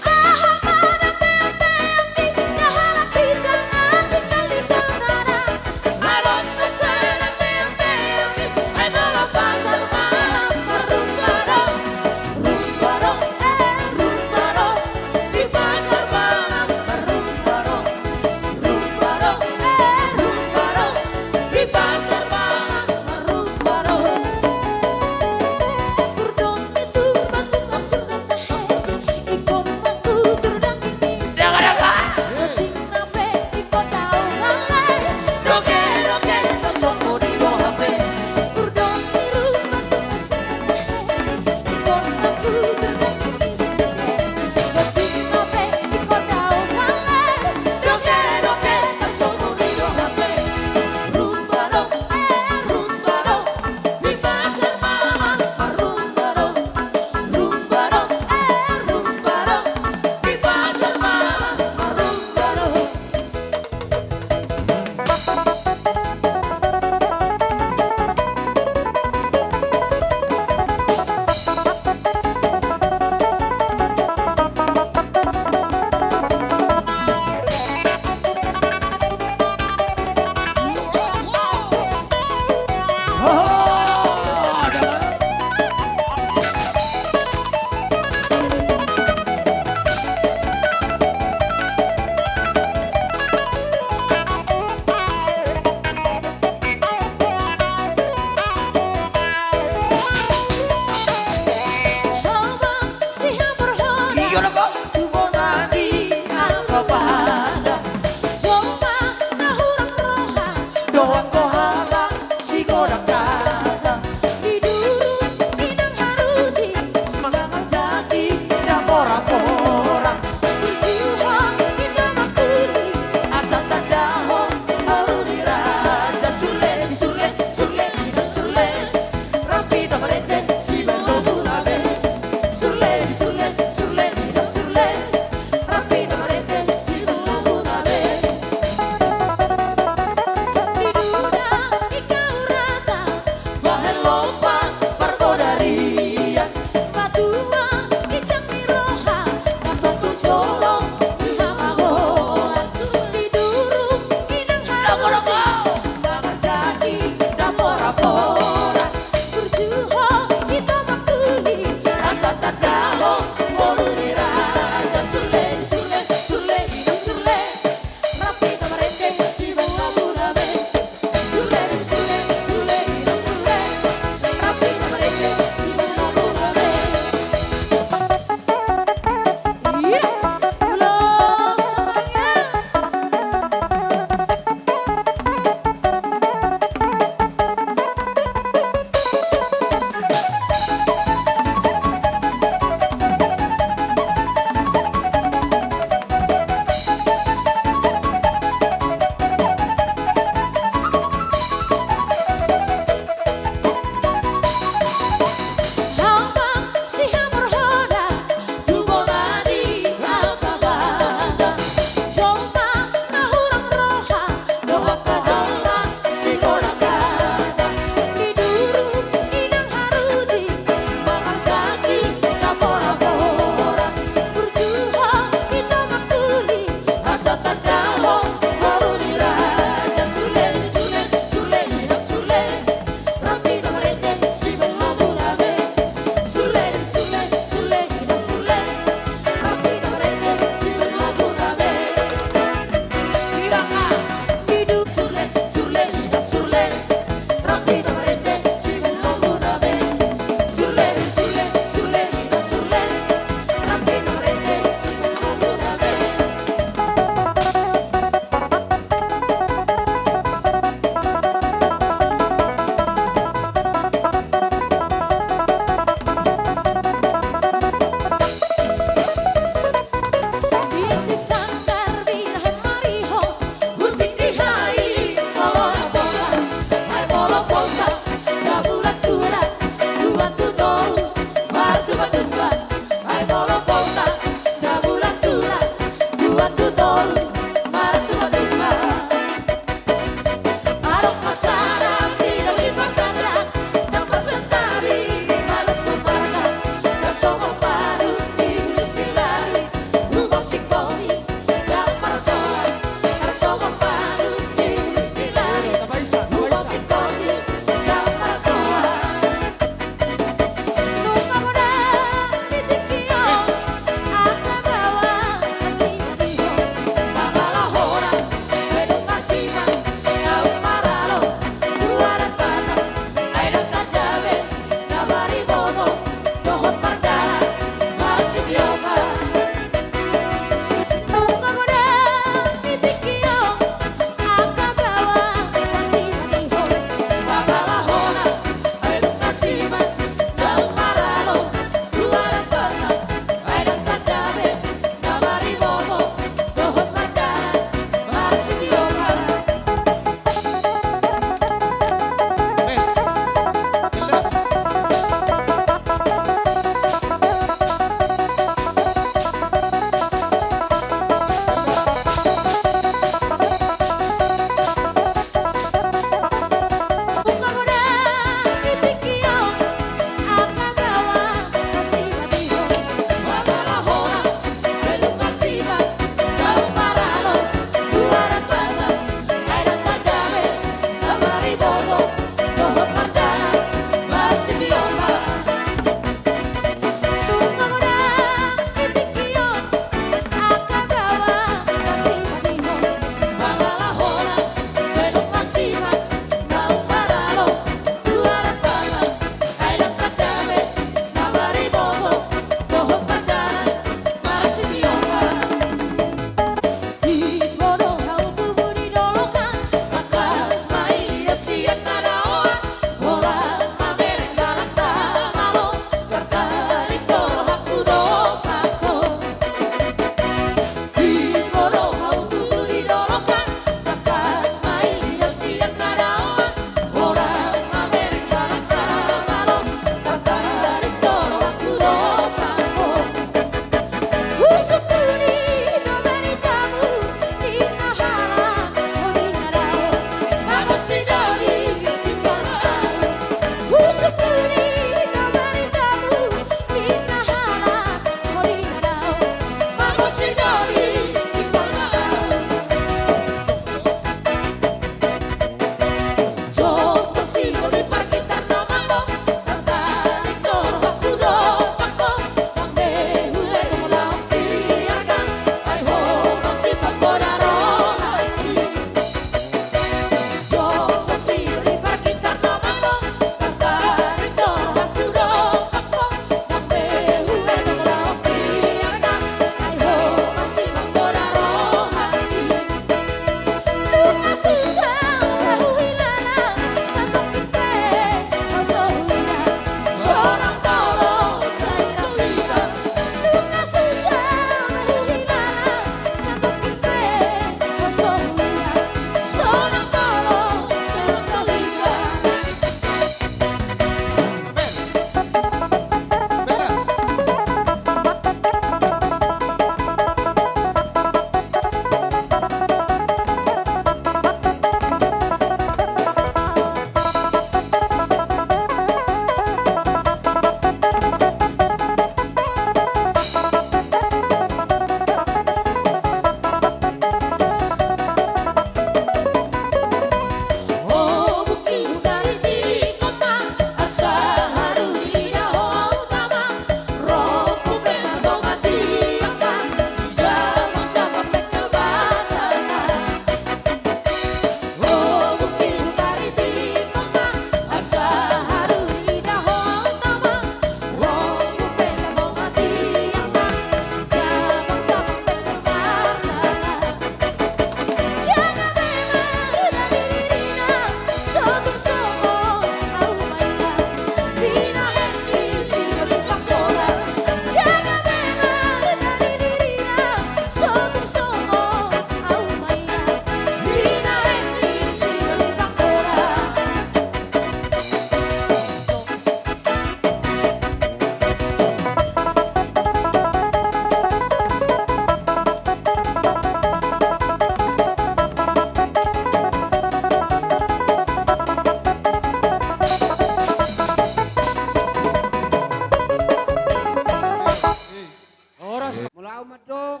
Ahu mandok,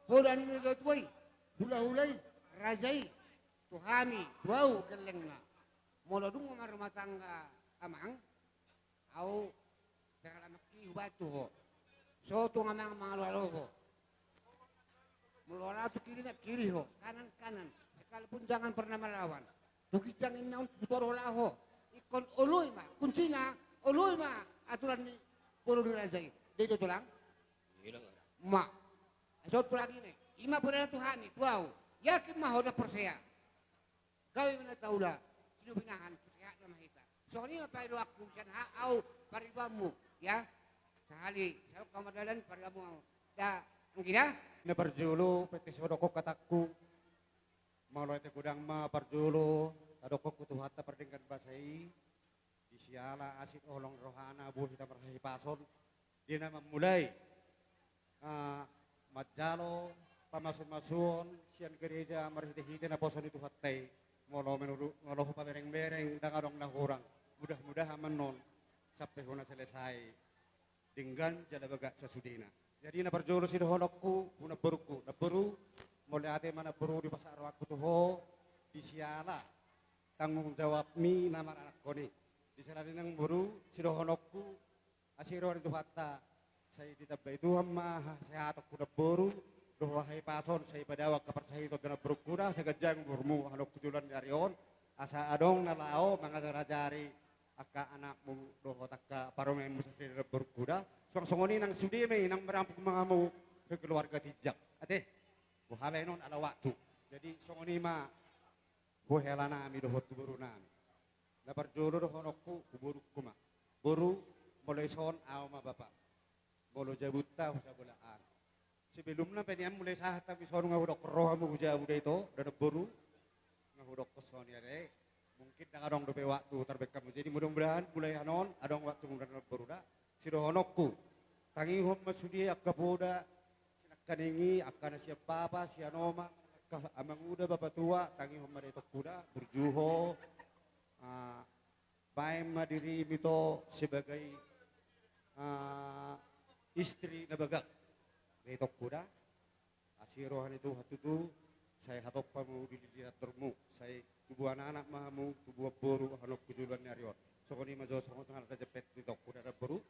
poda ni natua-tua i, hula-hula i, raja i, tu hami, tu ahu gellengna. Molo dung marrumah tangga amang, ahu, sekarang nangkin hubantu ho. So tung amang mangalo-alo ho. Molo laho tu kiri nangkiri ho, kanan kanan. Sekalipun jangan pernah melawan. Tu ginjang inna on tu toru laho. Ingkon oloi ma, kuncina, oloi ma aturan ni boru ni raja i. Dia do tulang? Ma. Aso tulang i ne. Ima poda na tu hami, tu ahu. Yakin ma ho na porsea. Gabe ma na taula, sido pinahan, sehat ma hita. Songon i ma pangidoanku sian ahu paribanmu, ya. Sahali, sahali ahu mardalan paribanmu ahu. Da, anggi da. Na parjolo, pete so dokkon hatangku. Mauliate godang ma parjolo, tadokkon tu Tuhanta pardenggan basa i. Di siala asi dohot holong ni rohana, boi hita marhahipason. Dia na mamulai, ah, manjalo pamasu-masuon sian gereja marhite-hite naposo ni Tuhanta i. Molo menurut, molo hupabereng-bereng, ndang adong na hurang. Mudah-mudahan ma annon sampe hona selesai denggan jala bagak sasudena. Jadi na parjolo sidohononku, tu namborungku. Namboru, mauliate ma namboru dipasahat rohangku tu ho, di siala tanggung jawabmi na maranakkon i. Di siala ni i namboru, sidohononku, asi roha ni Tuhanta, sai ditambai Tuhan ma hasehaton tu namboru, dohot hahipason, sai padao angka parsahiton tu namborungku da, sai ganjang umurmu, annon tu joloan ni ari on, asa adong na laho mangajar-ajari angka anakmu, dohot angka parumaenmu sasada namborungku da, suang songon i nang sude ma i, nang marampung ma hamu keluarga tinjak. Ate, boha baenon ala waktu. Jadi songon i ma, tu helanami dohot tu borunami. Na parjolo dohononku, tu borungku ma. Boru, molo dison ahu ma bapa. Molo jabunta, husabolaan. Sebelumna pe nian mulai sahat hami dison nga hudokkon rohamu tu jabu da ito, da namboru. Nga hudokkon songon i ate. Mungkin ndang adong dope waktu tarbengkam. Jadi mudah-mudahan mulai annon adong waktu muda namboru da. Sidohononku, tangihon ma sude angka poda, nangkaning i, angka na sian bapa, sian oma, angka amanguda, bapatua, tangihon ma da itongku da, burju ho, ah, baen ma dirim ito sebagai, ah, istri na bagak. Da itongku da. Asi roha ni Tuhan tutu, sai hatop hamu di lilitan tormu, sai tubuan anak ma hamu, tubuan boru, annon tu joloan ni ari on. Songon i ma jo songon na tajempek di itongku da namboru.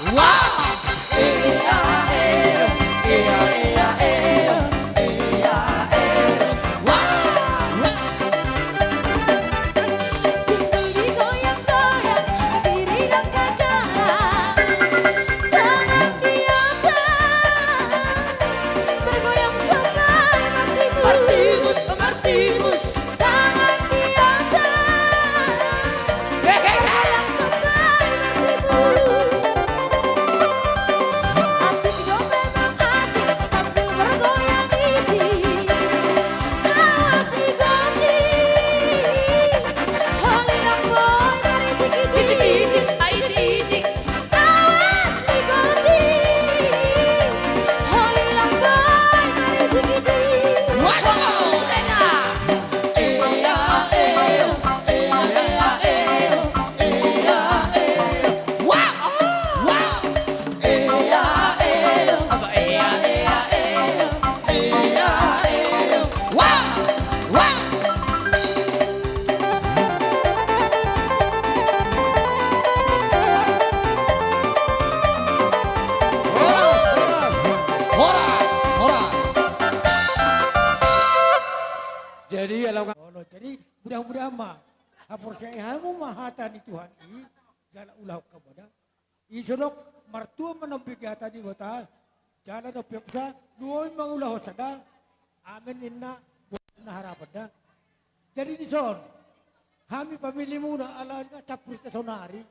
Wah! Ea, ea, ea, ea, ea, ea, ea, ea, wah! Tinggal digoyang-goyang, berdiri dan gagah. Tangan di atas, bergoyang sampai bertimbus. Bertimbus, bertimbus. Tangan di atas, goyang sampai bertimbus. Asik dong, memang asik sambil bergoyang ini. Awas digoyang. Holilang boy, mari dikit-dikit. Dikit-dikit, ai dikit. Awas digoyang. Holilang boy, mari dikit-dikit. Wah, sudah. Horas, horas, horas. Jadi, kalau nggak, jadi mudah-mudahan ma haporseai hamu ma hata ni Tuhan i, jala ulahon hamu da. I so dok, martua ma na umbege hata ni Debata, jala na umpeopsa, lumobi ma ulaonsa da. Amen ninna, boasna harapan da. Jadi dison, hami familimuna ala na campur hita sonari.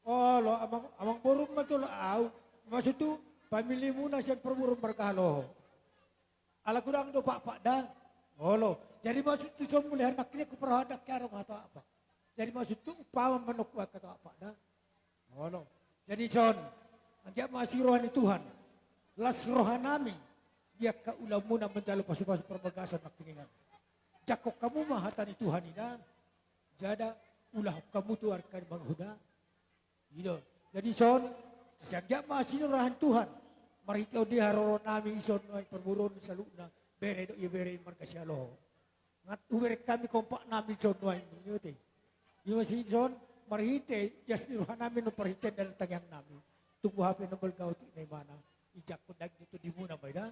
Olo, amang, amang borum ma tu olo au. Maksudhu, familimuna sian parboruon marga Haloho. Ala godang do pakpak da. Olo. Jadi maksudhu so mulai hari nangkin huparrohahon dang hea adong hata pakpak. Jadi maksudhu umpama manuk hata pakpak da. Olo. Jadi son, anggiat ma asi roha ni Tuhan. Las rohanami. Di angka ulaonmuna manjalo pasu-pasu parbagason nangkiningan. Jangkon hamu ma hata ni Tuhan i da. Jala ulahon hamu tu ari ni mangihut da. I do. Jadi son, asa anggiat ma asi roha ni Tuhan. Marhite on di haroro nami i son nuaeng parboruon ni saluhutna. Bere do i bere marga Sihaloho. Ngat hubereng hami kompaknami son nuaeng i ote. I ma si son, marhite jas ni rohanami na parhitean dalan tangiangnami. Tung boha pe na balga otik na imana. Ijangkon daging tu tondimuna ma i da.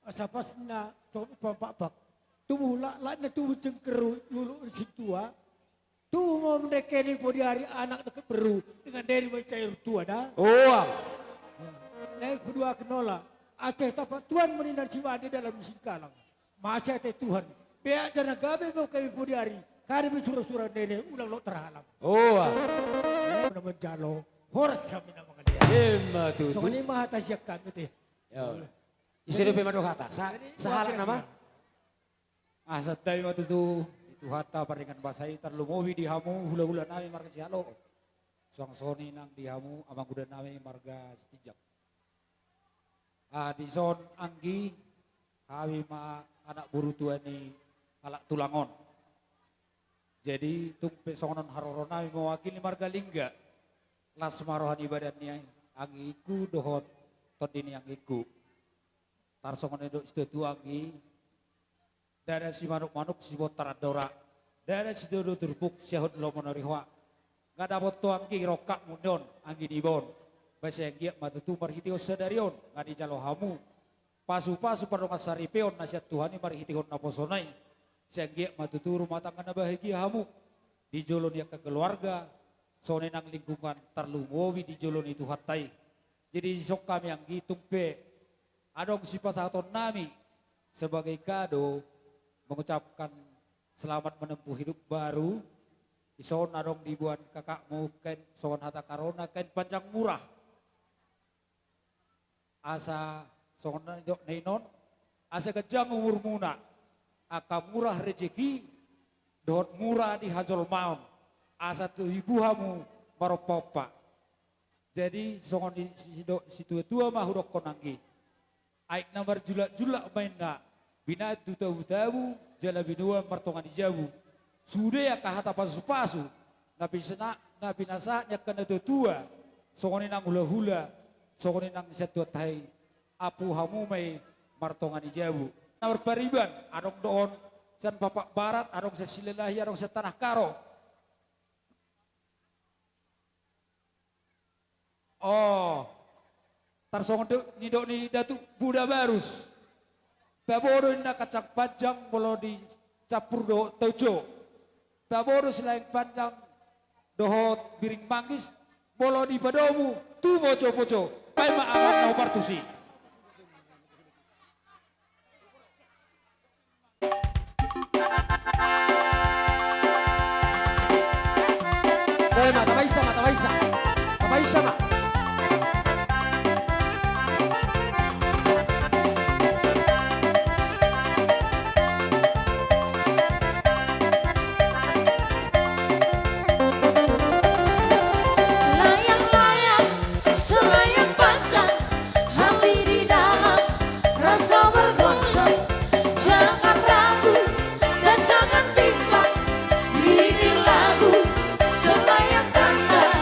Asa pas na songon umpama pakpak. Tubu laklak na tubu cengker i ulu ni sintua. Tubu ma mandengke ni pudi ari anak dengke beru dengan deri mancai tua da. Oa. Na i paduahon holan. Asa tapatua ma ninna si bade dalam ni singkalang. Masa te Tuhan. Beak jala gabe ma hami pudi ari. Kada be sura-sura nene ulang lot terhalang. Oa. Na manjalo. Horas hami na mangalean. Ima tutu. Songon i ma hata sian hami te. Yo. Ise dope mandok hata? Sa-, jadi, sahalak nama? Ah, santabi ma tutu di Tuhanta pardenggan basa i tarlumobi di hamu hula-hula nami marga Sihaloho. Suang songon i nang di hamu amanguda nami marga Sitinjak. Ah, dison anggi hami ma anak boru tua ni halak tulang on. Jadi tung pe songon on haroro nami mewakili marga Lingga. Las ma roha ni badan ni anggingku dohot tondi ni anggingku. Tarsongon na nidok situa-tua anggi. Ndada simanuk-manuk sibontar andora. Ndada sidodo turpuk siahut lomo ni roha. Nga dapot ho anggi rongkapmu on anggi ni baon. Ba sai anggiat ma tutu marhitehon sadari on nga dijalo hamu pasu-pasu pardongansaripeon na sian Tuhan i marhitehon naposona i. Sai anggiat ma tutu rumah tangga na bahagia hamu di jolo ni angka keluarga, songon i nang lingkungan tarlumobi di jolo ni Tuhanta i. Jadi dison hami anggi tung pe adong sipasahaton nami sebagai kado mengucapkan selamat menempuh hidup baru. Dison adong diboan kakakmu kain songon hata karona kain panjang murah. Asa songon na nidok na i non, asa ganjang umurmuna, angka murah rejeki, dohot mura di hajolmaon, asa tubu hamu marompa-ompa. Jadi songon ni situa-tua ma hudokkon anggi. Aek na marjulak-julak ma inna, binahen tu tabu-tabu, jala binoan martonga ni jabu. Sude angka hata pasu-pasu na pinasahat ni angka natua-tua, songon i nang hula-hula, songon i nang sian Tuhanta i, ampu hamu ma i martonga ni jabu. Na marpariban, adong do on sian Pakpak Barat, adong sian Silalahi, adong sian Tanah Karo. Oh, tarsongon do-, nidok ni Datu Buda Barus. Tabo do inna kacang panjang molo dicampur dohot tauco. Tabo do silaeng panjang dohot biring manggis molo dipadomu tu poco-poco. Baen ma amang na hombar tusi. Baen ma, tapaisa ma, tapaisa. Tapaisa ma. Layang-layang, selayang pandang, hati di dalam, rasa bergoncang. Jangan ragu dan jangan bimbang, ini lagu selayang pandang.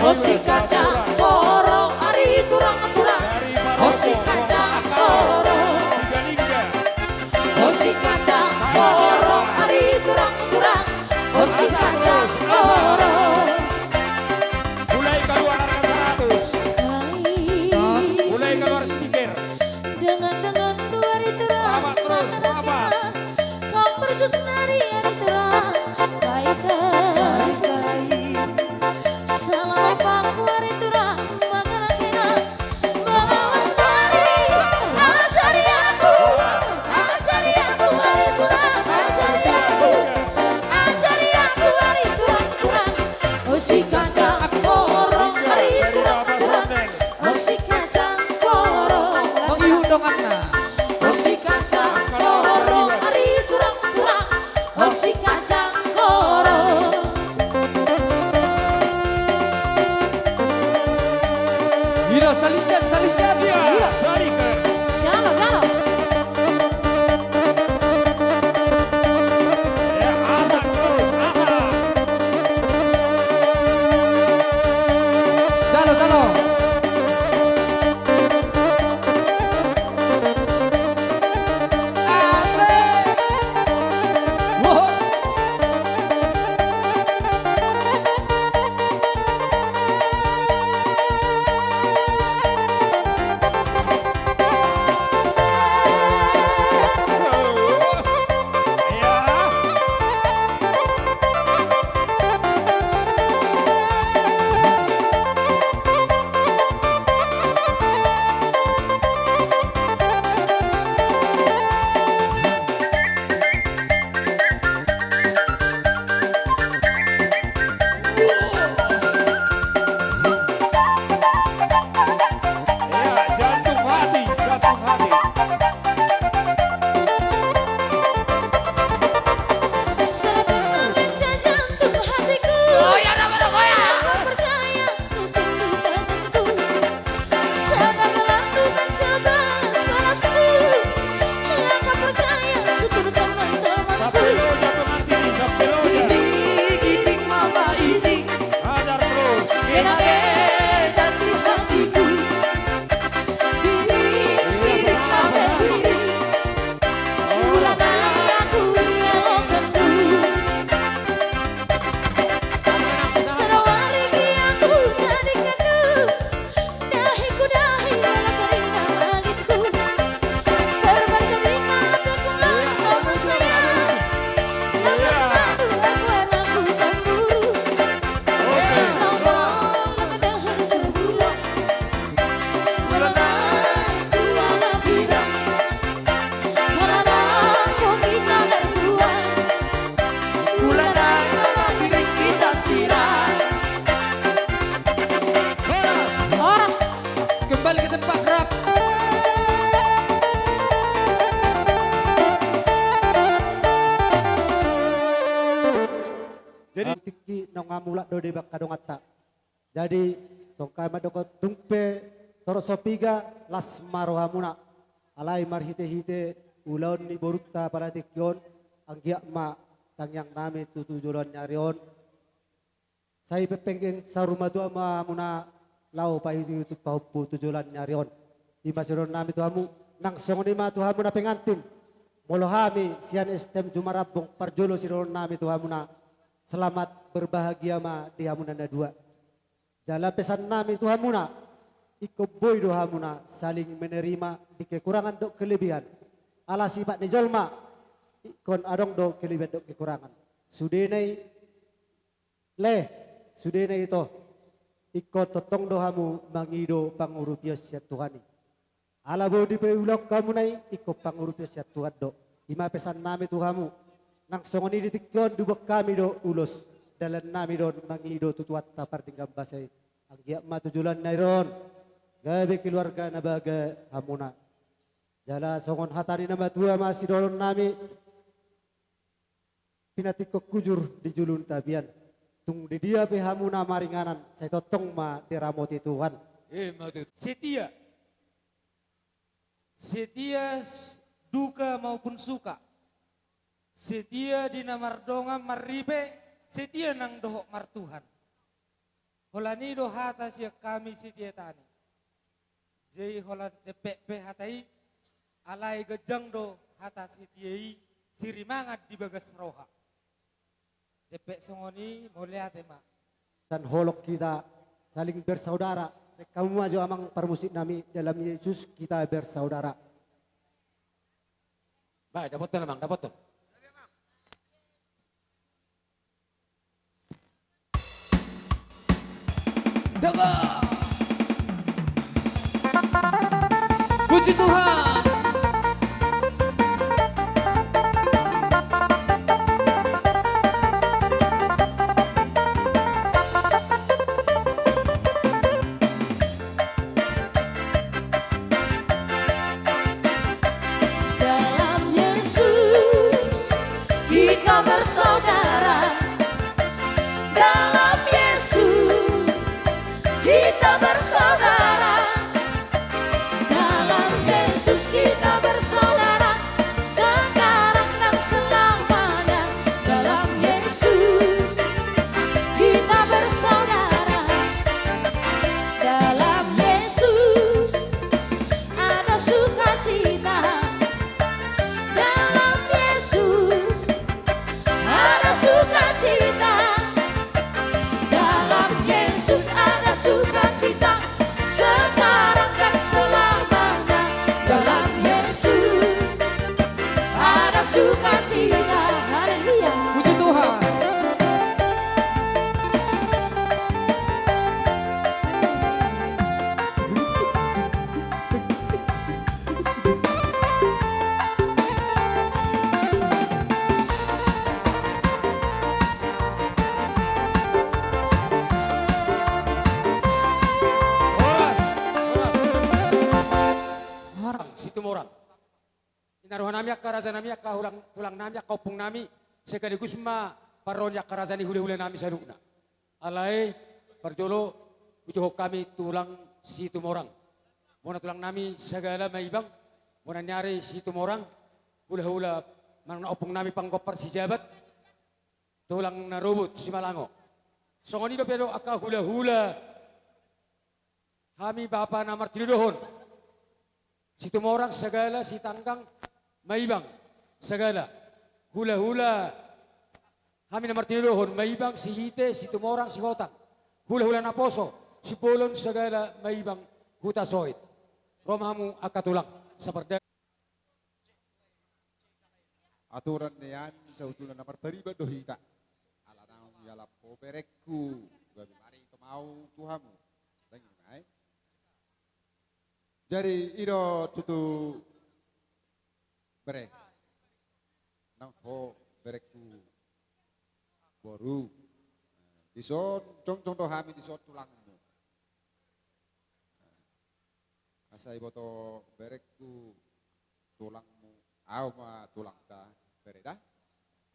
Osi kacang koro ari turang-turang. Osi kacang koro. Osi kacang koro ari turang-turang. Osi kacang koro. Mulai keluar harga seratus. Mulai keluar stiker. Dengan-dengan dua hari turang. Selamat terus, selamat. Kau bercut nari hari turang. Baik, baik. Selamat pangku hari turang. Makan kena. Bawa sekali. Ajari aku. Ajari aku hari turang. Ajari aku. Ajari aku hari turang-turang. Osi kacang koro hari turang-turang. Osi kacang koro. Mangihut donganna. Osi kacang koro ari turang-turang. Osi kacang koro. Ida, salingan, salingan. Iya, salingan. Jalo, jalo. Jalo, jalo. Asik. Woho. Iya, jantung hati, jantung hati. Satu menjadi jantung hatiku. Oh, iya, nama dong, oh, iya. Aku percaya untuk menjadiku. Sana gelarku mencoba sebalasku. Yang kau percaya syukur teman-temanku. Sampai lo jatuh nanti, sampai lo jatuh. Ini giting mama ini. Hajar terus. Kenapa? Kenapa jatuh hatiku. Diri, diri, kenapa, kenapa? Diri. Ulanan aku dialogkanmu. Sarawari aku tadi kanu. Dahiku dahi ala karina magitku. Berbaca di mataku mama sayang. Nama aku aku anakku cemburu. Nongkrong dahan terbulan. Ulanan ku ala bidang. Ulanan ku kita berdua. Ulanan ku kita sirang. Horas. Horas. Kembali ke tempat, Rap. Jadi, tingki naung mulak do di bangka donganta. Jadi, songon hami mandok, tung pe torop so piga, las ma rohamuna. Alai marhite-hite ulaon ni borunta pada tingki on, anggiat ma tangiang nami tu, tu joloan ni ari on. Sai pepengkeng saur matua ma hamuna laho paihutihut pahompu tu joloan ni ari on. I ma sidohonon nami tu hamu, nang songon i ma tu hamuna pengantin. Molo hami sian S T M Jumarambong parjolo sidohonon nami tu hamuna, selamat berbahagia ma di hamuna na dua. Jala pesan nami tu hamuna, ingkon boi do hamuna saling menerima di kekurangan dohot kelebihan. Ala sifat ni jolma, ingkon adong do kelebihan dohot kekurangan. Sudena i, le, sudena i, ito, ingkon tongtong do hamu mangido pangurupion sian Tuhan i. Ala boi dipaulahon hamuna i, ingkon pangurupion sian Tuhan do. I ma pesan nami tu hamu. Nang songon i di tingki on diboan hami do ulos. Dalan nami do on mangido tu Tuhanta pardenggan basa i. Anggiat ma tu joloan ni ari on gabe keluarga na bahagia hamuna. Jala songon hata ni na matua ma sidohonon nami. Pinantikhon hujur di julu ni tapian. Tung di dia pe hamuna maringanan, sai tongtong ma diramoti Tuhan. Ima tutu. Setia. Setia s-, duka maupun suka. Setia di na mardongan marripe, setia nang dohot martuhan. Holan i do hata sian hami Setia Tani. Jadi holan jempek pe hata i, alai ganjang do hata setia i, sirimangan di bagas roha. Jempek songon i, mauliate ma. Dan holong kita saling bersaudara. Baen hamu ma jo amang parmusik nami, dalam Yesus kita bersaudara. Baik, dapothon amang, dapothon. Puji Tuhan. Dalam Yesus kita bersaudara. Dalam Yesus kita bersaudara. Dalam Yesus kita bersaudara. Sekarang dan selamanya. Dalam Yesus kita bersaudara. Dalam Yesus ada sukacita. Dalam Yesus ada sukacita. Dalam Yesus ada sukacita. Sekarang dan selamanya. Dalam Yesus ada sukacita. Haleluya. Puji Tuhan. Horas, horas. Situmorang. Ina roha nami, angka raja nami, angka tulang nami, angka ompung nami, sekaligus ma parro ni angka raja ni hulahula nami saluhutna. Alai parjolo hujohon hami tulang Situmorang. Bona tulang nami Sagala Maibang, bona ni ari Situmorang, hulahula manang na ompung nami panggompar Sijabat, tulang na rubut Simalango. Songon i dope do angka hulahula hami bapa na martinodohon. Situmorang Sagala, Sitanggang Maibang Sagala. Hulahula hami na martinodohon Maibang, Sihite, Situmorang, Sihotang. Hulahula naposo Simbolon Sagala Maibang Hutasoit. Ro ma hamu angka tulang, saparda- Aturan nian, sautuna na martaribat do hita. Ala naung ialap ho berengku, gabe mari tu mau tu hamu. Tangi nai. Jadi i do tutu bere. Nang ho berengku boru. Dison jongjong do hami dison tulangmu. Asa iboto berengku tulangmu, au ma tulangta, bere da.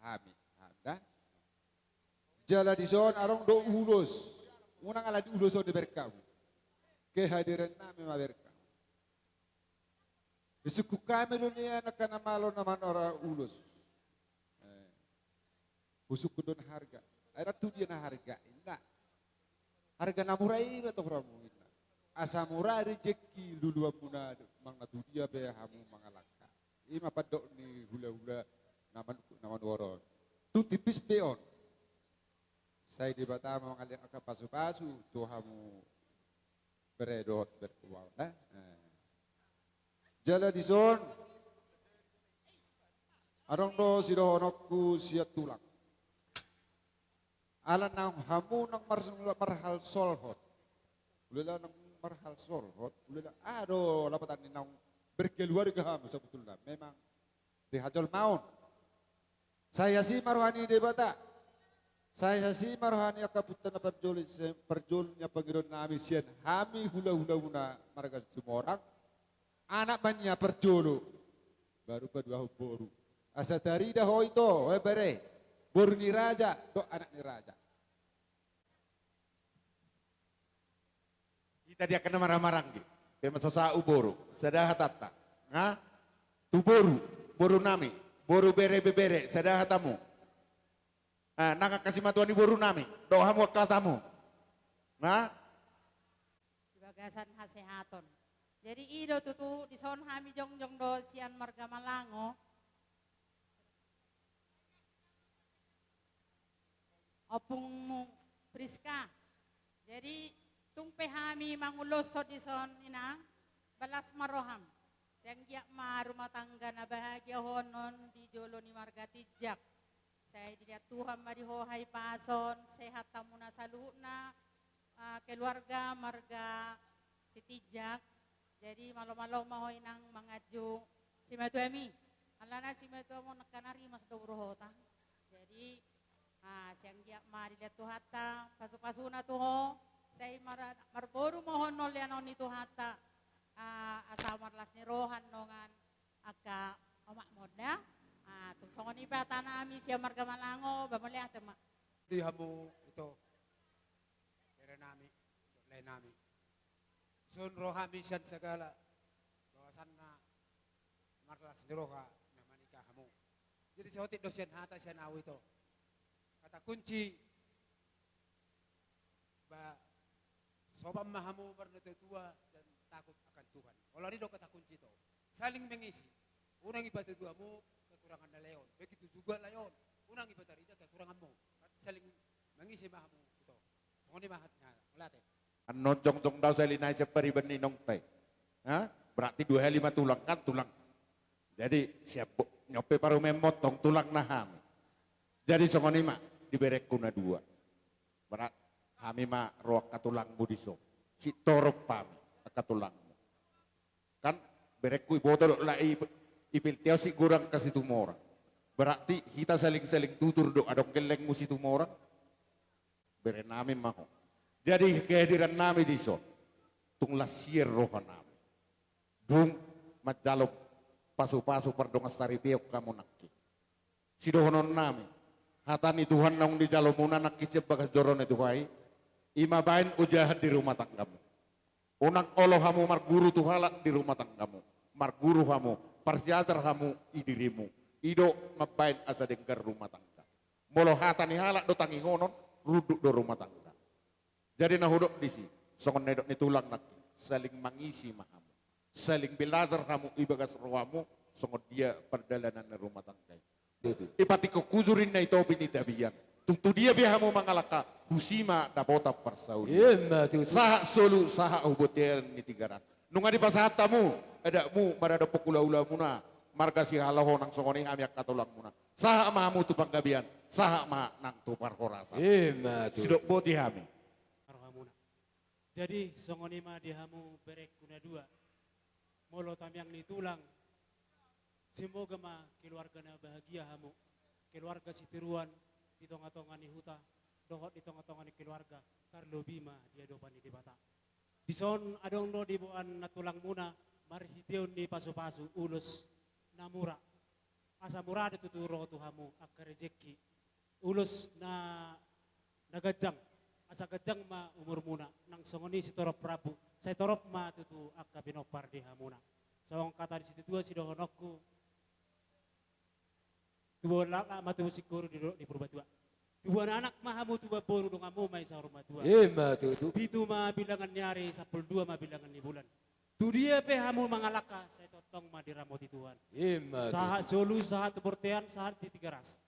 Hami, hami da. Jala dison adong do ulos. Unang ala di ulos on diberengku. Kehadiran nami ma berengku. Disungkun hami do nian angka na malo na manora ulos. Eh. Husungkun do na harga. Ai ndang tu dia na harga, inna. Harga na mura i ma tu rohamu, inna. Asa mura rejeki luluanmuna, manang na tu dia pe hamu mangalangka. I ma pandok ni hulahula na manungkun na manuhor on. Tung tipis pe on. Sai Debata ma mangaliat angka pasupasu tu hamu bere dohot berengku, eh. Jala dison adong do sidohononku sian tulang. Ala naung hamu naung mar-, marhalsolhot. Hulahula naung marhalsolhot. Hulahula aha do lapatan ni naung berkeluarga hamu sabotulna. Memang di hajolmaon. Sai asi ma roha ni Debata. Sai asi ma roha ni angka punta na parjolo, parjolo ni pangidoan nami sian hami hulahulamuna marga Situmorang. Anak ma nian parjolo. Baru paduahon boru. Asa tarida ho ito, eh, bere. Boru ni raja, dohot anak ni raja. Hita di angka na marhahamaranggi pe, mansai saut boru, sada hatanta. Nga? Tu boru, boru nami, boru bere, bebere, sada hatamu. Ah, nang angka simatuan ni boru nami, dohot hamu angka hatamu. Ma? Di bagasan hasehaton. Jadi i do tutu, dison hami jongjong do sian marga Malango. Ompungmu Priska. Jadi tung pe hami manguloshon dison, Inang, balas ma roham. Sai anggiat ma rumah tangga na bahagia ho annon di jolo ni marga Tinjak. Sai dilehon Tuhan ma di ho hahipason, sehat hamuna saluhutna, ah, keluarga marga Sitinjak. Jadi malo-malo ma ho, Inang, manganju simatuami. Alana simatuamu nangkaning rimas do boruhota. Jadi, ah, sai anggiat ma dilehon Tuhanta pasu-pasuna tu ho, sai mar-, marboru ma ho annon lehonon ni Tuhanta, ah, asa marlas ni roha annon angka omakmu da. Ah, tung songon i pe hata nami sian marga Malango, ba mauliate ma. Di hamu ito, bere nami, dohot lae nami. Dison ro hami sian Sagala, bahwasanna marlas ni roha na manikah hamu. Jadi saotik do sian hata sian ahu ito. Kata kunci, ba, soban ma hamu marnatua-tua dan takut akan Tuhan. Holan i do kata kunci ito. Saling mengisi. Unang ipatua-tua hamu kekurangan na lae on. Begitu juga lae on. Unang ipatarida kekuranganmu. Berarti saling mengisi ma hamu ito. Songon i ma hatana. Mauliate. Annon jongjong do au sahali nai sian pariban ni inongta i. Ha? Berarti dua hali ma tulang kan, tulang. Jadi sian bo-, nyope parumaen montong tulangna hami. Jadi songon i ma di berengku na dua. Berat hami ma ro angka tulangmu dison. Sitorop hami angka tulangmu. Kan berengku iboto do lai i-, ipiltiau si gurang ka Situmorang. Berarti hita saling-saling tutur do adong gellengmu Situmorang. Bere nami ma ho. Jadi kehadiran nami dison tung las sian roha nami. Dung manjalo pasu-pasu pardongan saripeon hamu nangkin. Sidohonon nami, hata ni Tuhan naung dijalomuna nangkin sian bagas joro ni Tuhan i, i ma baen ojahan di rumah tanggamu. Unang olo hamu marguru tu halak di rumah tanggamu. Marguru hamu, parsiajar hamu i dirimu. I do mambaen asa denggan rumah tangga. Molo hata ni halak do tangihonon, runduk do rumah tangga. Jadi na hudok disi, songon na nidok ni tulang nangkin, saling mangisi ma hamu. Saling belajar hamu i bagas rohamu, songon dia pardalanan ni rumah tangga i. Betul. Ipatingkon hujur ninna i topi ni tapian. Tung tu dia pe hamu mangalangka, tusi ma dapotan parsaulian. Ima tutu. Sahat solu, sahat hu bontean ni Tigaras. Nunga dipasahat hamu adatmu maradophon hula-hulamuna, marga Sihaloho nang songon i hami angka tulangmuna. Sahat ma hamu tu panggabean, sahat ma nang tu parhorasan. Ima tutu. Sidok boti hami. Parrohamuna. Jadi songon i ma di hamu berengku na dua. Molo tamiang ni tulang, semoga ma keluarga na bahagia hamu. Keluarga sitiruan di tonga-tonga ni huta dohot di tonga-tonga ni keluarga, tarlobi ma di adopan ni Debata. Dison adong do diboan na tulangmuna marhiteon ni pasu-pasu ulos na mura. Asa mura do tutu ro tu hamu angka rejeki. Ulos na, na ganjang. Asa ganjang ma umurmuna. Nang songon i sitorop rambu. Sai torop ma tutu angka pinompar di hamuna. Songon kata ni situatua sidohononku. Tubuan laklak ma tubu singkoru di dolok ni Purbatua. Tubuan anak ma hamu tubuan boru donganmu ma i saur matua. Ima tutu. Pitu ma bilangan ni ari, sampulu dua ma bilangan ni bulan. Tu dia pe hamu mangalangka, sai tongtong ma diramoti Tuhan. Ima tutu. Sahat solu, sahat tu bontean, sahat di Tigaras.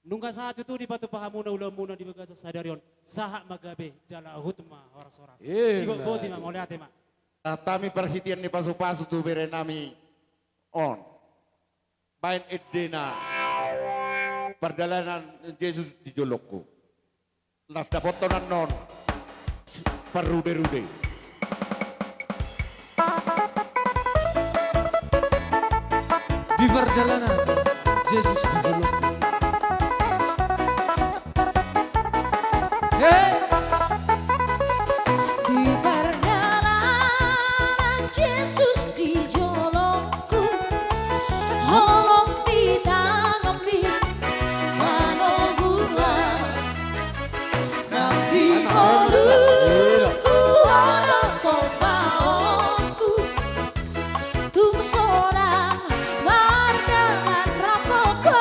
Nunga sahat tutu dipatupa hamuna ulaonmuna di bagasan sadari on. Sahat ma gabe, jala huhut ma horas-horas. Ima tutu. Sidok boti ma, mauliate ma. Hami parhitean ni pasu-pasu tu bere nami on. Baen endena pardalanan Jesus di jolongku. Las dapothon annon parrude-rude. Di pardalanan Jesus di jolongku. Hei! Di pardalanan Jesus di jolongku, holong di tanganmi manoguhon. Nang di ngolungku adong sombaonku, tung sonang mardangan rambu ho.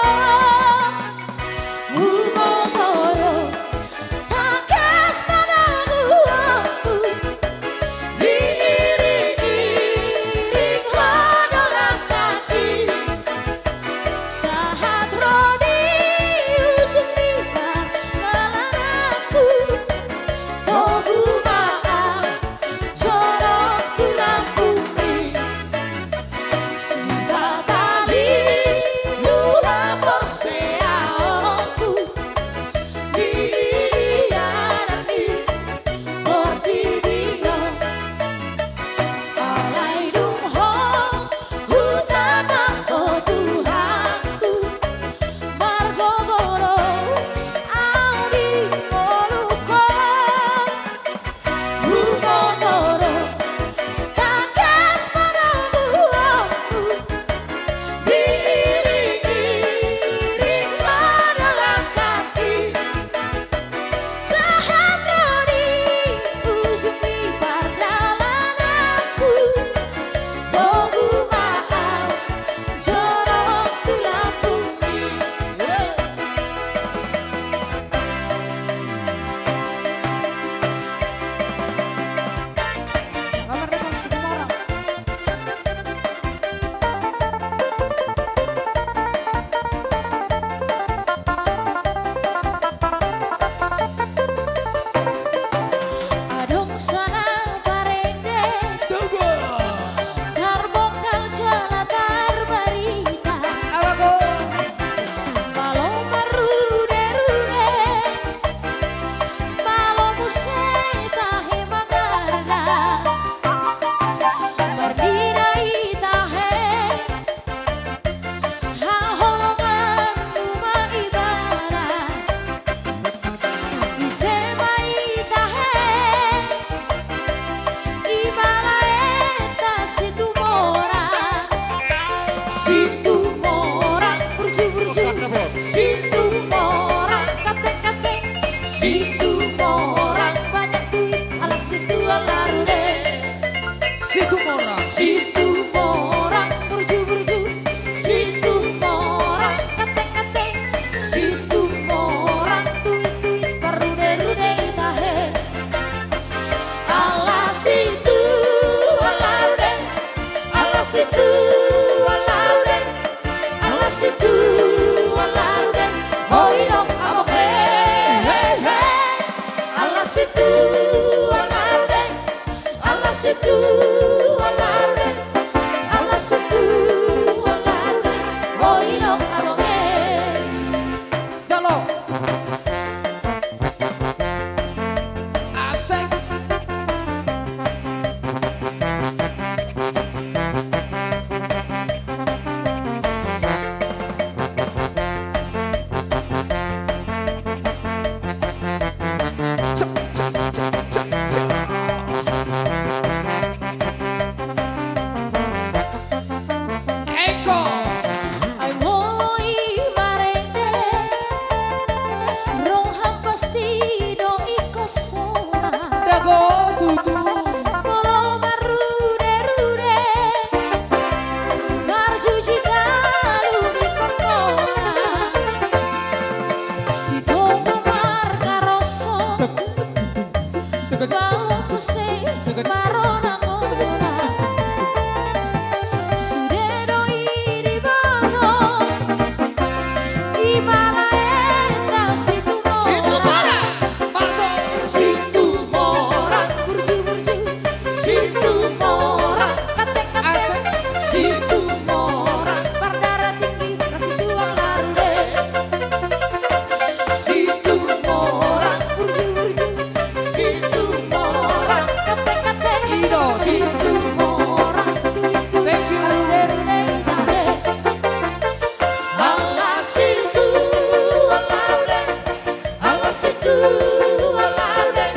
Situmorang banyak duit ala Situmorang. Situmorang. Situmorang burju-burju. Situmorang kate-kate. Situmorang tuit-tuit parrude-rude i tahe. Ala Situmorang ala Situmorang. Ala Situmorang. Ala Situmorang. Oi dong abang e. He, he. Ala Situmorang. Ala Situmorang. Ala Situmorang. Oi dong abang e. Jalo. Asik. Cek, cek, cek, cek, cek. Eko. Ai moi marende, roham pasti do ingkon sonang. Dago tutu. Molo marrude-rude, marjuji talu ingkon sonang. Sidoma markaroso. Tek. Balok muse marona-mona. Sude do i diboto. Ima lae na Situmorang. Situmorang. Masuk. Situmorang burju-burju. Situmorang kate-kate. Asik. Situmorang pardarah tinggi. Kasih tuang larude. Situmorang burju-burju. Situmorang kate-kate. Ido. Situmorang tuit-tuit. Thank you. Rude-rude i tahe. Ala Situmorang larude. Ala Situmorang larude.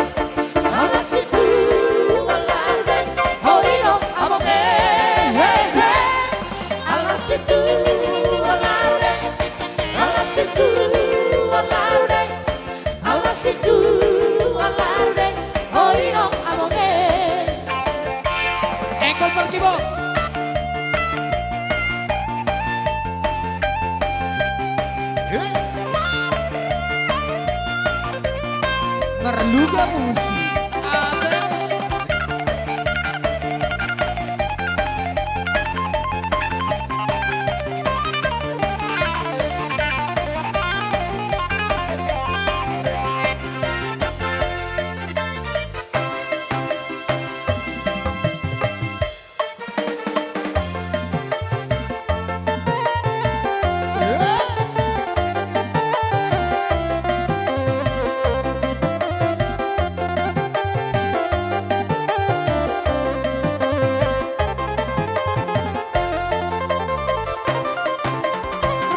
Ala Situmorang larude. Oi dong abang e. He, he. Ala Situmorang larude. Ala Situmorang larude. Ala Situmorang larude. Oi dong abang e. Engkol parkibot. Merluga musik. Asik.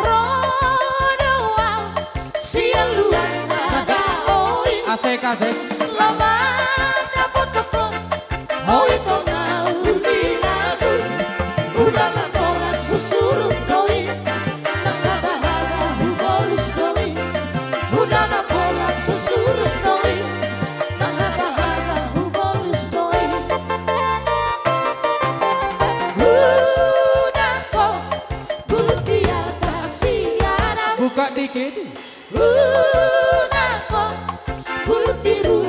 Ro do au sian luar naga oi. Asik, asik. Laho mandapothon ho i tongau ni lagu. Undala bolas husurung do i. Nang habahaba hubolus do i. Undala bolas husurung do i. Nang habahaba hubolus do i. Unang ho gulung di atas sian ahu. Buka dikit. Unang ho gulung tiru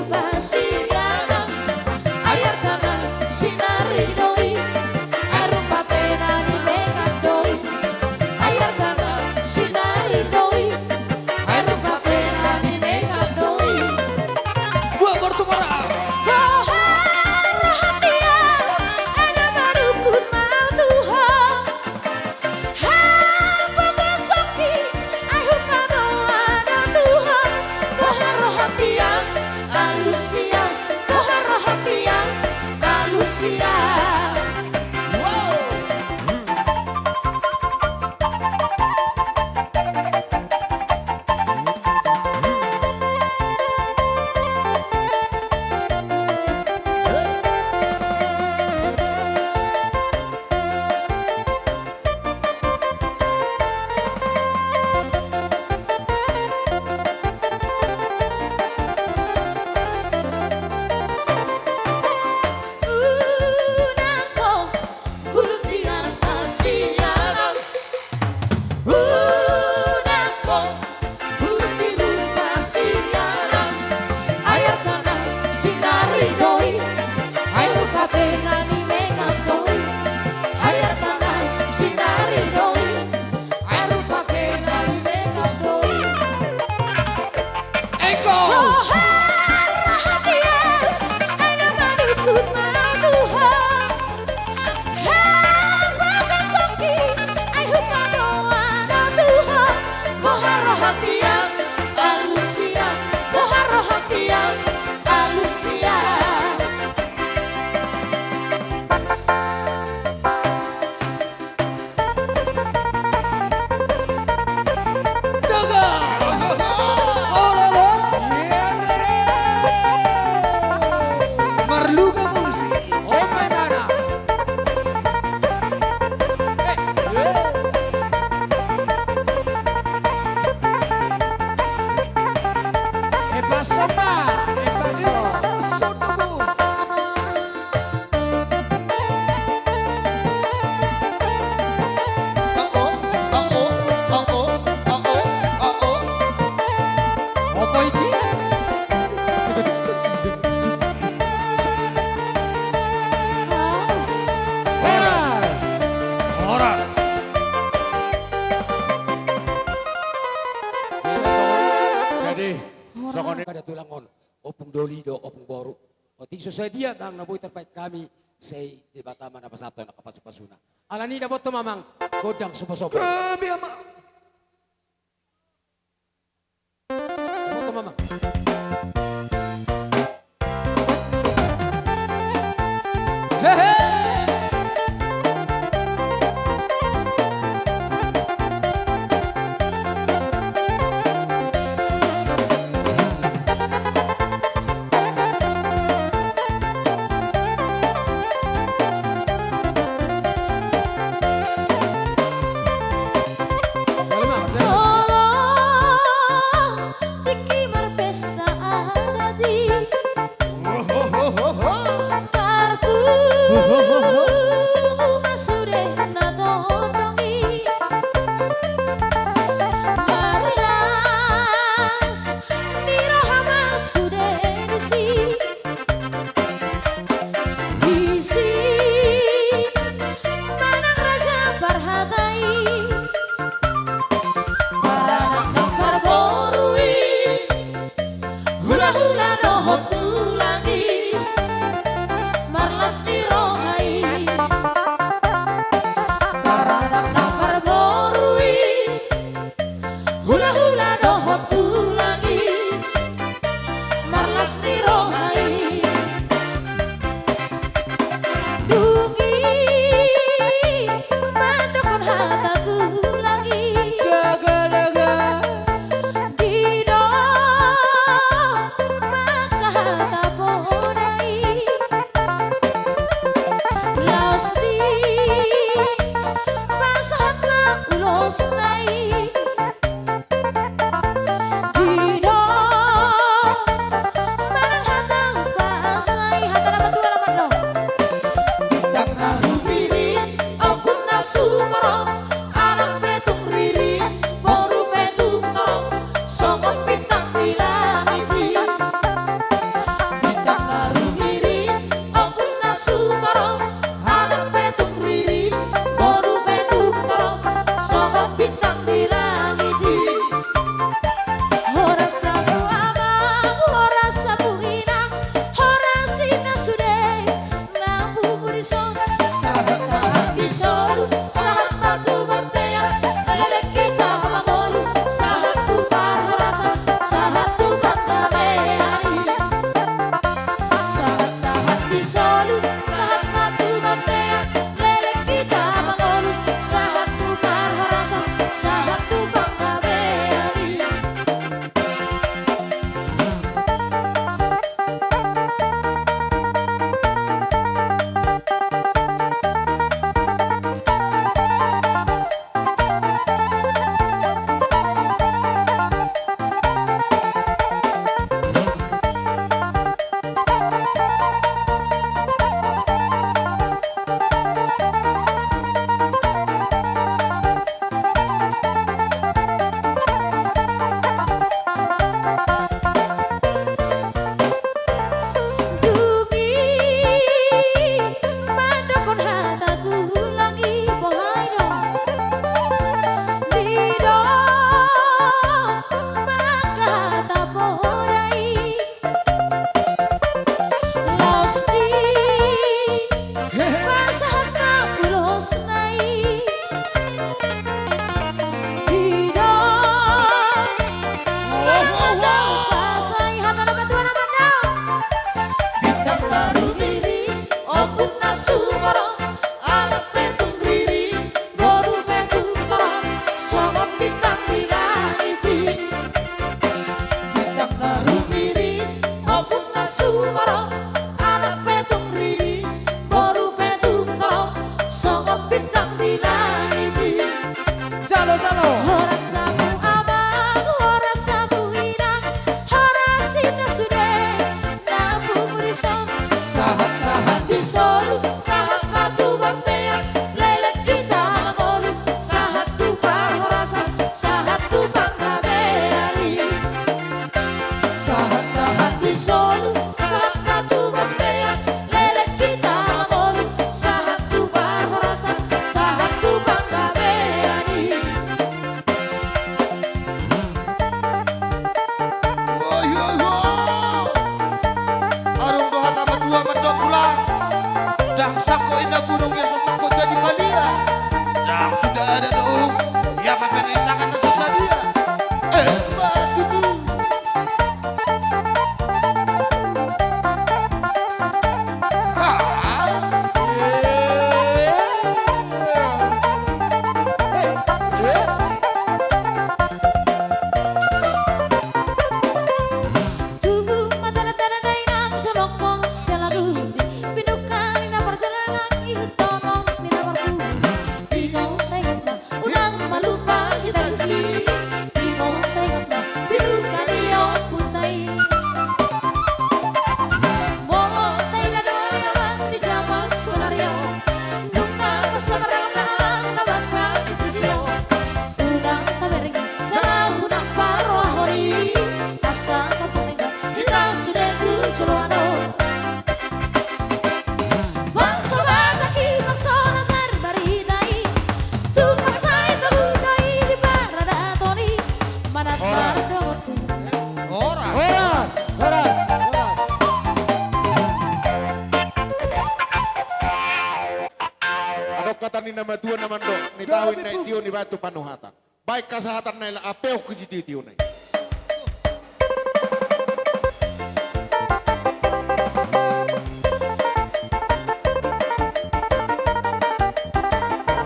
Horas. Horas. Jadi, songon i ma da tulang on, ompung doli dohot ompung boru. Otik so sadia nang na boi tarbahen hami, sai Debata ma na pasahathon angka pasupasuna. Alani i dapothon ma amang gondang somba-somba. Gabe amang. Dapothon ma amang. Hehe. Tolong tingki marpesta adat i. Marpungu ma sude na tondong i. Marlas ni roha ma sude disi. Disi manang raja parhata i. Paranak nang parboru i. Hulahula dohot tulang i, marlas ni roha i. Paranak nang parboru i, hulahula dohot tulang i, marlas ni roha i. Dung i mandokkon hata tulang i. Gaga, gaga. Didok ma angka Sangkot inna gunung biasa sangkot jadi balia. Yang sudah ada daun, yang mepet rintangan dan susah dia. Eh, batu tu. Tubu ma tanda-tanda dainang jolongkon siala dudi. Pinungka ni na parjalanan i, tonom ni na parpudi. Ingot ma, ingot ma, unang ma lupa hita disi. Ingot ma, ingot ma, pinungka ni ompunta i. Molo taida do i amang di jaman sonari on, nunga pasamarang na amang na masa di video. Unang tabereng i jala unang parrohahon i, asa tapung denggan hita sude tu joloan on. Bangso Batak i, bangso na tarbarita i, tung mansai tabuka i di paradaton i, manat mardohot. Horas. Horas. Horas. Horas. Adong hata ni na matua na mandok, ni tahu inna i tio, ni batu panuhatan. Baen hasahatanna i, laho apeon tu sitio-tiona i.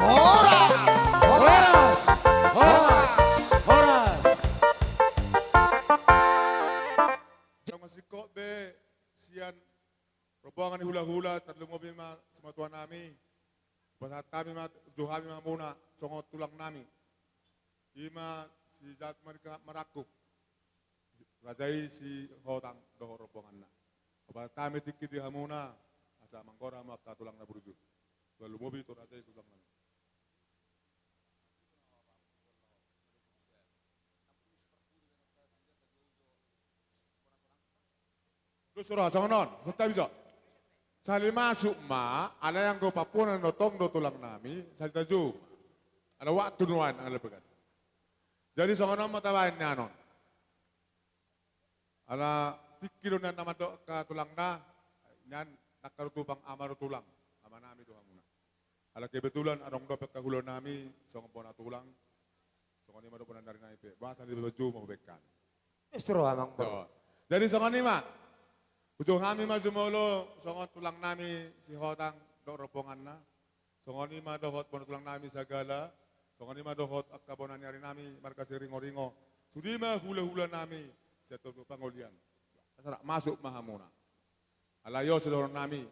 Horas! Horas! Horas! Horas! Singkop be sian rombongan ni hula-hula, tarlumobi ma simatuanami. Hupasahat hami ma, uju hami ma hamuna songon tulangnami. I ma si Jatmar Marangkup, raja i si Hotang dohot rombonganna. Hupasahat hami tingki di hamuna, asa manggora hamu angka tulangna burju. Tarlumobi tu raja i, tulangnami. Dos roha songon on, huta bisa. Sahali masuk ma, alai anggo pampuonan na tong do tulangnami, sahali tajou ma. Ala waktu nuaeng ala bagas. Jadi songon on ma tabaen nian on. Ala tingki do nian na mandok angka tulangna, nian nangkaru tupang ama do tulang, amanami do hamuna. Ala kebetulan adong dope angka hulanami songon bona tulang, songon i ma do bona ni ari nai pe. Boasa di baju ma hubaen hami. Justru amang boru. Jadi songon i ma. Uju hami ma jumolo songon tulangnami si Hotang dohot rombonganna. Songon i ma dohot bona tulangnami Sagala. Songon i ma dohot angka bona ni ari nami marga Siringoringo. Sude ma hula-hulanami sian Tobu Pangolian. Asa masuk ma hamuna. Alai on sidohononnami,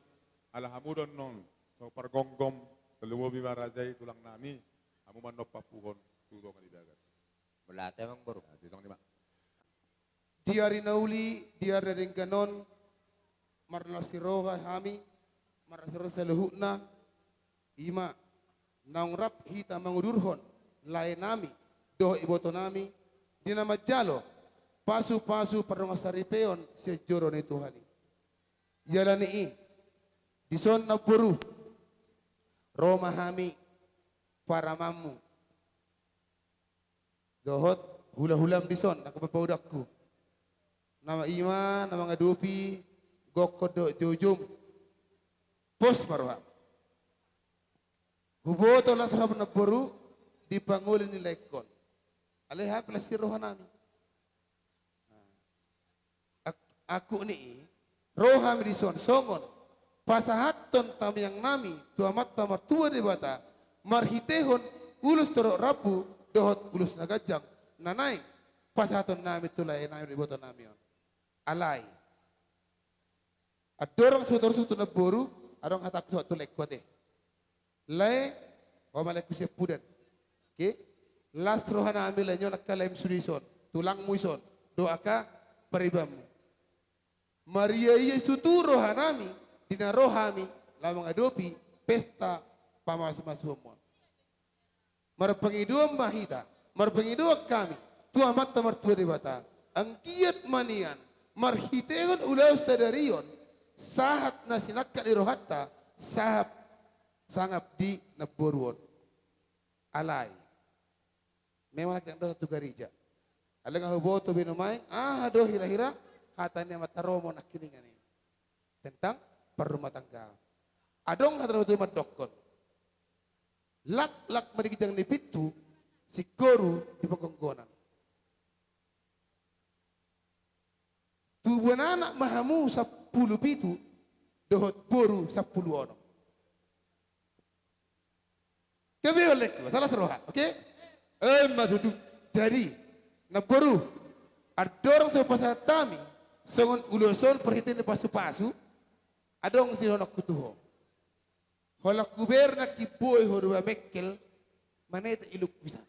ala hamu do annon so pargomgom, tarlumobi ma raja i tulangnami, hamu ma annon pampuhon tu dongan di bagas. Mauliate amang boru. Jadi songon i ma. Di ari na uli, di ari na denggan on, marlas ni roha hami, marlas ni roha saluhutna, i ma naung rap hita mangudurhon laenami dohot ibotonami di na manjalo pasu-pasu pardongansaripeon sian joro ni Tuhan i. Jala ni i, dison namboru, ro ma hami paramanmu dohot hula-hulam dison, nangkin paudakku. Nama i ma na mangadopi gokhon dohot joujou. Pos ma roha. Huboto las roham namboru di pangoli ni laengkon. Alai hami pe las ni rohanami. Ak-, angkup ni i, ro hami dison songon pasahathon tangiangnami tu Amanta Martua Debata, marhitehon ulos torop rambu dohot ulos na ganjang na naeng pasahatonnami tu laenami dohot ibotonami on. Alai andorang so torus tu namboru, adong hatangku sahat tu laengku ate. Lae, ho ma laengku siampudan. Oke? Las rohanami lae nion angka laem sude ison, tulangmu ison, dohot angka paribanmu. Maria-ia situtu rohanami di na ro hami laho mangadopi pesta pamasu-masuonmu on. Marpangidoan ma hita, marpangidoan hami tu Amanta Martua Debata, anggiat ma nian marhitehon ulaon sadari on, sahat na sinangkap ni rohanta, sahat sangap di namboru on. Alai memang nangkin dohot tu gareja. Alai nga huboto be nuaeng aha do hira-hira hata ni amanta romo nangkiningan i tentang parrumatanggaon. Adong hata na mandok on. Laklak ma di ginjang ni pintu, singkoru di panggonggonan. Tubuan anak ma hamu sampulu pitu, dohot boru sampulu onom. Gabe on laengku, asa las roha, oke? Emma tutu. Jadi, namboru, andorang so hupasahat hami songon ulos on parhitean ni pasupasu, adong sidohononku tu ho. Holan hubereng nangkin boi ho do ba mengkel manete ilungku i san.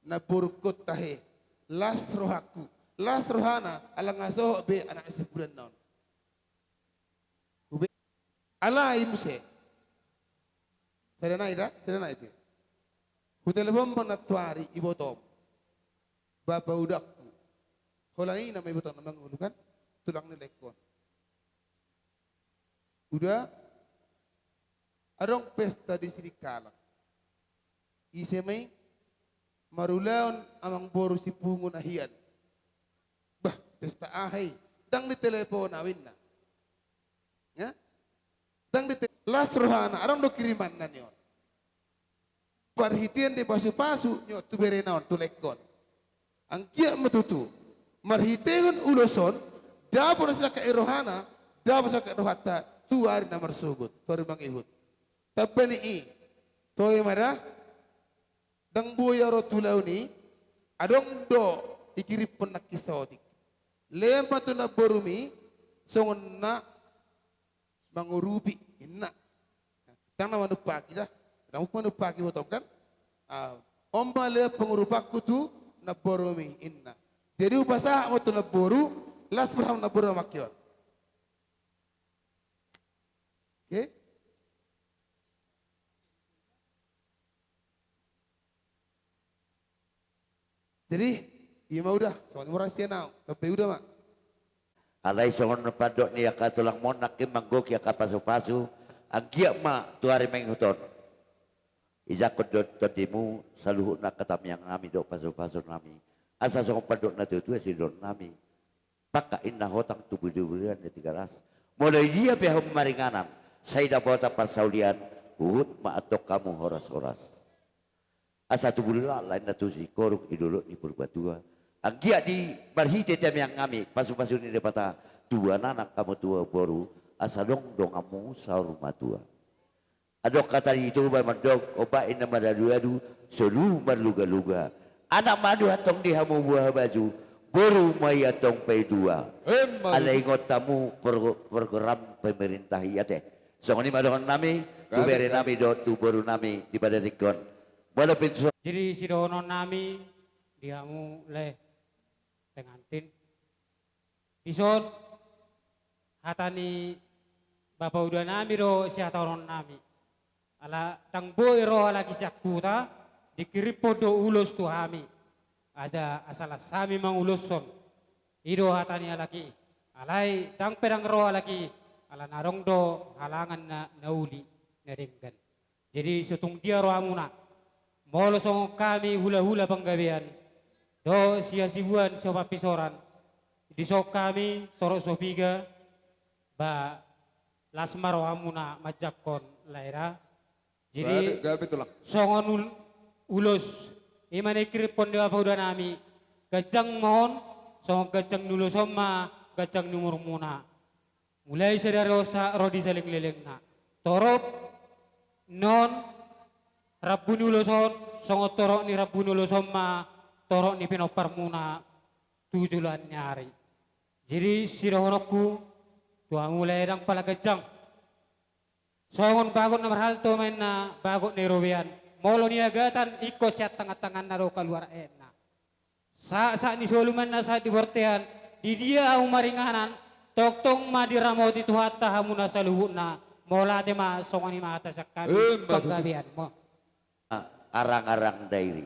Namborungkon tahe, las rohangku, las rohana, ala nga sohot be anak ni siampudanna on. Hube-, alai muse. Sada nai da, sada nai pe. Hutelepon ma nantoari ibotom. Bapa udangku. Holan i nama ibotom na mangolu kan? Tulang ni laengkon. Uda, adong pesta di Sirikala. Ise ma i? Marulaon amangboru si Pungu na hian. Bah, pesta aha i? Ndang ditelepon au inna. Ya? Ndang dite-, las rohana, adong do kirimanna ni on. Parhitean ni pasupasu ni on tu berena on, tu laengkon. Anggiat ma tutu marhitehon ulos on, dapot na sinangkap ni rohana, dapot sinangkap ni rohanta tu ari na marsogot, tu ari mangihut. Tamba ni i, toe ma da, ndang boi au ro tu ulaon i, adong do ikirimhon nangkin saotik. Lehon ma tu namborumi, songon na mangurupi, inna. Ndang na manumpaki da. Ndang manumpaki ibotom kan? Ah, on ma lehon pangurupanku tu namborumi, inna. Jadi hupasahat ma tu namboru, las ma roham namboru, mangke on. Oke? Jadi, i ma uda, songon i ma roha sian au, tamba uda ma. Alai songon pandok ni angka tulangmon nangkin manggohi angka pasupasu, anggiat ma tu ari mangihut on. Ijangkon do tondimu, saluhutna angka tamiang nami dohot pasupasu nami. Asa songon pandok ni natuatua sidohonon nami. Pangkat inna hotang tu budibudian ni Tigaras. Molo di dia pe hamu maringanan, sai dapotan parsaulian, huhut ma antong hamu horashoras. Asa tubu laklak inna tu singkoru di dolok ni Purbatua. Anggiat di marhite tamiang nami, pasupasu ni Debata, tubuan anak hamu tubuan boru, asa adong donganmu saur matua. Adong hata di Toba mandok, obat inna maradu-adu, solu marluga-luga. Anak ma antong di hamu buha baju, boru ma i antong paidua. Emma tutu. Alai ingot hamu pro-, program pemerintah i ate. Songon i ma dohonon nami, tu bere nami dohot tu boru nami di Padatingkon. Molo pintu so- Jadi sidohonon nami di hamu lae pengantin. Dison, hata ni bapa uda nami do sihatahonon nami. Ala ndang boi ro halak i sian huta, dikirimhon do ulos tu hami. Asa, asa las hami manguloshon. I do hata ni halak i. Alai ndang pe ndang ro halak i, ala na adong do halangan na, na uli, na denggan. Jadi so tung dia rohamuna, molo songon hami hulahula panggabean, dohot sihasibuan, sihompar pisoran, dison hami torop so piga, ba las ma rohamuna manjangkon lae da. Jadi gabe, gabe tulang. Songon ul-, ulos, i ma na ikirimhon ni bapa uda nami, ganjang ma on, songon ganjang ni ulos on ma ganjang ni umurmuna. Mulai sadari on sa-, ro di salelenglelengna. Torop ni on rambu ni ulos on, songon torop ni rambu ni ulos on ma torop ni pinomparmuna tu joloan ni ari. Jadi sidohononku tu hamu lae, ndang pala ganjang. Songon bagot na marhalto ma inna bagot na i robean. Molo niagatan ingkon sian tangan-tanganna do kaluar aekna. Sahat-sahat ni solu ma inna sahat di bortean, di dia hamu maringanan, tongtong ma diramoti Tuhanta hamuna saluhutna, mauliate ma, songon i ma hata sian hami. Emma tutu. Panggabeanmu. Arang-arang Dairi.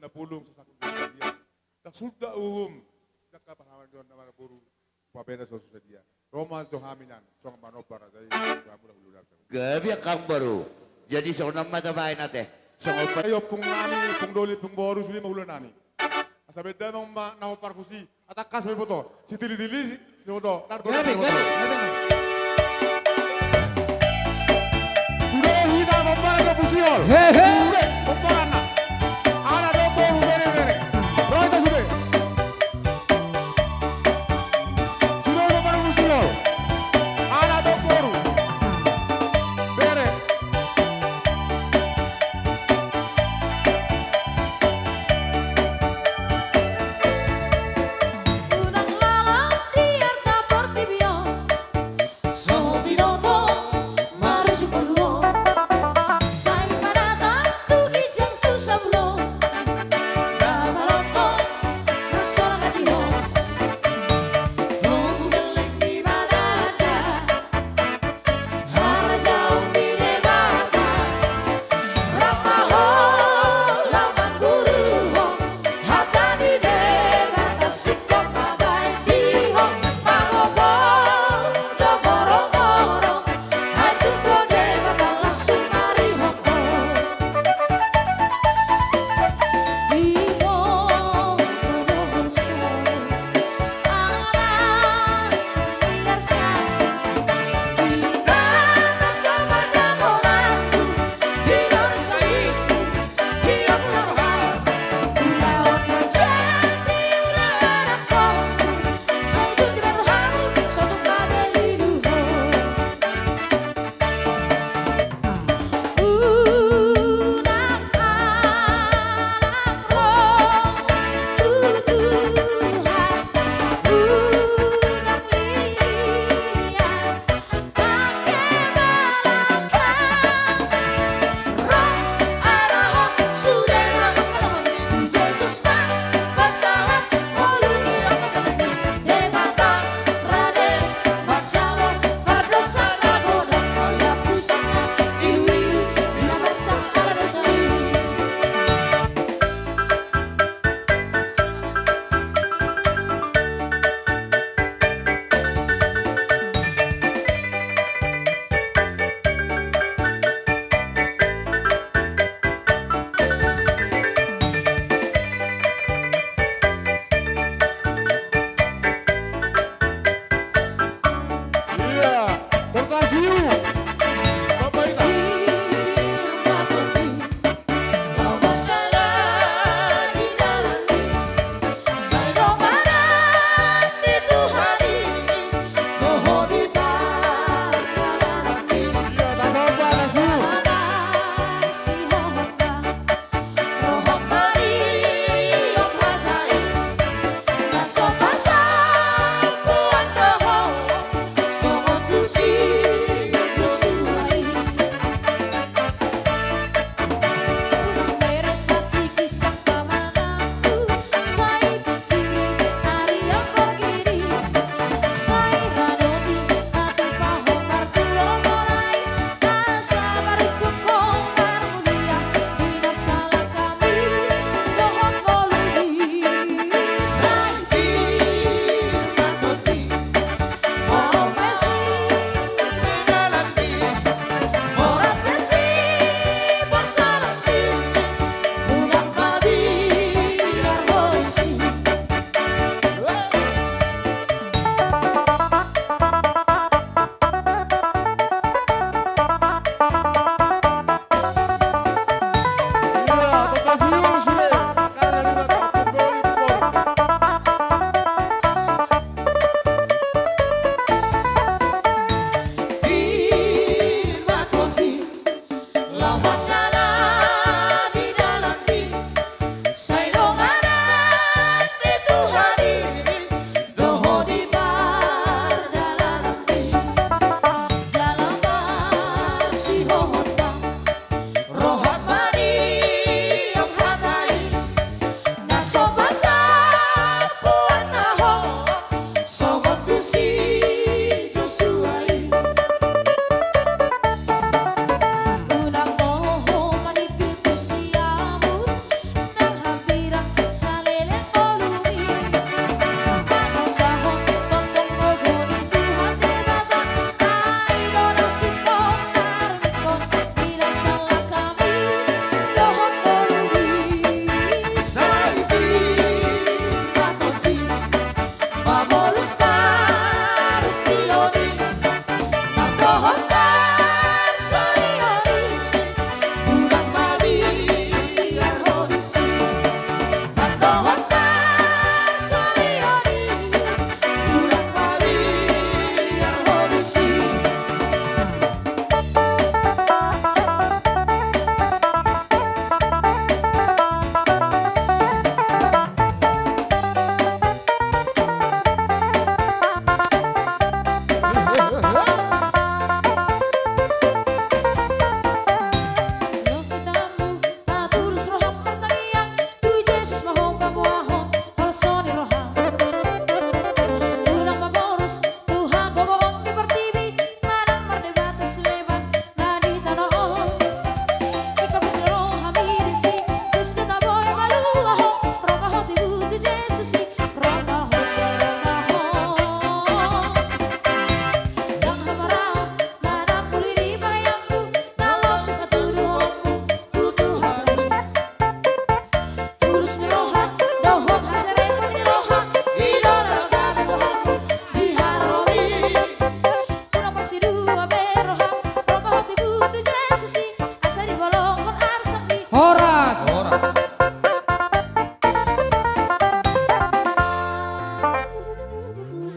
pulung, so sangkut sadia. Ndang suda uhum. Ndang ka parhaman di on nama boru. Pabena so sadia. Ro ma jo hami nan, songon manomba raja i, tu hamu na ulu na. Gabe angka amang boru. Jadi songon on ma tabaen ate. Songon pa- Ai ompung nami, ompung doli, ompung boru, sude ma ula nami. Asa beda ma na hombar husi, atangkas ma iboto. Sitili-tili, siboto. Gabe, gabe, gabe. Sude hita hombar jo pusiol. He, he. Sude, hombar anna. Anak dohot boru, bere, bere. Ro hita sude. Sude ma parmusiol. Anak dohot boru. Bere. Unang lalap di arta portibi on. So binoto maruju pulu on. Sai ma datang tu ginjang tu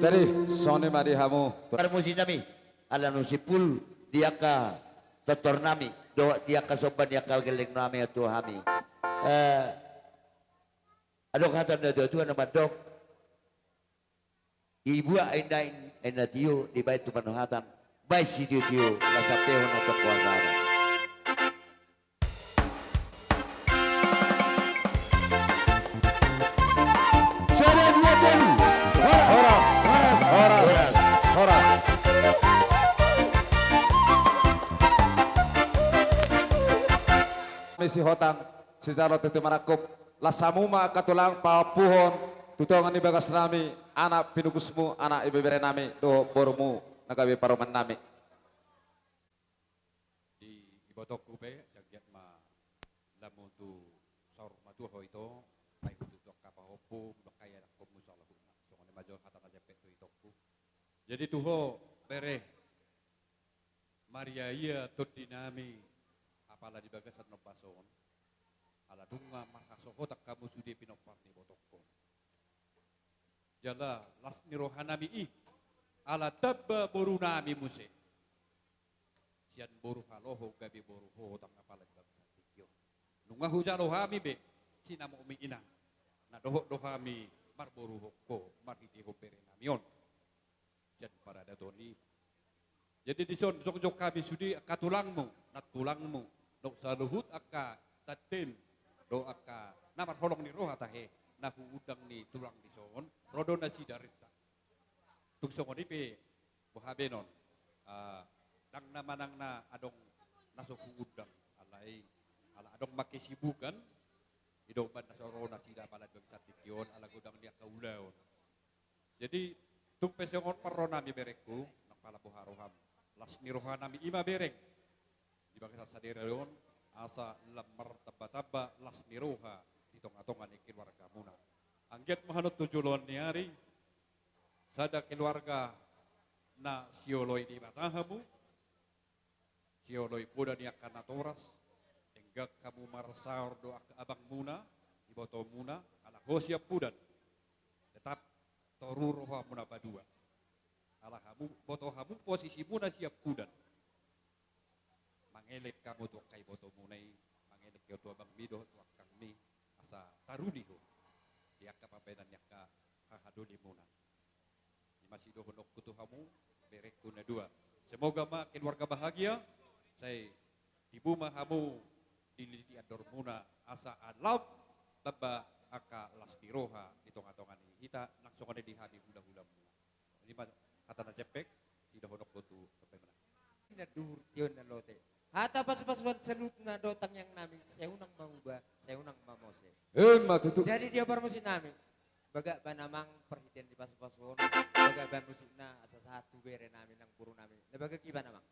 Jadi, songon i ma di hamu. Parmusiknami, ala naung simpul di angka tortornami, dohot di angka somba ni angka gelleng nami tu hami. Eh, adong hata ni natuatua na mandok, dibuat aek na, aek na tio, dibaen tu panuhatan, baen sitiotio, las ampehon na tongko hasada. Sada, dua, tolu. Horas. Horas. Horas. Horas. Horas. Misi hotang, sijalo tutu manangkup, las hamu ma angka tulang paompuhon tu tonga ni bagasnami, anak pinungkusmu, anak ibeberenami, dohot borumu na gabe parumaennami. Di ibotongku pe, sai anggiat ma lam tu saur matua ho ito, ai hututu angka pahompu, mangkahi anakkonmu saluhutna. Songon i ma jo hata na jempek tu itongku. Jadi tu ho, bere, mariaia tondinami, apala di bagasan ombas on, ala nunga marhasohotan hamu sude pinompar ni ibotongkon. Jala las ni rohanami i, ala tamba borunami muse. Sian boru haloho gabe boru hotang apala di bagasan tingki on. Nunga hujalo hami be, sinamotmi inang, na dohot do hami marboruhon ho, marhitehon berenami on. Sian paradaton i. Jadi dison, jongjong hami sude angka tulangmu, nantulangmu, dohot saluhut angka tanten, dohot angka na marholong ni roha tahe, na huundang ni tulang dison, ro do nasida renta. Tung songon i pe, boha be non, ah, ndang na manang na adong na so huundang, alai, ala adong ma kesibukan, i do umbahen na so ro nasida apala di bagasan tingki on, ala godang ni angka ulaon. Jadi, tung pe songon parronami berengku, nang pala boha roham. Las ni rohanami i ma bereng. Di bagasan sadari on, asa lam martambatamba las ni roha di tongatonga ni keluargamuna. Anggiat ma hanon tu joloan ni ari, sada keluarga na sioloi Debata hamu, sioloi poda ni angka natoras, denggan hamu marsaor dohot angka abangmuna, ibotomuna, ala ho siampudan. Tetap toru rohamuna padua. Ala hamu, boto hamu posisimuna siampudan. Mangelek hamu tu angka ibotomuna i, mangelek hamu tu abangmi dohot tu angkangmi, asa taruli ho di angka pambahenan ni angka hahadolimuna. I ma sidohononku tu hamu, berengku na dua. Semoga ma keluarga bahagia, sai tibu ma hamu di liti andormuna, asa lam tamba angka las ni roha di tongatonga ni hita, nang songon i di hami hulahulamuna. I ma hata na jempek, sidohononku tu pambahenanmuna. Na duhur tion na lote. Hata pasupasuan saluhutna do tangiangnami, sai unang ma huba, sai unang ma mose. Emma tutu. Jadi dia parmusiknami. Bagak ba amang parhitean ni pasupasu on, bagak ba musikna asa sahat tu berenami nang borunami. Na bagak i ba amang.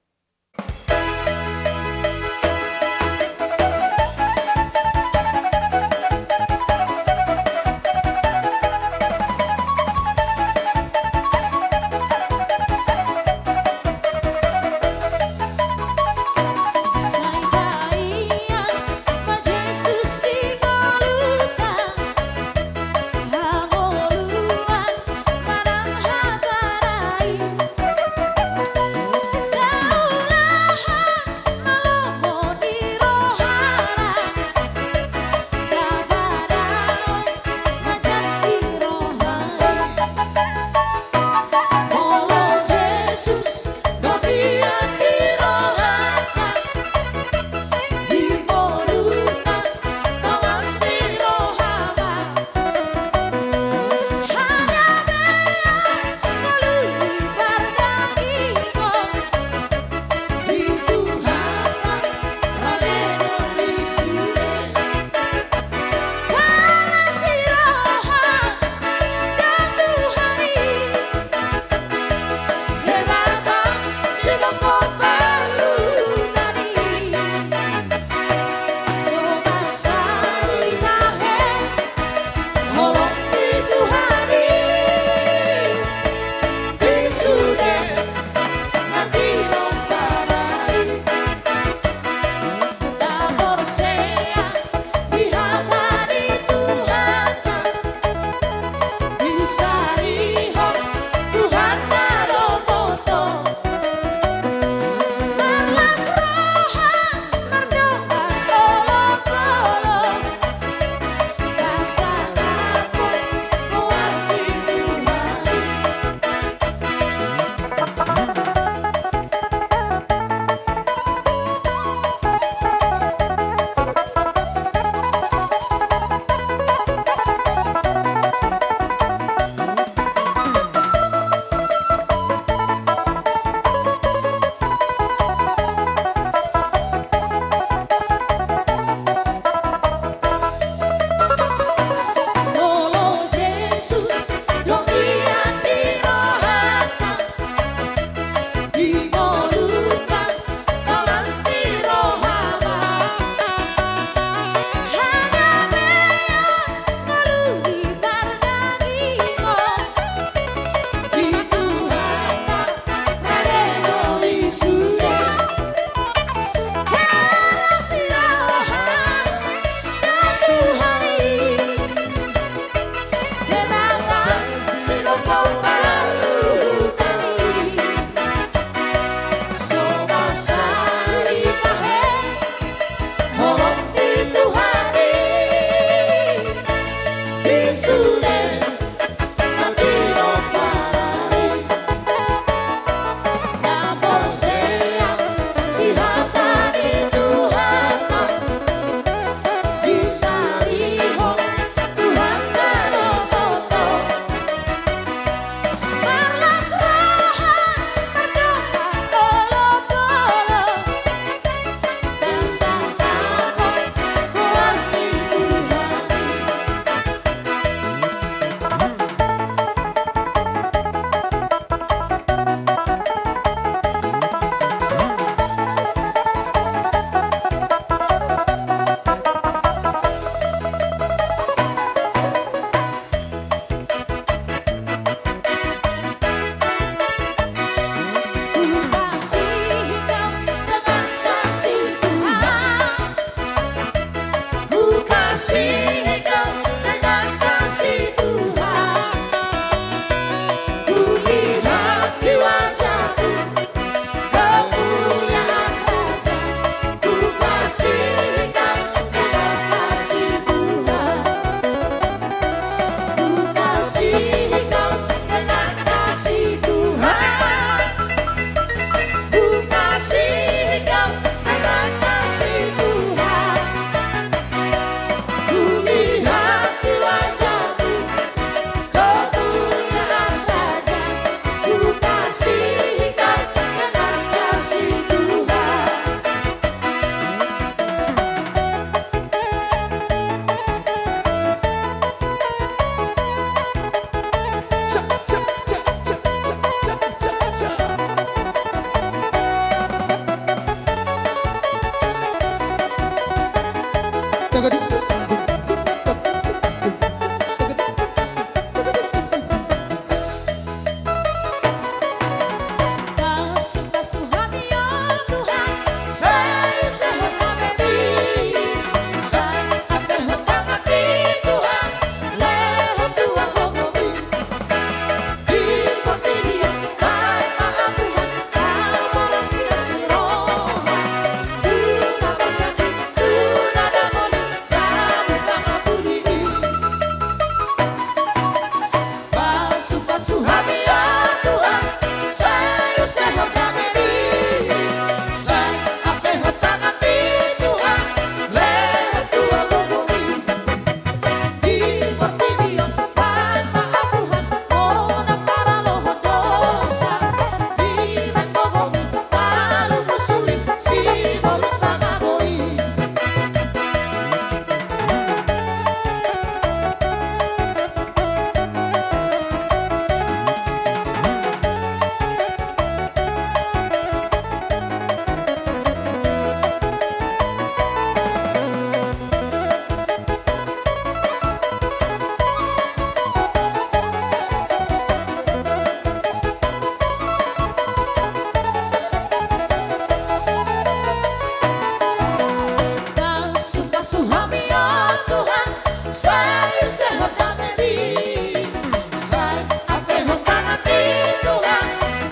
Sai hape hon tangan ni Tuhan,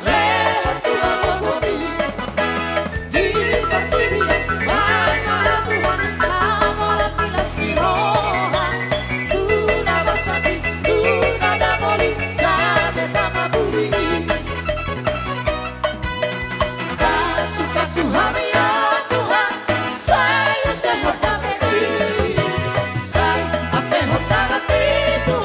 lehon tu agogomi. Di portibi on, baen ma Tuhan, hamoraon ni las ni roha. Tu na marsakit, tu na daboli, gabe pangaburi. Pasu-pasu hami, ya Tuhan, sai use hon damei i, sai hape hon tangan ni Tuhan.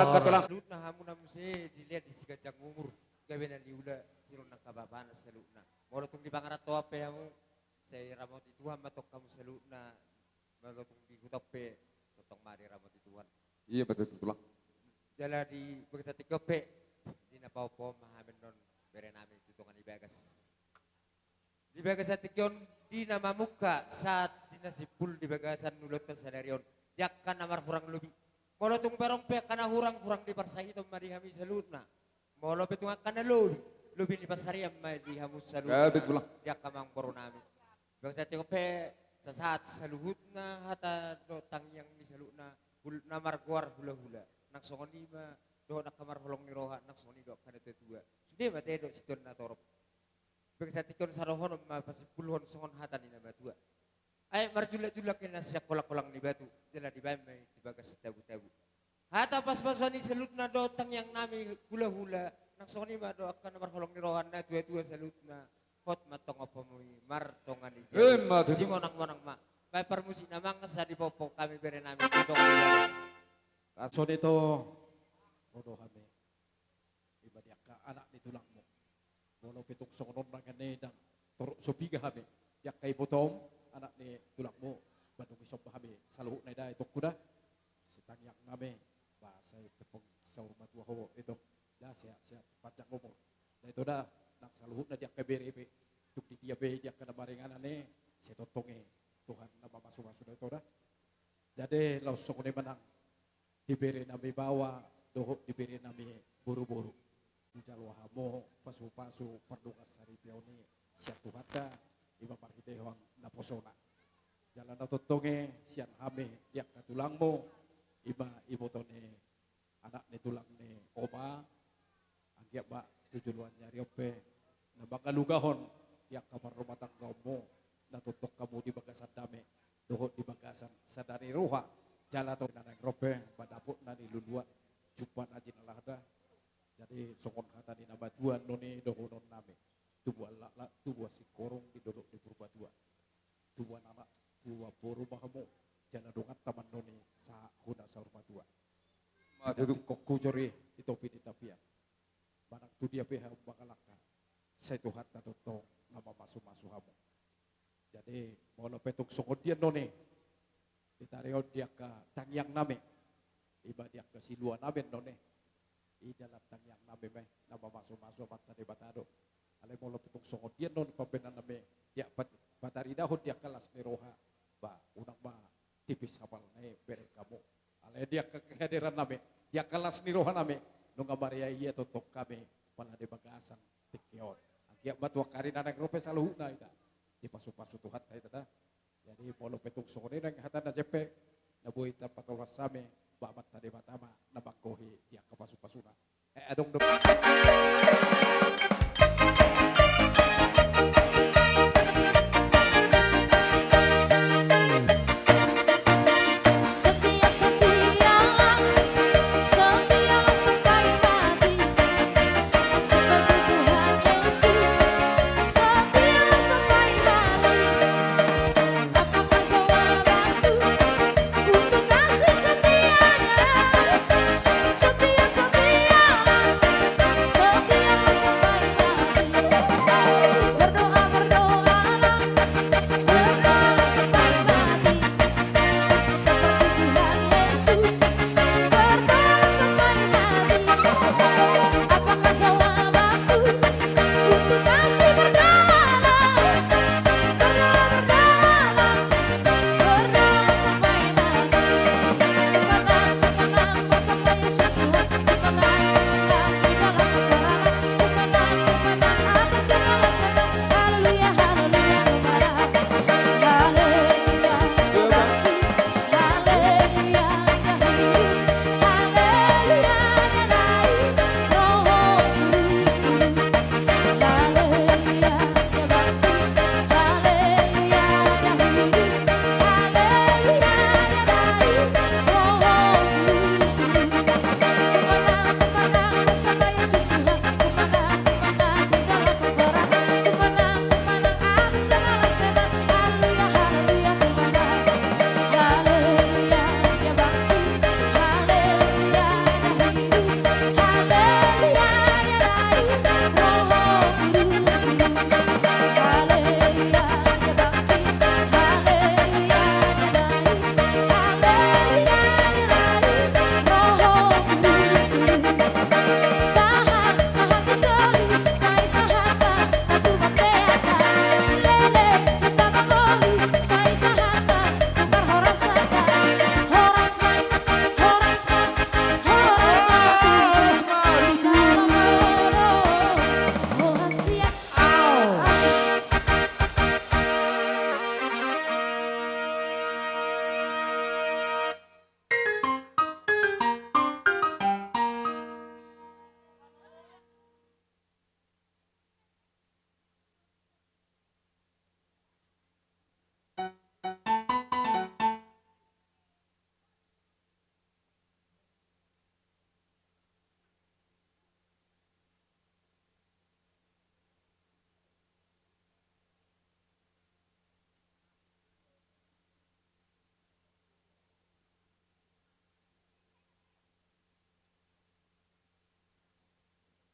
Angka tulang. Saluhutna hamu na muse dilehon di siganjang umur, gabe na niula, sinur nang habapanan saluhutna. Molo tung di pangarantoan pe hamu, sai ramoti Tuhan ma tong hamu saluhutna. Molo tung di huta pe, tongtong ma diramoti Tuhan. Ia, betul, tulang. Jala di bagasan tingki on pe, di na pahophop ma hami annon, bere nami, tu dongan i bagas. Di bagasan tingki on, di na mamungka, sahat di na simpul di bagasan ulaonta sadari on, di angka na marhurang lobi. Molo tung barong pe angka na hurang, hurang di parsahiton ma di hami saluhutna. Molo pe tung angka na lobi, lobi ni pansarian ma di hamu saluhutna. Gabe, tulang. Di angka amangboru nami. Bagasan tingki on pe, sahat saluhutna hata dohot tangiang ni saluhutna, hul-, na margoar hulahula. Nang songon i ma dohot angka marholong ni roha, nang songon i dohot angka na tuatua. Sude ma tahe dohot situan na torop. Bagasan tingki on, sai dohonon ma, pasimpulhon songon hata ni na matua: Aek marjulakjulak, ninna sian holangholang ni batu, jala dibaen ma i di bagas tabutabu. Hata pasupasuon i saluhutna dohot tangiang nami hulahula, nang songon i ma dohot angka na marholong ni roha, na tuatua saluhutna. Hot ma antong ompunmi martonga ni jabu. Emma tutu. Simonangmonang ma. Baen parmusik na mangasa dipahophop hami bere nami tu dongan i bagas. Songon i do, ro do hami. Ima di angka anak ni tulangmu. Molo pe tung songon on nangkin i, ndang torop so piga hami. Di angka ibotom, anak ni tulangmu, mandung isomba hami saluhutna i da, itongku da. Sitangiang nami, ba sai tongtong saur matua ho, itong. Da, sehat-sehat, panjang umur. Da, ito da, nang saluhutna di angka bere pe, tung di dia pe, di angka na maringanan i, sai tongtong i, Tuhan na mamasumasu da, ito da. Jadi, laos songon i ma nang di bere nami baoa dohot di bere nami boruboru. Dijalo hamu pasupasu pardongan saripeon i sian Tuhanta, ima marhitehon naposona. Jala na tongtong i sian hami di angka tulangmu, ima iboto ni anak ni tulang ni oma, anggiat ma tu joloan ni ari on pe na mangalugahon di angka parrumatanggaonmu, na tongtong hamu di bagasan dame dohot di bagasan sada ni roha, jala tu na naeng ro pe ma dapot na niluluan, jumpa na jinalahan da. Jadi songon hata ni na matua annon i dohonon nami: Tubuan laklak, tubuan singkoru di dolok ni Purbatua. Tubuan anak, tubuan boru ma hamu, jala donganta ma annon i sahat huna saur matua. Mate tu. Tingkos hujur i di topi ni tapian. Manang tu dia pe hamu mangalangka, sai Tuhanta tongtong na mamasumasu hamu. Jadi, molo pe tung songon dia annon i, ditarihon di angka tangiang nami, ima di angka silua nami annon i, i dalan tangiang nami ma i na mamasumasu Amanta Debata do. Alai molo pe tung songon dia annon i pambahenan nami, di angka pat-, pataridahon di angka las ni roha, ba, unang ma tipis hapalna i bereng hamu. Alai di angka kehadiran nami, di angka las ni roha nami, nunga mariaia tongtong hami pala di bagasan tingki on. Anggiat ma tu angka ari na naeng ro pe saluhutna hita dipasupasu Tuhanta hita da. Jadi molo pe tung songon i nang hata na jempek, na boi tarpatolhas hami, ba Amanta Debata ma na manggohi di angka pasupasuna. Eh, adong do. Setia, setia, setia sampai mati. Seperti Tuhan Yesus, setia sampai mati. Apakah jawabanku untuk kasih setianya? Setia, setia, setia sampai mati.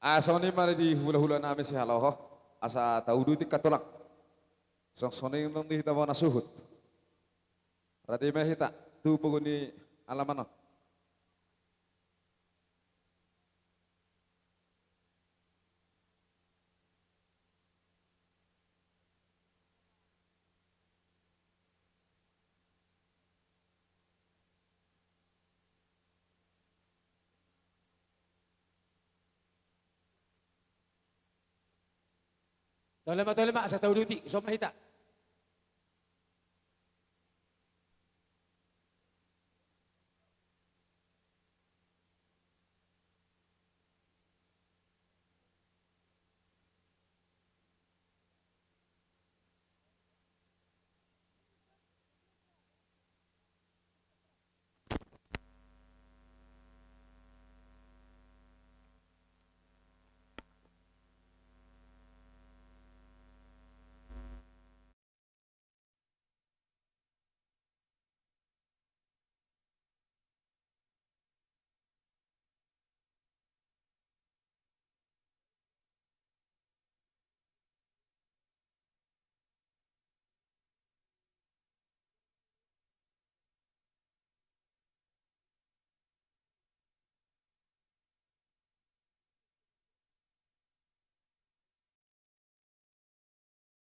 Asa songon i ma di hulahula nami sihaloho, asa tauduti angka tulang. Songon i nang di hita bona suhut. Rade ma hita tu pogu ni alaman on. Tole ma, tole ma, asa tauduti, songon i ma hita.